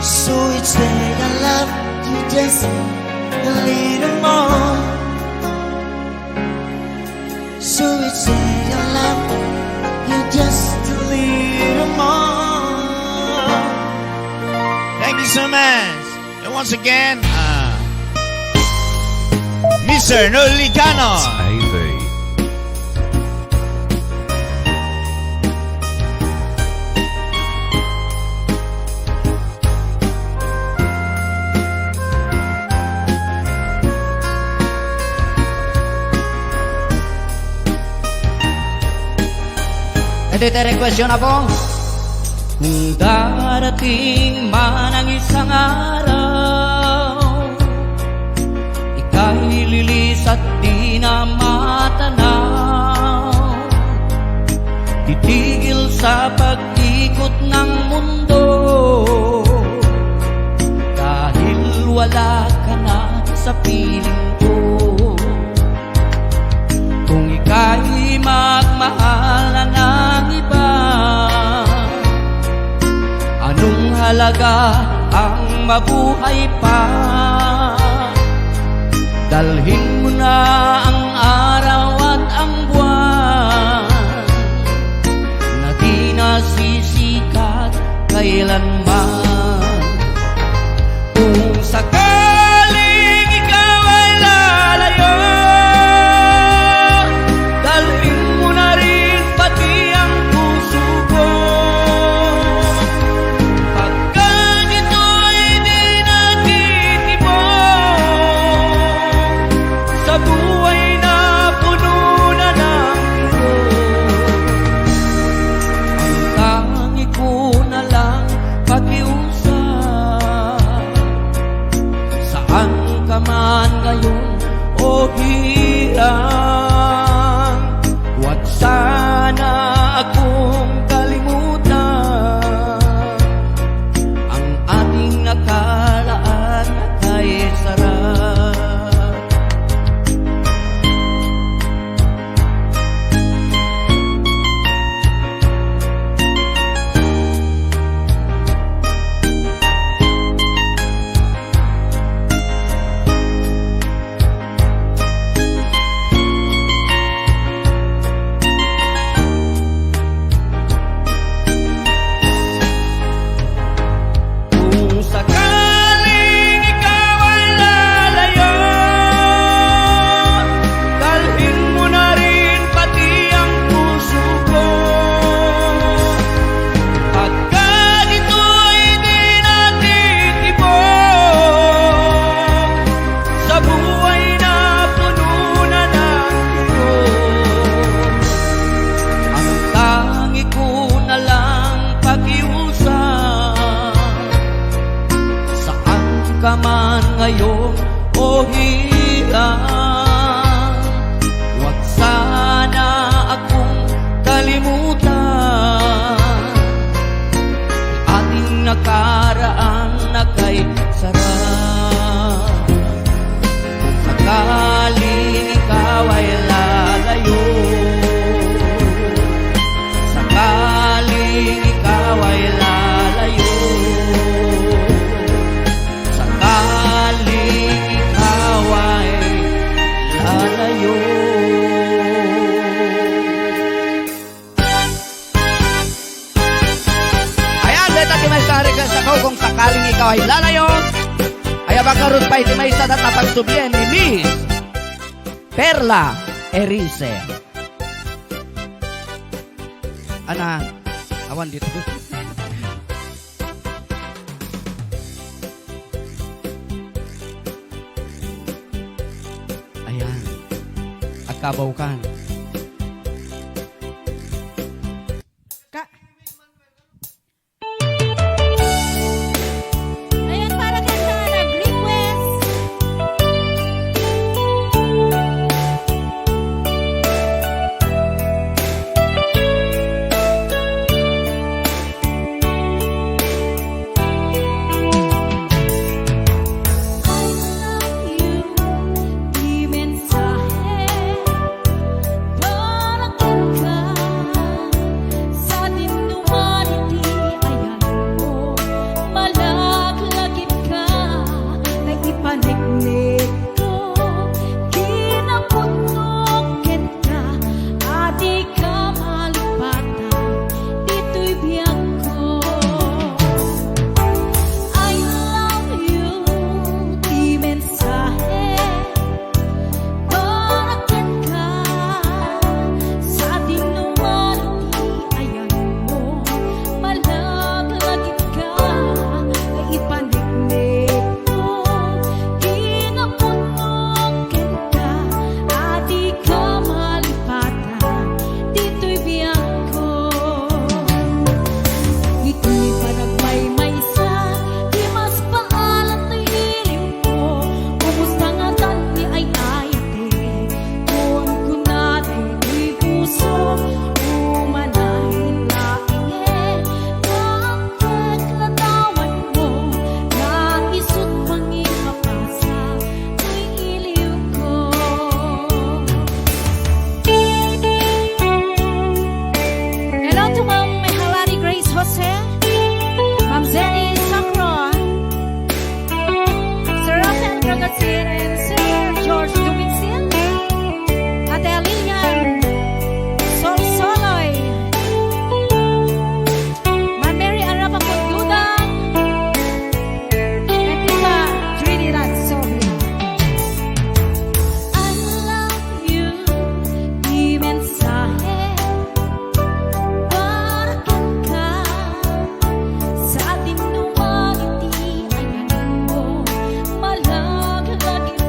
So each day I love you just a little more. So each day I love you just a little more. Thank you so much. And once again, uh, Mister Noel Licano. Ito iti request yo, Apo. Kung darating man ang isang araw, ika'y lilis at di na matanaw, titigil sa pag-ikot ng mundo, dahil wala ka na sa piling ko. Kung ika'y magmahal na ng iba, anong halaga ang mabuhay pa? Dalhin mo na ang araw at ang buwan na di nasisikat kailanman. Kung sakaling ikaw ay lalayo, dalhin mo na rin pati ang puso ko. Pagkat ito'y di natitipon sa buhay na puno na ng lungkot. Ang tangi ko na lang pakiusap, saan ka man ngayon o hirang, huwag sana akong kalimutan. Ang ating nakaraan na kahit ka man ngayon, o hiya, huwag sana akong kalimutan. Ating nakaraan na kay sarap. Sakaling ikaw ay lalayo, sakaling ikaw ay lalayo, sakaling ikaw ay lalayo. Ayan, deta ti maysa a request a kung sakaling ikaw ay lalayo. Ay, abaga rut pay ti maysa a tattapag subyen ni Miss Perla Erice. Ana, awan dito. Ayan. Agkabaw kan. Ka- Ayan, para kanta, nag-request. I love you, di mensahe para kenka. Sa dinnuan iti ayanmo, malaglagipka, naipaneknekko, kinapudno kenka, a dika malipatan ditoy biagko. I love you, ti mensahe para kenka. Sa dinnuan iti ayanmo, malaglagipka, ipaneknekko, kinapudno kenka, a dika malipatan ditoy biagko. Iti panagmaymaysa, ti maspaalan toy iliwko, kumusta ngatan ti ay-ayatek? Kunkuna daytoy puso, umanayen laengen, nga antek ladawanmo, nga isut mangipapasa toy iliwko. Hello to Ma'am Halari Grace Jose, Ma'am Zenny Sacro, Sir Rafael Bragatsin and Sir George Duminsil, Ate Lilian Solsoloy, Ma'am Mary Arapa Conduda, and Tita Trinidad Sobrio. I love you, di mensahe para kenka. Sa dinnuan iti ayanmo, malaglagip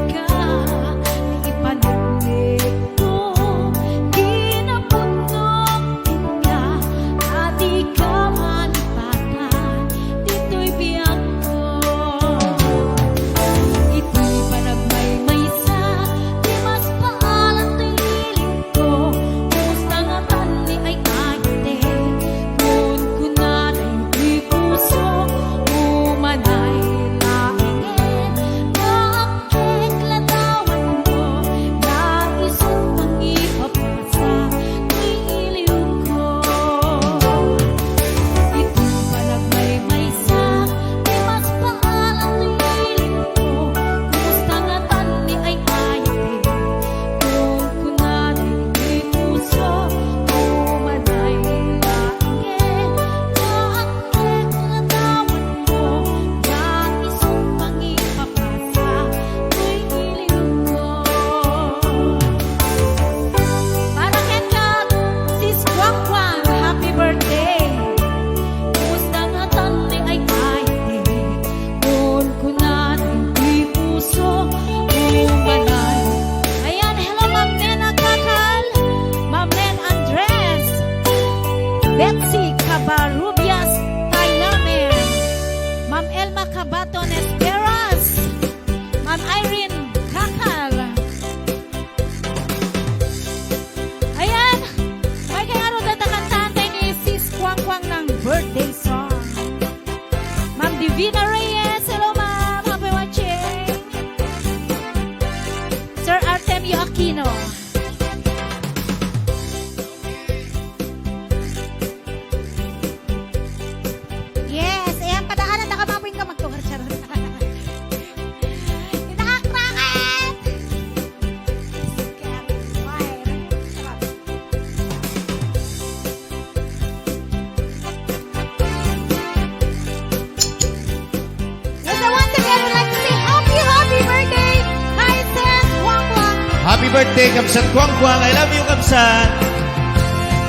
Happy birthday, Kamsat Kuangkuang. I love you, Kamsat.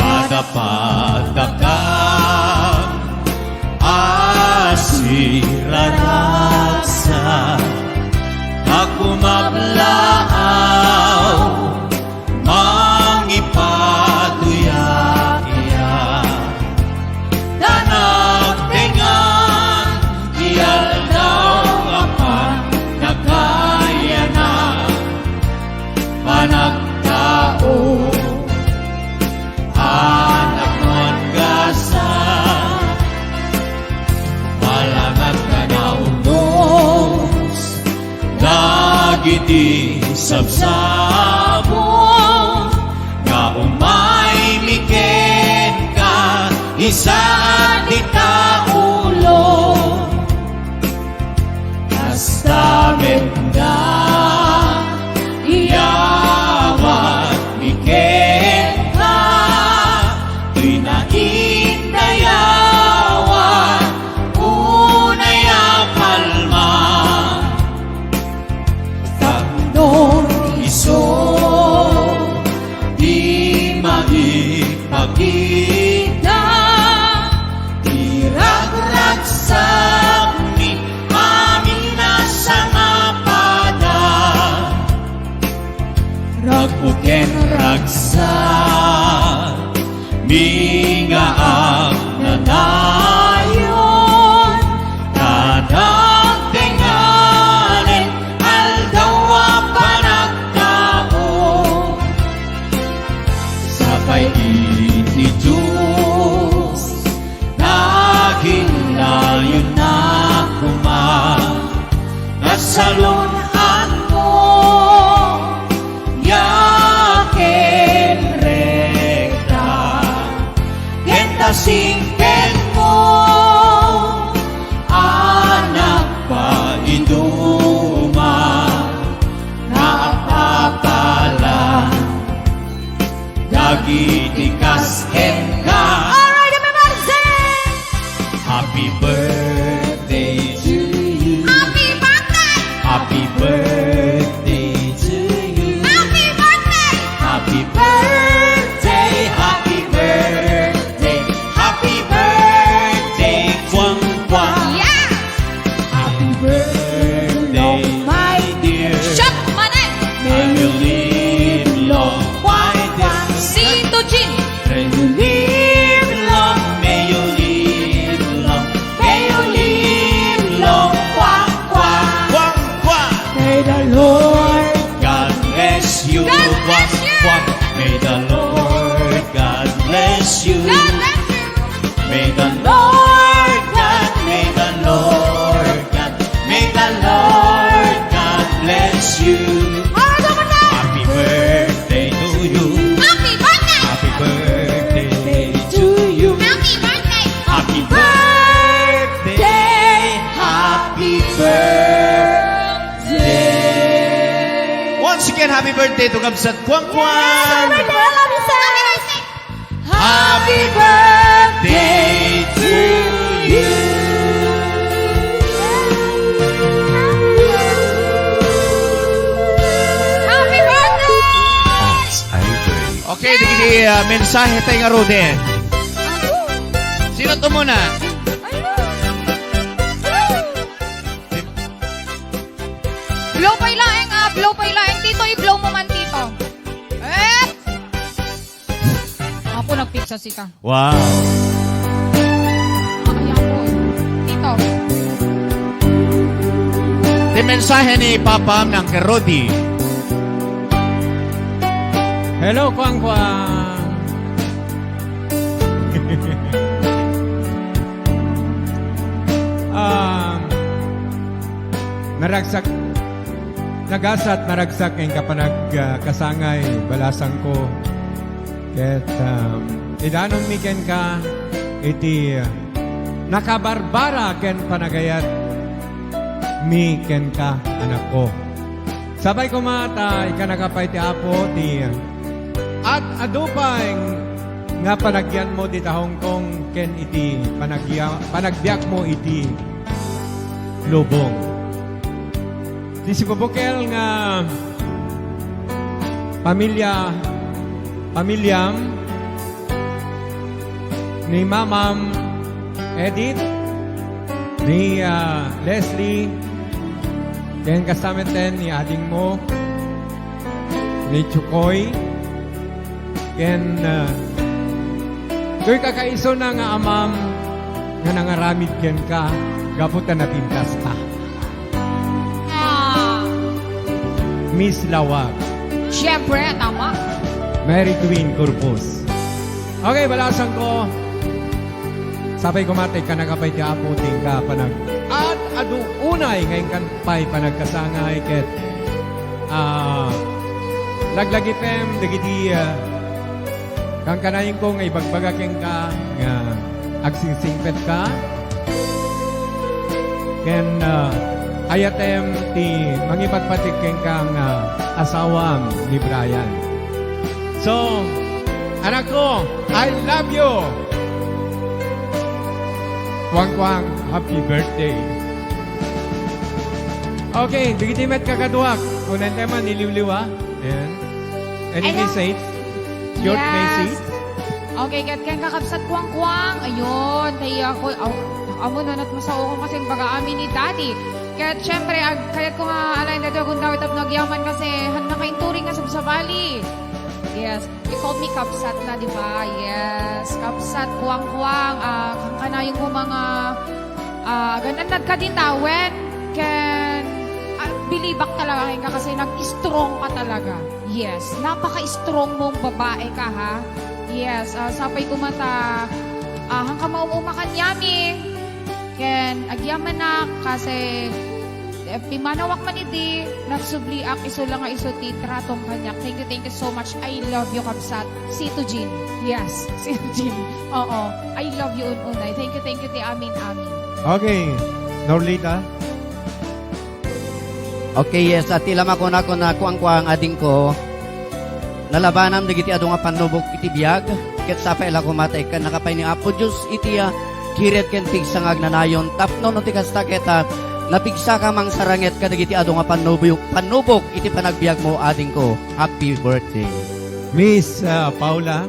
Madapadakam a sirarasa, a kumablaaw, mangipatuyak iya. Ta nagtengan ti aldaw a pannakayanak, panagtao, anak manggasat, malagad nga naunos dagiti sabsabon nga umay mi kenka, isa ti taulo. Kasta met nga iyawat mi kenka, toy naindayawan, unay a palma. Tapno isu ti mangipakita ti ragragsakmi amin a sangapada. Ragmo ken ragsak mi nga agnanayon, ta nagtenganen aldaw a panagtao. Sapay iti Dios, naginnayon na koma, nasalun-anmo ya ken rekta, ken ta singpetmo a nagpaiduma, nga apapala dagiti kas kenka. Alright, happy birthday! Happy birthday to you. Happy birthday! Happy birthday to you. Happy birthday! Happy birthday, happy birthday, happy birthday, Kuang Kuang. Yeah! Happy birthday, my dear. Shot, Manay! May you live long, my dear. Sito Jean. May you live long, may you live long, may you live long, Kuang Kuang. Kuang Kuang. May the Lord God bless you. God bless you. Kuang Kuang. May the Lord God bless you. God bless you. May the Lord God, may the Lord God, may the Lord God bless you. Alright, come on now. Happy birthday to you. Happy birthday. Happy birthday to you. Happy birthday. Happy birthday. Happy birthday. Once again, happy birthday to Kabsat Kuang Kuang. Yes, happy birthday. I love you, sir. Happy birthday to you. Happy birthday! Okay, dagiti, ah, mensahe tayo nga, Rudy. Sino to muna? Blow pay laeng, ah, blow pay laeng. Tito, i-blow mo man, Tito. Eh! Apo, nagpizza sika. Wow. Ay, apo. Tito. Ti mensahe ni Papa nang kay Rudy. Hello, Kuang Kuang. Um, naragsak, nagasat, naragsak nga panag, ah, kasangay, balasangko. Ket, um, idanonmi kenka iti, ah, nakabarbara ken panagayat mi kenka, anakko. Sapay koma ta ikanaka pay ti Apo ti ad-adu pay nga panagyanmo dita Hong Kong ken iti panagya-, panagbiagmo iti lubong. Ti sibubukel nga Pamilya, pamilyam, ni Mamam Edith, ni, ah, Leslie, ken kasta metten ni adingmo, ni Chukoy, ken, ah, toy kakaisuna nga amam nga nangaramid kenka gapu ta napintas ka. Ah. Miss Lawag. Siyempre, tama. Mary Queen Corpus. Okay, balasan ko. Sapay ko mati, kanakapay ti Apo, ti ka panag-, at adu unay nga inkan pay panagkasangay ket, ah, laglagipem dagiti, ah, kankanayenko nga ibagbaga kenka nga agsingsingpetka ken, ah, ayatem ti mangipatpatik kenka nga asawam ni Brian. So, anakko, I love you! Kuang-kuang, happy birthday! Okay, dagiti met kakaduak. Unayen tayo man, niliwliwa. Ayan. Any Ayan. message? Short Yes. message? Okay, ket ken kakabsat kuang-kuang. Ayun, kaya ako, aw, amo na nat masao ko kasi baga amin ni Daddy. Ket syempre, ag, kayat ko nga alaen dati agunda tapno agyaman kasi han nakainturing nga sabsabali. Yes. You called me kabsat na, di ba? Yes. Kabsat, kuang-kuang, ah, kankanayon ko mga, ah, ganun nagkadita, wen, ken, ah, bilibak talaga kenka kasi nag-strong ka talaga. Yes. Napaka-strong mong babae ka, ha? Yes. Ah, sapay ko mata, ah, hangka maumuma kanyami. Ken agyamanak, kasi, eh, pimmanawak man iti nagsubliak, isu la nga isu ti tratong kaniak. Thank you, thank you so much. I love you, kabsat. Si Tujin. Yes, si Tujin. Oo. I love you, Ununay. Thank you, thank you, ti amin, amin. Okay. Norlita? Okay, yes. At ti la makunakon a kuangkuang adingko, nalabanam dagiti adu nga pannubok iti biag, ket sapay la koma ta ikkan nakapay ni Apo Dios iti, ah, kired ken pigsa nga agnanayon, tapno no ti kasta ket, ah, napigsaka mangsaranget kadagiti adu nga pannubo-, pannubok iti panagbiagmo, adingko. Happy birthday. Miss, ah, Paula?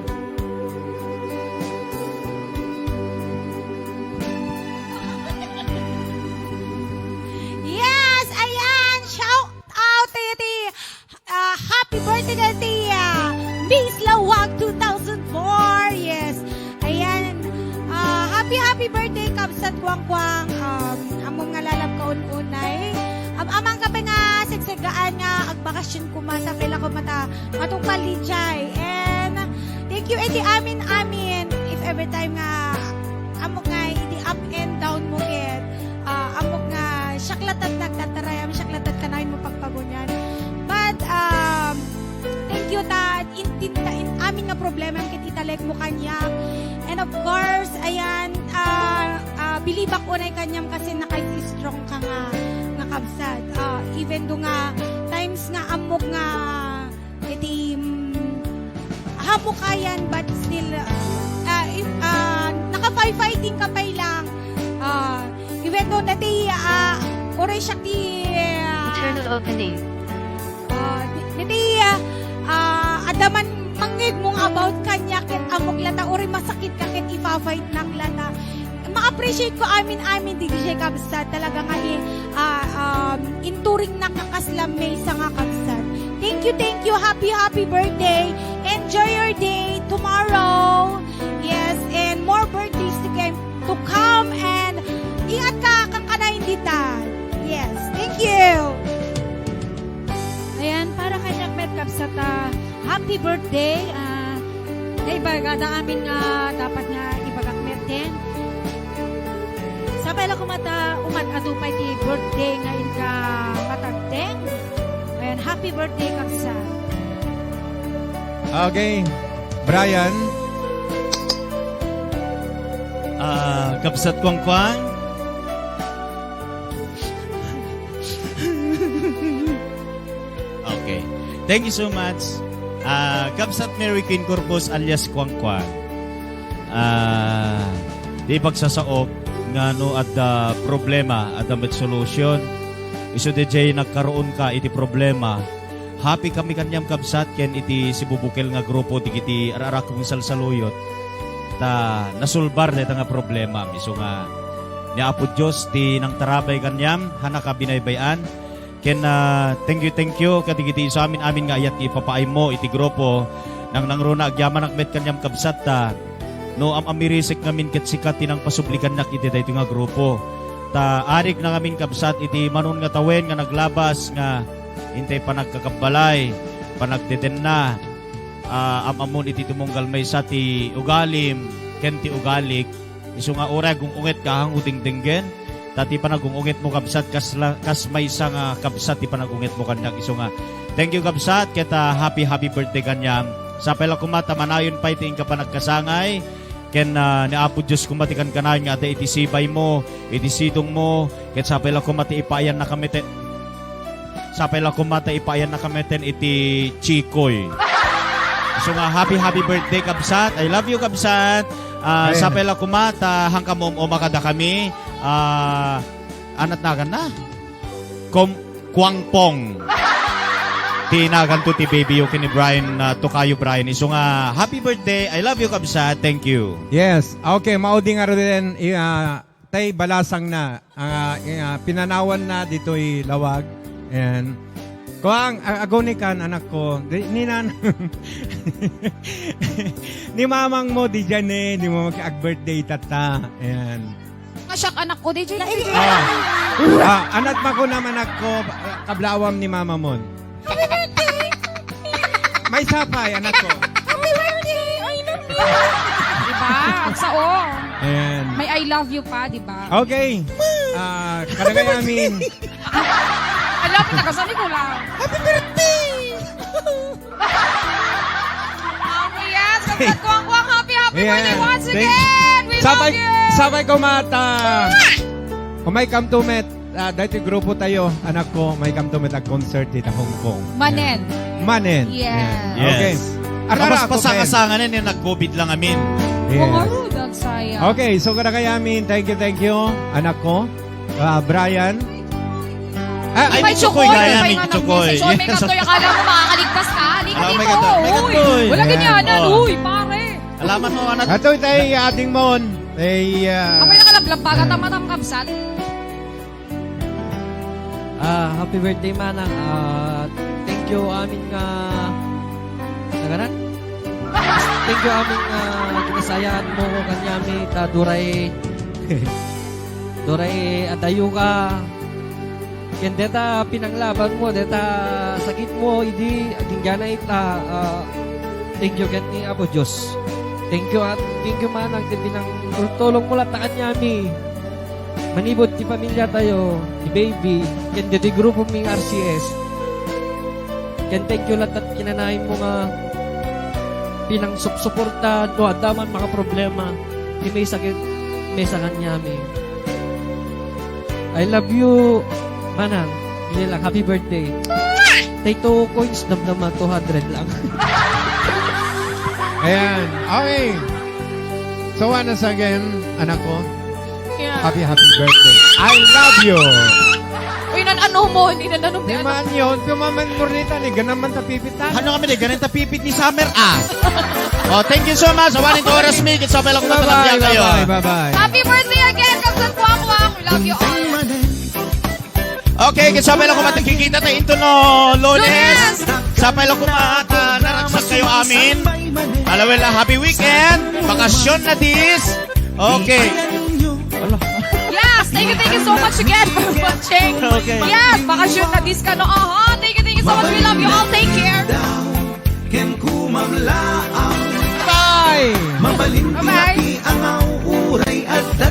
Yes, ayan, shout out tayo ti, ah, happy birthday ti, ah, Miss Lawag two thousand four. Yes. Ayan. Ah, happy, happy birthday, kabsat kuangkuang. Um, ammom nga lalab ka ununay. Am-, amang ka pa nga sigsigaan nga agbakasyon kuma, sapay la koma ta matungpal idiay. And thank you iti amin-amin. If every time nga ammok nga iti up and down mo ket, ah, ammok nga siak latta ti nagtartarayam, siak latta ti kanayon mo pagpagunyan. But, um, thank you ta intinta in amin nga problema ket italek mo kaniak. And of course, ayan, ah, ah, bilibak unay kaniam kasi naka-strong ka nga, nga kabsat. Ah, even do nga times nga ammok nga iti, mm, hamukayan, but still, ah, if, ah, naka-fighting ka pay lang. Ah, even though dati, ah, uray siak ti, ah, Eternal opening. Ah, di-, dati, ah, ah, adda man mangngegmo nga about kaniak ket ammok latta uray masakit ka ket ifa-fight nak latta. Ma-appreciate ko amin-amin dagiti kabsat talaga nga i-, ah, um, inturing na nga kasla maysa nga kabsat. Thank you, thank you. Happy, happy birthday. Enjoy your day tomorrow. Yes, and more birthdays to come, to come and ingat ka, kankanayon dita. Yes, thank you. Ayan, para kaniak met kabsat, ah, happy birthday. Ah, naibagada amin nga dapat nga ibagak met din. Sapay la koma ta umat adu pay ti birthday nga inka matagteng. Ayan, happy birthday, kabsat. Okay. Brian? Ah, kabsat kuangkuang. Okay. Thank you so much. Ah, Kabsat Mary Queen Corpus alias Kuangkuang. Ah, di pagsasaok nga no adda problema, adda met solution. Isu D J nagkaroon ka iti problema. Happy kami kaniam, kabsat, ken iti sibubukel nga grupo digiti ar-arak ken salsaluyot. Ta nasolbar dayta nga problema. Isu nga ni Apo Dios ti nangtarabay kaniam, hanak a binaybay-an. Ken, ah, thank you, thank you kadigiti isu amin-amin nga ayat nga ipapaaymo iti grupo. Nangnangruna agyamanak met kaniam, kabsat, ta no am-amirisek ngamin ket sika ti nangpasubli kaniak iti daytoy nga grupo. Ta arik na ngamin, kabsat, iti manon nga tawen nga naglabas nga intay panagkakabbalay, panagdedenna, ah, am-ammon iti tumunggal maysa ti ugalim ken ti ugalik. Isu nga uray agung-unget ka, haan dengdenggen, ta ti panagung-ungetmo, kabsat, kas la-, kas maysa nga kabsat ti panagung-ungetmo kaniak. Isu nga, thank you, kabsat, ket, ah, happy, happy birthday kaniam. Sapay la koma ta manayon pay ti inka panagkasangay, ken, ah, ni Apo Dios koma ti kankanayon nga adda iti sibaymo, iti sidongmo, ket sapay la koma ti ipaayannaka met, sapay la koma ta ipaayannaka met iti chikoy. So nga, happy, happy birthday, kabsat. I love you, kabsat. Ah, Ayan. Sapay la koma ta haanka maum-uma kadakami. Ah, anat naganna? Kom-, Kuangpong. Ti naganto ti baby yo ken ni Brian, ah, Tokayo Brian. Isu nga, happy birthday. I love you, kabsat. Thank you. Yes. Okay, maudi ngaruden, i-, ah, tay balasangna, ah, ah, pinanawanna ditoy lawag. Ayan. Kuang, a-, agunikan, anakko. Di, ni nan-, ni mamangmo, diay ne, dimo mag-birthday, tata. Ayan. Nga siak, anakko, diay. Ah. Ah, anat makunam, anakko, kablawam ni mamamon. Happy birthday! Maysa pay, anakko. Happy birthday! I love you! Diba? Ang sao. Ayan. May I love you pa, diba? Okay. Ah, kadagay amin. Alam, taga San Nicolas. Happy birthday! Oh, yes! Congrats, Kuang Kuang! Happy, happy Ayan. Birthday once Thank again! We Sabay, love you! Sabay ko mata. Umay kam to met. Ah, dati grupo tayo, anakko, may kam to met ag-concert dita Hong Kong. Manen. Ayan. Manen. Yes. Ayan. Yes. Okay. Ara-ara Kapas ako, pasanga-sanga na yung nag-covid lang amin. Yes. Kung ano, dagsaya. Okay, so kadagay amin, thank you, thank you, anakko. Ah, Brian. Ah, Ay, may Mitsukoy, Mitsukoy, gaya, may Mitsukoy. Mitsukoy. May kanto, yung akala mo makakaligtas ka. Halika Ah, may dito, kanto, may uy. Kanto, eh. Wala Ayan. ganyan, Oh. uy, pare. Alaman mo, anak. Ato itay ading mon. Ay, ah, Apay nakalablabaga, tama-tama kabsat. Ah, happy birthday, manang. Ah, thank you amin nga, nagaran? Thank you amin nga kinasayaan mo ko kanyami, ta duray, duray adayo ka. Ken deta pinanglaban mo, deta sakit mo, idi agingganay ta, ah, thank you ken ni Apo Dios. Thank you, at thank you manang ti pinangtulong mo latta kanyami. Manipud ti pamilya tayo, ti baby, ken ditoy grupo mi R C S. Ken thank you latta kinanayon mo nga pinangsupsuporta no adda man makaproblema ti maysa ket maysa kaniami. I love you, manang. Dili lang, happy birthday. Tay two coins, damdama, two hundred lang. Ayan. Okay. So, once again, anak ko, Yeah. happy, happy birthday. I love you. Uy, nan-ano mo, hindi nan-ano mo. Di man yun, kumaman mo rin, eh, ganun man tapipit na. Ano kami, di, ganun tapipit ni Summer, ah. Oh, thank you so much. Awanin ko oras, Mig. It's okay lang kung Bye-bye, matatampian kayo. bye-bye, bye-bye. Happy birthday again, Kabsat Kwak Kwak. We love you all. Okay, ket sapay la koma ti kikita tayo into no Lunes. Lunes! Sapay la koma ta naragsak kayo amin. Alawel la, happy weekend. Bakasyon na dis. Okay. Yes, thank you, thank you so much again for watching. Okay. Yes, bakasyon na dis kano. Aha, thank you, thank you so much. We love you all. Take care. Ken kumamlaang. Bye! Mabalin ti Bye-bye. Nakiangaw uray adda